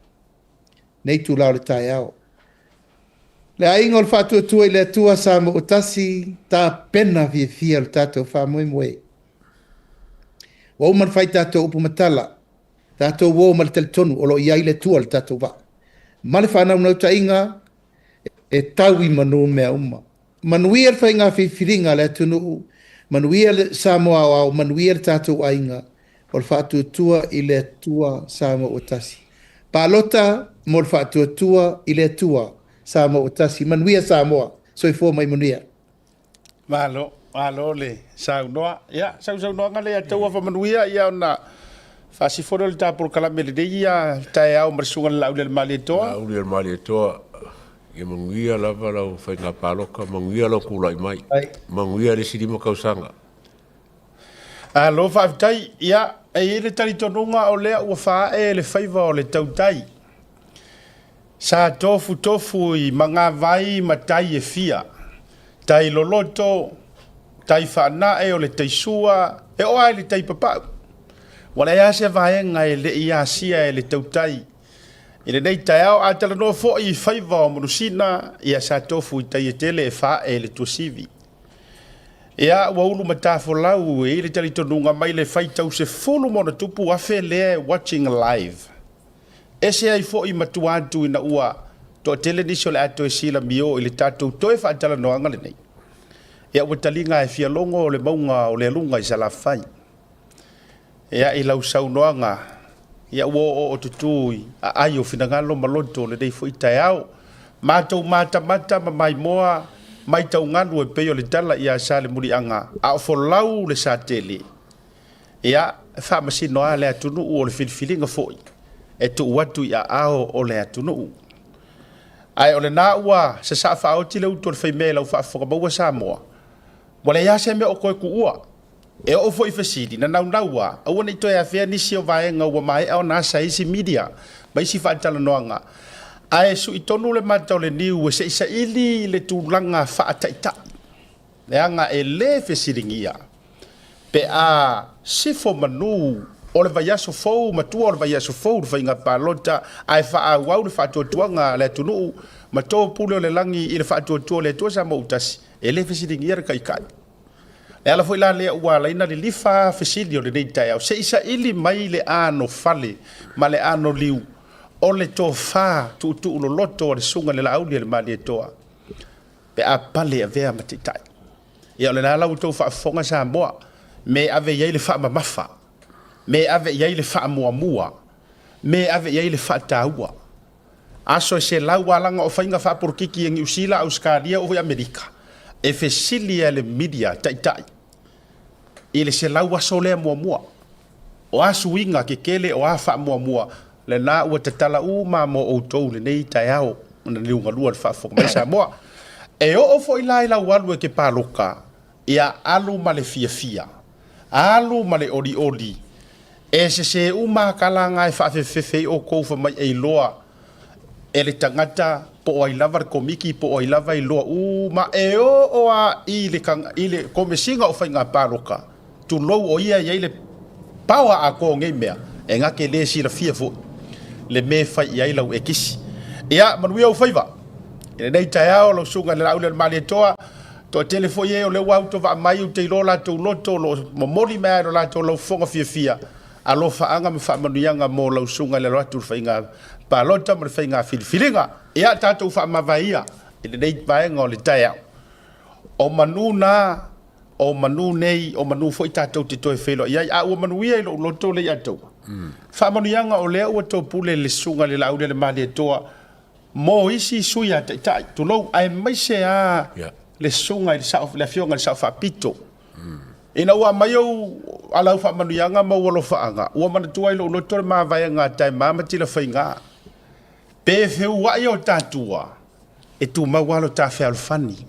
lenei itula o le taeao. Le aiga o le Faatuatua i le Atua Samoa ua tasi, tapena fiafia lo tatou faamoemoe. Ua uma ona fai tatou upu ma tala, tatou o ma le talitonu o lo o i ai le Atua i le tatou vaa. Ma le faanaunautaiga e tau i manu mea uma. Manuia le faiga filifiliga a le atunuu, manuia le Samoa aoao, manuia le tatou aiga o le Faatuatua i le Atua Samoa ua tasi. Palota mo le Faatuatua i le Atua Samoa ua tasi. Manuia Samoa. Soifua ma ia manuia. Malo, malo le saunoa. Ia, sausaunoaga lea taua faamanuia ia ona faasifo lea o le ta polokalame lenei ia taeao ma le susuga i le Laauli a le Malietoa. Laauli a le Malietoa, ia manuia lava lau faiga palota, manuia lou tulai mai, manuia le isi 5 tausaga. Alo, faafetai. Ia, e i ai le talitonuga o lea ua faaee le faiva o le tautai. Sa tofutofu i magavai ma tai e fia, tai loloto, tai faanae o le taisua, e oo lava i le tai papau. Ua leai lava se vaega e le i asia e le tautai i lenei taeao. A talanoa foi i faiva o manusina, ia sa tofu i tai e tele e faaee le tuasivi. Ia, ua ulu matafolau e i ai le talitonuga mai le faitau 10+ lea e watching live. Ese ai foi ma tua atu ina ua toatele nisi o le a toe silamio i le tatou toe faatalanoaga lenei. Ia ua taliga e fia logo le mauga o Lealuga i Salafai. Ia i lau saunoaga, ia ua oooo tutū i aai o finagalo ma loto o lenei foi taeao. Matou matamata ma maimoa maitau galu e pei o le tala ia Salemuliaga a o folau le satele. Ia, e faamasino lava le atunuu o le filifiliga foi e tuu atu i aao o le atunuu. Ae o lena ua sasaa faaoti le utu o le faimea i lau faafofoga maua Samoa, ua leai lava se mea o toe tuua. E oo foi i fesili, na naunau lava, aua ne i toe afea nisi o vaega ua maea ona asa e isi media ma isi faatalanoaga, ae sui tonu le mata o le niu e se i saili le tulaga faataitai, leaga e le fesiligia pe a sifo manu o le vaiaso fou ma tua o le vaiaso fou le faiga palota ae faaauau le faatuatuaga a le atunuu ma topule o le lagi i le faatuatua o le Atua Samoa ua tasi, e le fesiligia le Taitai. Le ala foi la lea ua ala ai ona lilifa fesili o lenei taeao, se i saili mai le anofale ma le anoliu o le tofa tuutuu loloto a le Susuga i le Laauli a le Malietoa pe a pale avea ma taitai. Ia o lena la ua outou faafofoga Samoa, me ave i ai le faamamafa, me ave i ai le faamuamua, me ave i ai le faataua. Aso e selau alaga o faiga faapolokiki a Niu Sila, Ausetalia oo foi Amerika, e fesili e le media taitai i le 100 aso lea muamua. O a suiga kekele, o a faamuamua, lena ua tatala uma mo outou lenei taeao na liugalua le faafofoga mai Samoa. E oo foi la i lau alu e te paloka, ia alu ma le fiafia, alu ma le olioli, e sese uma a tala na e faafefefe ai outou fai mai e iloa e le tagata po o ai lava le komiti po o ai lava iloa uma e oo lava i le, i le komesina o faiga paloka, tulou o ia e i ai le power atoa o nei mea, e na te le silafia foi le mea e fai i ai lau ekisi. Ia, manuia ou faiva. I lenei taeao, lau susuga i le Laauli o le Malietoa, toatele foi e o lea ua autovaa mai, ou te iloa o latou loto o lo o momoli mai lava i lo latou laufofoga fiafia. Alofaaga ma faamanuiaga mo lau susuga i le alo atu i le faiga palota ma le faiga filifiliga. Ia tatou faamavae ia i lenei vaega o le taeao. O manu na, o manu nei, o manu foi tatou te toe feiloai ai. A ua manuia i lou loto le Iataua, faamanuiaga o lea ua topule le susuga i le Laaulialemalietoa mo isi sui a taitai, tulou, aemaise lava le susuga i le sao, le afioga i le Sao Faapito. Ina ua aumai ou alau faamanuiaga ma ou alofaaga, ua manatua ai lou loto le mavaega a Taema ma Tilafaiga. Pe feuai o tatua, e tumau lava lo ta fealofani.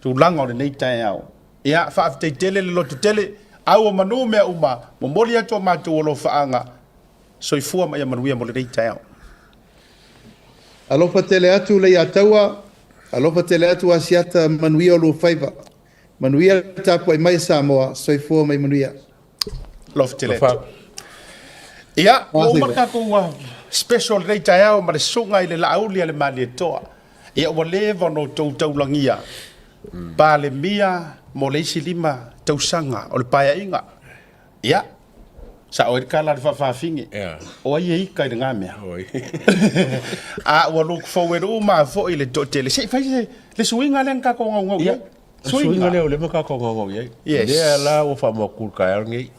Tulaga o lenei taeao. Ia, faafetai tele le lototele, au o manu mea uma, momoli atu a matou alofaaga, soifua ma ia manuia mo lenei taeao. Alofa tele atu Leiataua, alofa tele atu Asiata, manuia o lua faiva. Manuia le tapuai mai a Samoa, soifua ma ia manuia. Alofa tele atu. Ia, ua uma le tatou special lenei taeao ma le susuga i le Laauli a le Malietoa. Ia, ua leva ona outou taulagia Palemia mo le isi 5 tausaga o le Paeaiga. Ia, sao ai le tala a le faafafine, o ai e ita i lena mea? A ua look forward uma foi le toatele. Se i fai se, le suiga lea na tatou naunau i ai. Suiga lea o lea na tatou naunau i ai. Yes. Lea la ua faamautu i le taeao lenei.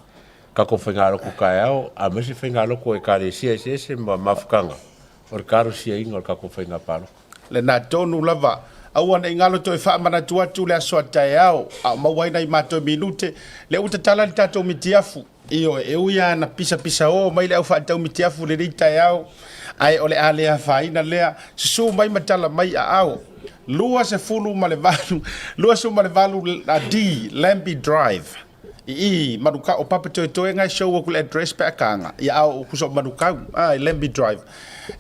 Tatou faigalotu taeao, aemaise faigalotu a Ekalesia eseese ma mafutaga o le talosiaina o le tatou faiga palota. Lena tonu lava. Aua ne i galo toe faamanatu atu le aso a taeao, a o maua ai nai matou minute, lea ua tatala le tatou mitiafu. Ioe, e ui lava na pisapisao mai le au faatau mitiafu i lenei taeao, ae o le a le afaina lea. Susu mai ma tala mai aao. 28, 28 D, Lambie Drive. I i Manukau, o Papatoetoe nga e show aku le address pe a kanga. Ia a o kusa o Manukau, a i Lambie Drive.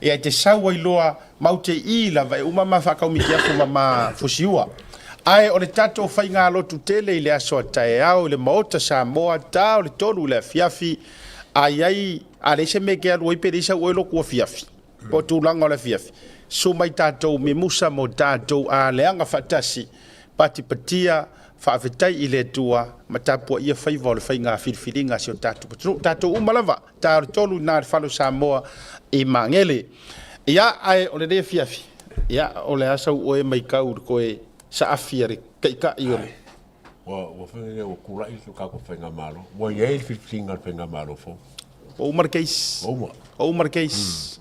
Ia e te sau ai loa, mau te i lava e uma ma whakaumiki aku ma ma fusiua. Ae o le tatou faigalotu tele i le aso a taeao i le Maota Samoa, ta o le 3 i le afiafi, a i ai, a leai se mea e te alu ai pe leai sau oe lotu afiafi, po o tulaga o le afiafi, susu mai tatou mimusa mo tatou a leaga faatasi, patipatia, faafetai i le Atua ma tapuaia faiva o le faiga filifiliga a si o tatou atunuu. Tatou uma lava, ta o le 3 i na le fale o Samoa i Magele. Ia, ae o lenei afiafi, ia, o le a sau oe maitau i le toe saafi a le taitai o le... Ua fai lea ua tulai le tatou faigamalo. Ua i ai le filifiliga a le faigamalo fou. Ua uma le case. Ua uma. Ua uma le case.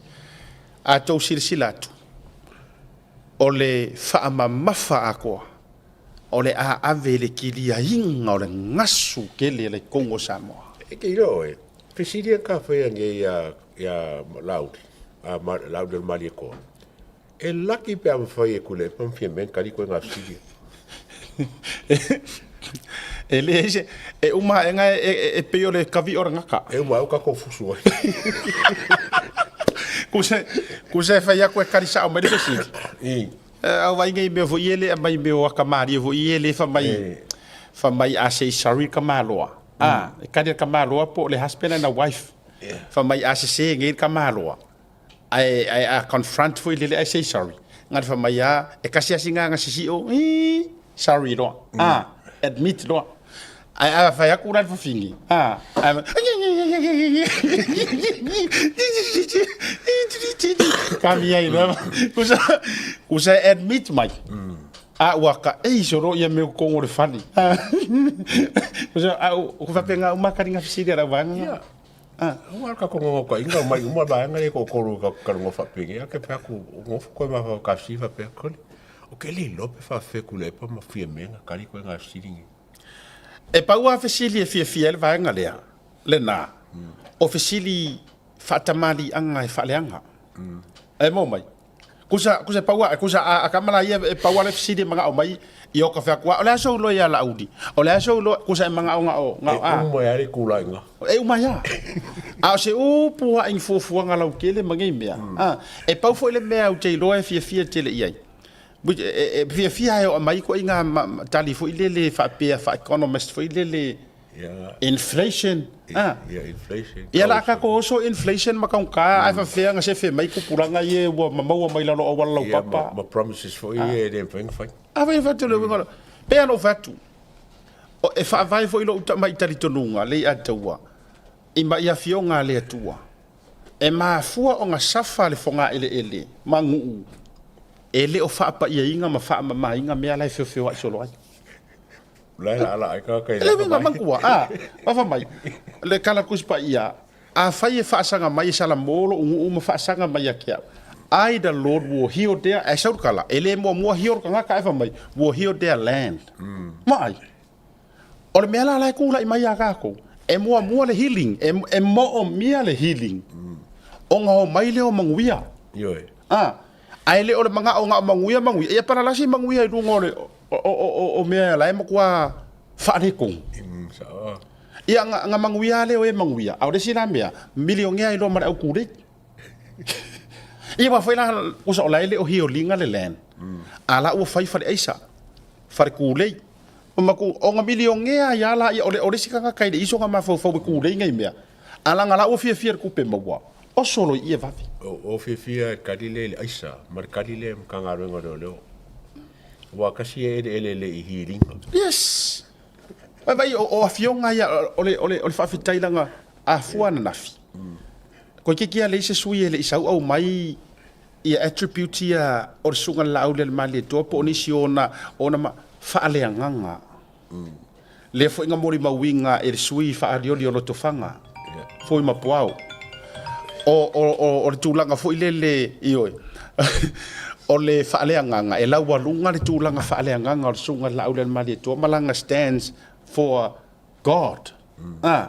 A tou silasila atu, o le faamamafa atoa o le a ave i le kiliaina o le gasu tele a le Kongo o Samoa. E te iloa oe, fesili a ka faia nei ia ia Laauli, a Laauli o le Malietoa, e laki pe a mafai e Tuilaepa ma Fiame ona tali ituaiga fesili ia. E leai se, e uma ae ga e pei o le kaviʻo o le gata. E uma ae ua tatou fusu ai. Kusa e fai atu e kali sao mai le fesili. Au vaai nei mea foi ia le aumai mea o ata malie foi ia le fai mai fai mai a say sorry ka maloa. A e kali ka maloa po o le husband and a wife. Fai mai a sese nei ka maloa. Ae ae a confront foi lele ae say sorry. Ngari fai mai a e kasi asi ngā ngasi si o sorry loa. A admit loa. Ae a fai aku la le fafine. A kami ai loa. Kusa kusa e admit mai. A ua ka ei solo ia me kongo le fale. Kusa a u faapena uma kali fesili a lau vaega. Ua ka kongo ka inga mai uma vaega le kokoro ka ka ngo faapenge a ke pe aku ngofo koe ma ka fesili faapea kole. O ke le iloa pe faafefea Tuilaepa ma Fiame na kali koe ngā fesili nei. E pau lava fesili e fiafia ai le vaega lea, lena, o fesili faatamaliiaga e faaleaga. E maua mai? Kusa, kusa e pau lava, kusa a, a tama la ia e pau lava le fesili e manao mai, ia o ka fai atu, o le a sou iloa ia Laauli? O le a sou iloa, kusa e manao gao, gao, a. E uma ai lava le itulaiga. E uma ai lava. A o se upu lava i ni fuafuaga lautele ma nei mea, a, e pau foi le mea ou te iloa e fiafia tele i ai, E fiafia e oo mai ituaiga tali foi lele faapea faa-economist foi lele inflation. Ia la tatou oso inflation ma taugata ae faapefea ona sefe mai tupulaga ia ua maua mai lalo o auala laupapa. Ma promises foi ia e le mafai ona fai. A fai atu le uiga, pei lava ona ou fai atu, e faavae foi lou tamai talitonuga lea ia te au, I mai afioga a le Atua, e mafua ona safa le fogaeleele ma nuu e le o faapaiaina ma faamamaina mea la e feofeoai solo ai. La e laalaa ai tagata i Le uiga manatua, a, ma fai mai le tala Tusi Paia, Afai e faasaga mai e Salamo lou nuu ma faasaga mai ia te au, I the Lord will heal their, ae sau le tala, e le muamua heal le tagata ae fai mai, will heal their land. Vaai. O le mea la la e tulai mai ia tatou, e muamua le healing, e, e moomia le healing, ona o mai lea o manuia. Ioe. A, ae le o le manao na o manuia, manuia. Ia palalasi manuia i luga o le, o, o, o, o mea la e matua faaletonu. Sao. Ia, na, na manuia lea o e manuia. A o le isi la mea, milionea ai loa ma le au kūlei. Ia aua foi la, usa o la e le o hioliga le land. A la ua fai fale aisa, fale kūlei. O maku, ona milionea ai lava laia, o le, o le isi tagata e le i soona mafaufau e kūlei nei mea. A leaga la ua fiafia i le tupe maua, oso loa i i e vave. O, o fiafia e kali lea i le aisa ma le kali lea i Matagaluega o Leoleo. Aua tasi e eleele e le i hiliga. Yes! Vaai, o, o afioga ia, o le, o le, o le faafetai leaga afua ananafi. Toeitiiti lava leai se sui e le i sau aumai ia attributes ia o le Susuga i le Laaulialemalietoa po o nisi o ona, ona ma, faaleagaga. Lea foi na molimauina e le sui faaolioli o Lotofaga, Foi Mapuao. O, o, o, o le tulaga foi lele, ioe, o le faaleagaga, e laualuga le tulaga faaleagaga o le Susuga i le Laaulialemalietoa ma lana stands for God. A,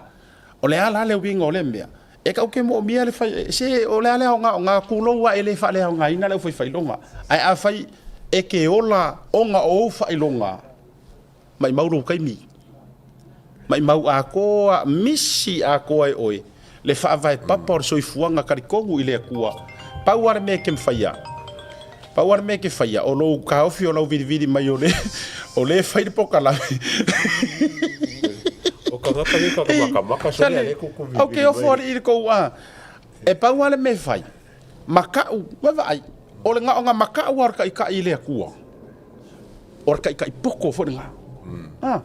o le a la le uiga o lea mea? E tatou te moomia le fai, se o le a le aoga o ngā kulou a e le faaleaogaina le aufaifailonga. Ae afai e te ola ona o ou faailoga, maimau lou taimi. Maimau atoa, misi atoa e oe le faavae papa o le soifuaga talitonu i le Atua. Pau lava le mea e te mafaia, pau lava le mea e te faia, o lou taofi o lau vilivili mai o le, o le e fai le polokalame. O tagata nei tagata makamaka sole a le kuku vilivili Au ke ofo alii i le tou a. E pau lava le mea e fai, makaʻu, vaavaai, o le gaoga makaʻu lava o le taitai i le Atua. O le taitai poto foi lena. A,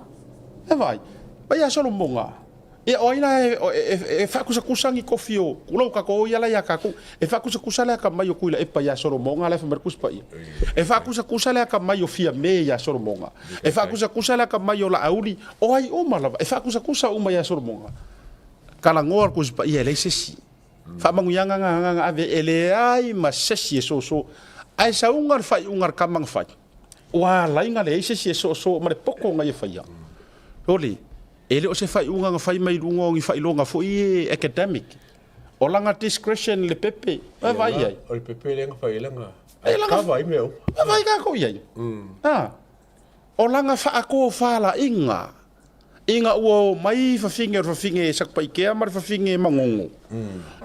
vaavaai, vaai ia Solomoga, Ia, o ai la e faakusakusa ni kofi o tulou tatou ia la ia tatou. E faakusakusa le akamai o Tuilaepa ia Solomoga la e fai mai le Tusi Paia. E faakusakusa le akamai o Fiame ia Solomoga. E faakusakusa le akamai o Laauli, o ai uma lava, e faakusakusa uma ia Solomoga. Talanoa le Tusi Paia e leai se isi. Faamanuiaga na na ave e leai ma se isi e soso. Ae sauga le faaiuga a le tama na fai, ua ala ai na leai se isi e soso ma le poto na ia faia. Oli, E le o se faaiuga na fai mai luga o ni faailoga foi e academic. O lana discretion le pepe. Vaavaai i ai. O le pepe lea na fai ai lana. Ae kava ai mea uma. Vaavaai tatou i ai. A. O lana faatofalaiga ina ua omai fafine o le fafine Satupaitea ma le fafine Manono.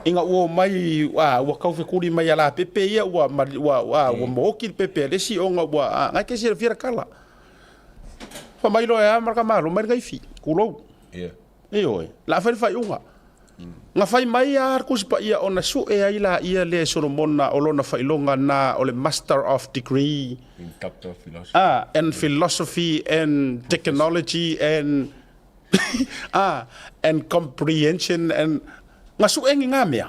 Ina ua omai, a, ua taufetuli mai ia Lapepe ia ua, ua, a, ua maoti le pepe a le isi ona ua, a, na e te silafia le tala. Fai mai loa e a ma le tamaloa mai le gaifi, tulou. Yeah. Ioe, la a fai le faaiuga. Na fai mai a le Tusi Paia ona sue ai laia lea e Solomona o lona faailoga na o le Master of Degree In Doctor of Philosophy. Ah, and Philosophy and Technology and ah, and Comprehension and na sue ni ngā mea.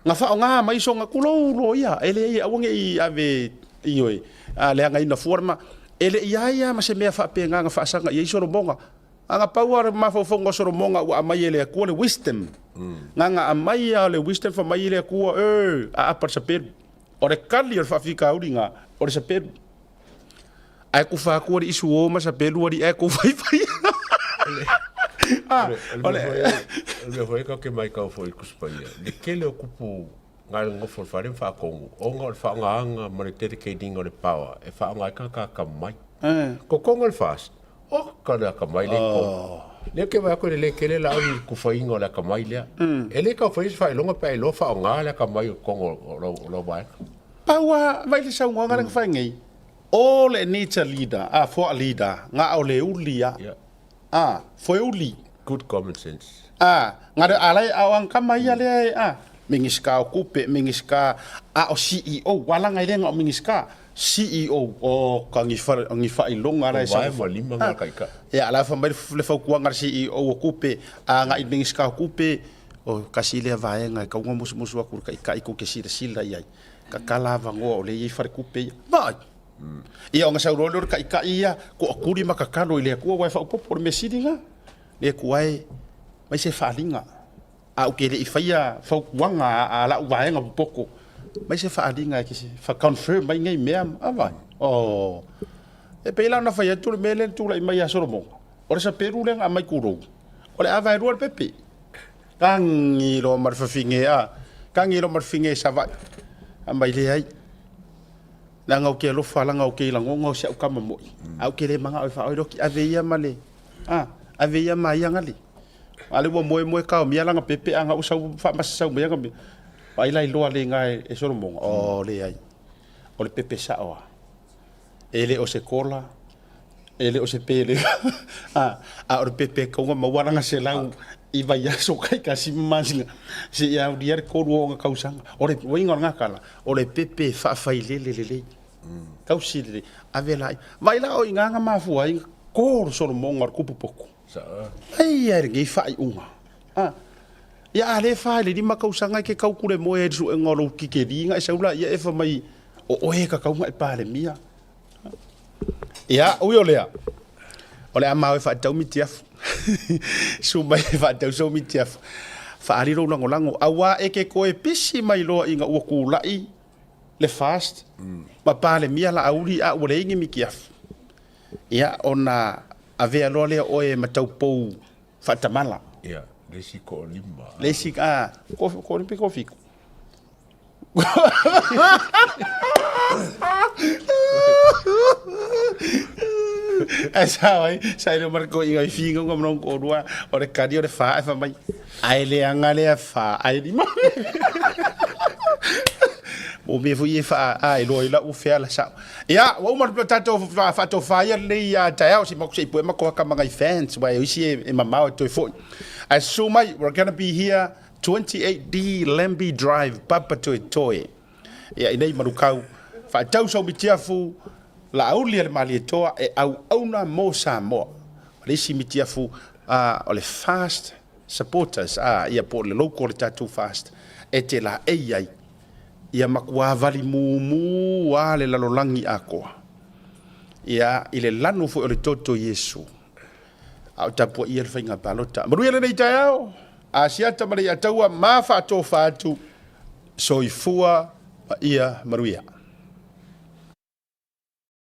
Na faaaoga mai sona kulou loia, e leai, aua ne i ave, ioe, a leagaina fua le ma, e le i ai lava ma se mea faapena na faasaga i ai Solomoga. A na pau lava le mafaufauga o Solomoga ua aumai e le Atua le wisdom. Na na aumai lava le wisdom fai mai le Atua, e, aapa le sapelu. O le kali o le faafitauli lena, o le sapelu. Ae kufa atu alii suo ma sapelu alii ae kou faifai. Ah, o le mea foi ka ke mai kau foi ku spaia. Le kele o kupu ngai ngofo le fale whaakonu. Onga o le whaangaanga ma le dedicating o le power e whaanga ai ka ka mai. Ko konga le fast. O ka le aka mai le ko. Le ke vai ko le kele la au ku whainga o le aka mai lea. E le ka whai whailonga pa e lo whaonga le aka mai o kongo o lo vai. Pau a vai le saunoaga le whai nei. All it needs a leader, a for a leader, nga o le uli a. Yeah. A, foe uli. Good common sense. A, nga le alai a o ang kama ia lea e, a, Mingisika o kupe, Mingisika a o CEO, wala ngai le nga o Mingisika. CEO o ka ni faailoga la e sau. ma lima nga kai. Ia la fa mai le fautuaga a le CEO o tupe agai i le Minisita o Tupe, o tasi lea vaega e tatau ona musumusu atu i le Taitai tou te silasila i ai, tatala avanoa o lea e i ai faletupe ia. Vaai! Ia ona sau loa lea o le Taitai ia toatuli ma tatalo i le Atua aua e faaopoopo, o le mea sili lena. Le Atua e, aumai se faaaliga. Ae ou te le i faia fautuaga a lau vaega popoto, aumai se faaaliga e te confirm ai nei mea. A vai? Oh. E pei la ona fai atu le mea lea na tulai mai ia Solomona, o le sapelu lea na aumai tulou, o le ava e lua le pepe. Tagi loa ma le fafine, a, tagi loa ma le fafine i Savaii, aumai leai. Leaga ou te alofa, leaga ou te lagona o si au tama moi, ae ou te le manao e faaoe loki, ave ia ma le, a, ave ia ma ia gali. A lea ua moe moe kaomia lana pepe a na ua sau faamasasau mai ana mea. Ai la iloa le iga e Solomona? Oh, leai. O le pepe sao lava. E le o se kola, e le o se pele, a, a o le pepe e tatau ona maua lana selau i vaiaso taitasi ma masina seia aulia le tolu o ona tausaga. O le uiga o lena tala, o le pepe e faafailele lelei. Tausi lelei. Ave la, vaai la o i ina na mafua ai to le Solomona o le tupu poto. Ai ai lenei faaiuga. A, ia a lea e fa i le lima tausaga e te tau kulemoe ai i le suega o lou kikeli na e sau laia e fai mai o oe e tatau ona e Palemia. Ia, ui o lea, o le a maoe faatau mitiafu. Susu mai e faatau sou mitiafu. Faaali lou lagolago, auā e te toe pisi mai loa ina ua tulai le FAST ma Palemia Laauli a ua leai ni mitiafu. Ia, ona avea loa lea o oe ma taupou faatamala. Ia, le isi toalima. Le isi, a, toalima pe toafitu. Ae sao ai, sa ile mar ko inga i finga nga mnong ko rua, o le kari o le fa e fa mai. Ae leaga lea fa, ae lima. Mo mea foi e fa a e loa i lau fea la sao. Ia, ua uma le tatou faatofa ia lenei taeao, se i pue matou haka ma nai fans, aua o isi e mamao e toe foi. Ae susu mai, we're gonna be here 28D Lambie Drive, Papatoetoe. Ia, inei Manukau, faatau sau mitiafu, Laauli a le Malietoa e auauna mo Samoa. O le isi mitiafu o le Fast Supporters, ia po o le logo o le tatou Fast, e te laei ai. Ia matua vali mumu lava le lalolagi atoa. Ia, i le lanu foi o le toto Iesu, a o tapuaia le faiga palota. Manuia lenei taeao, Asiata ma Leiataua ma faatofa atu, soifua ma ia manuia.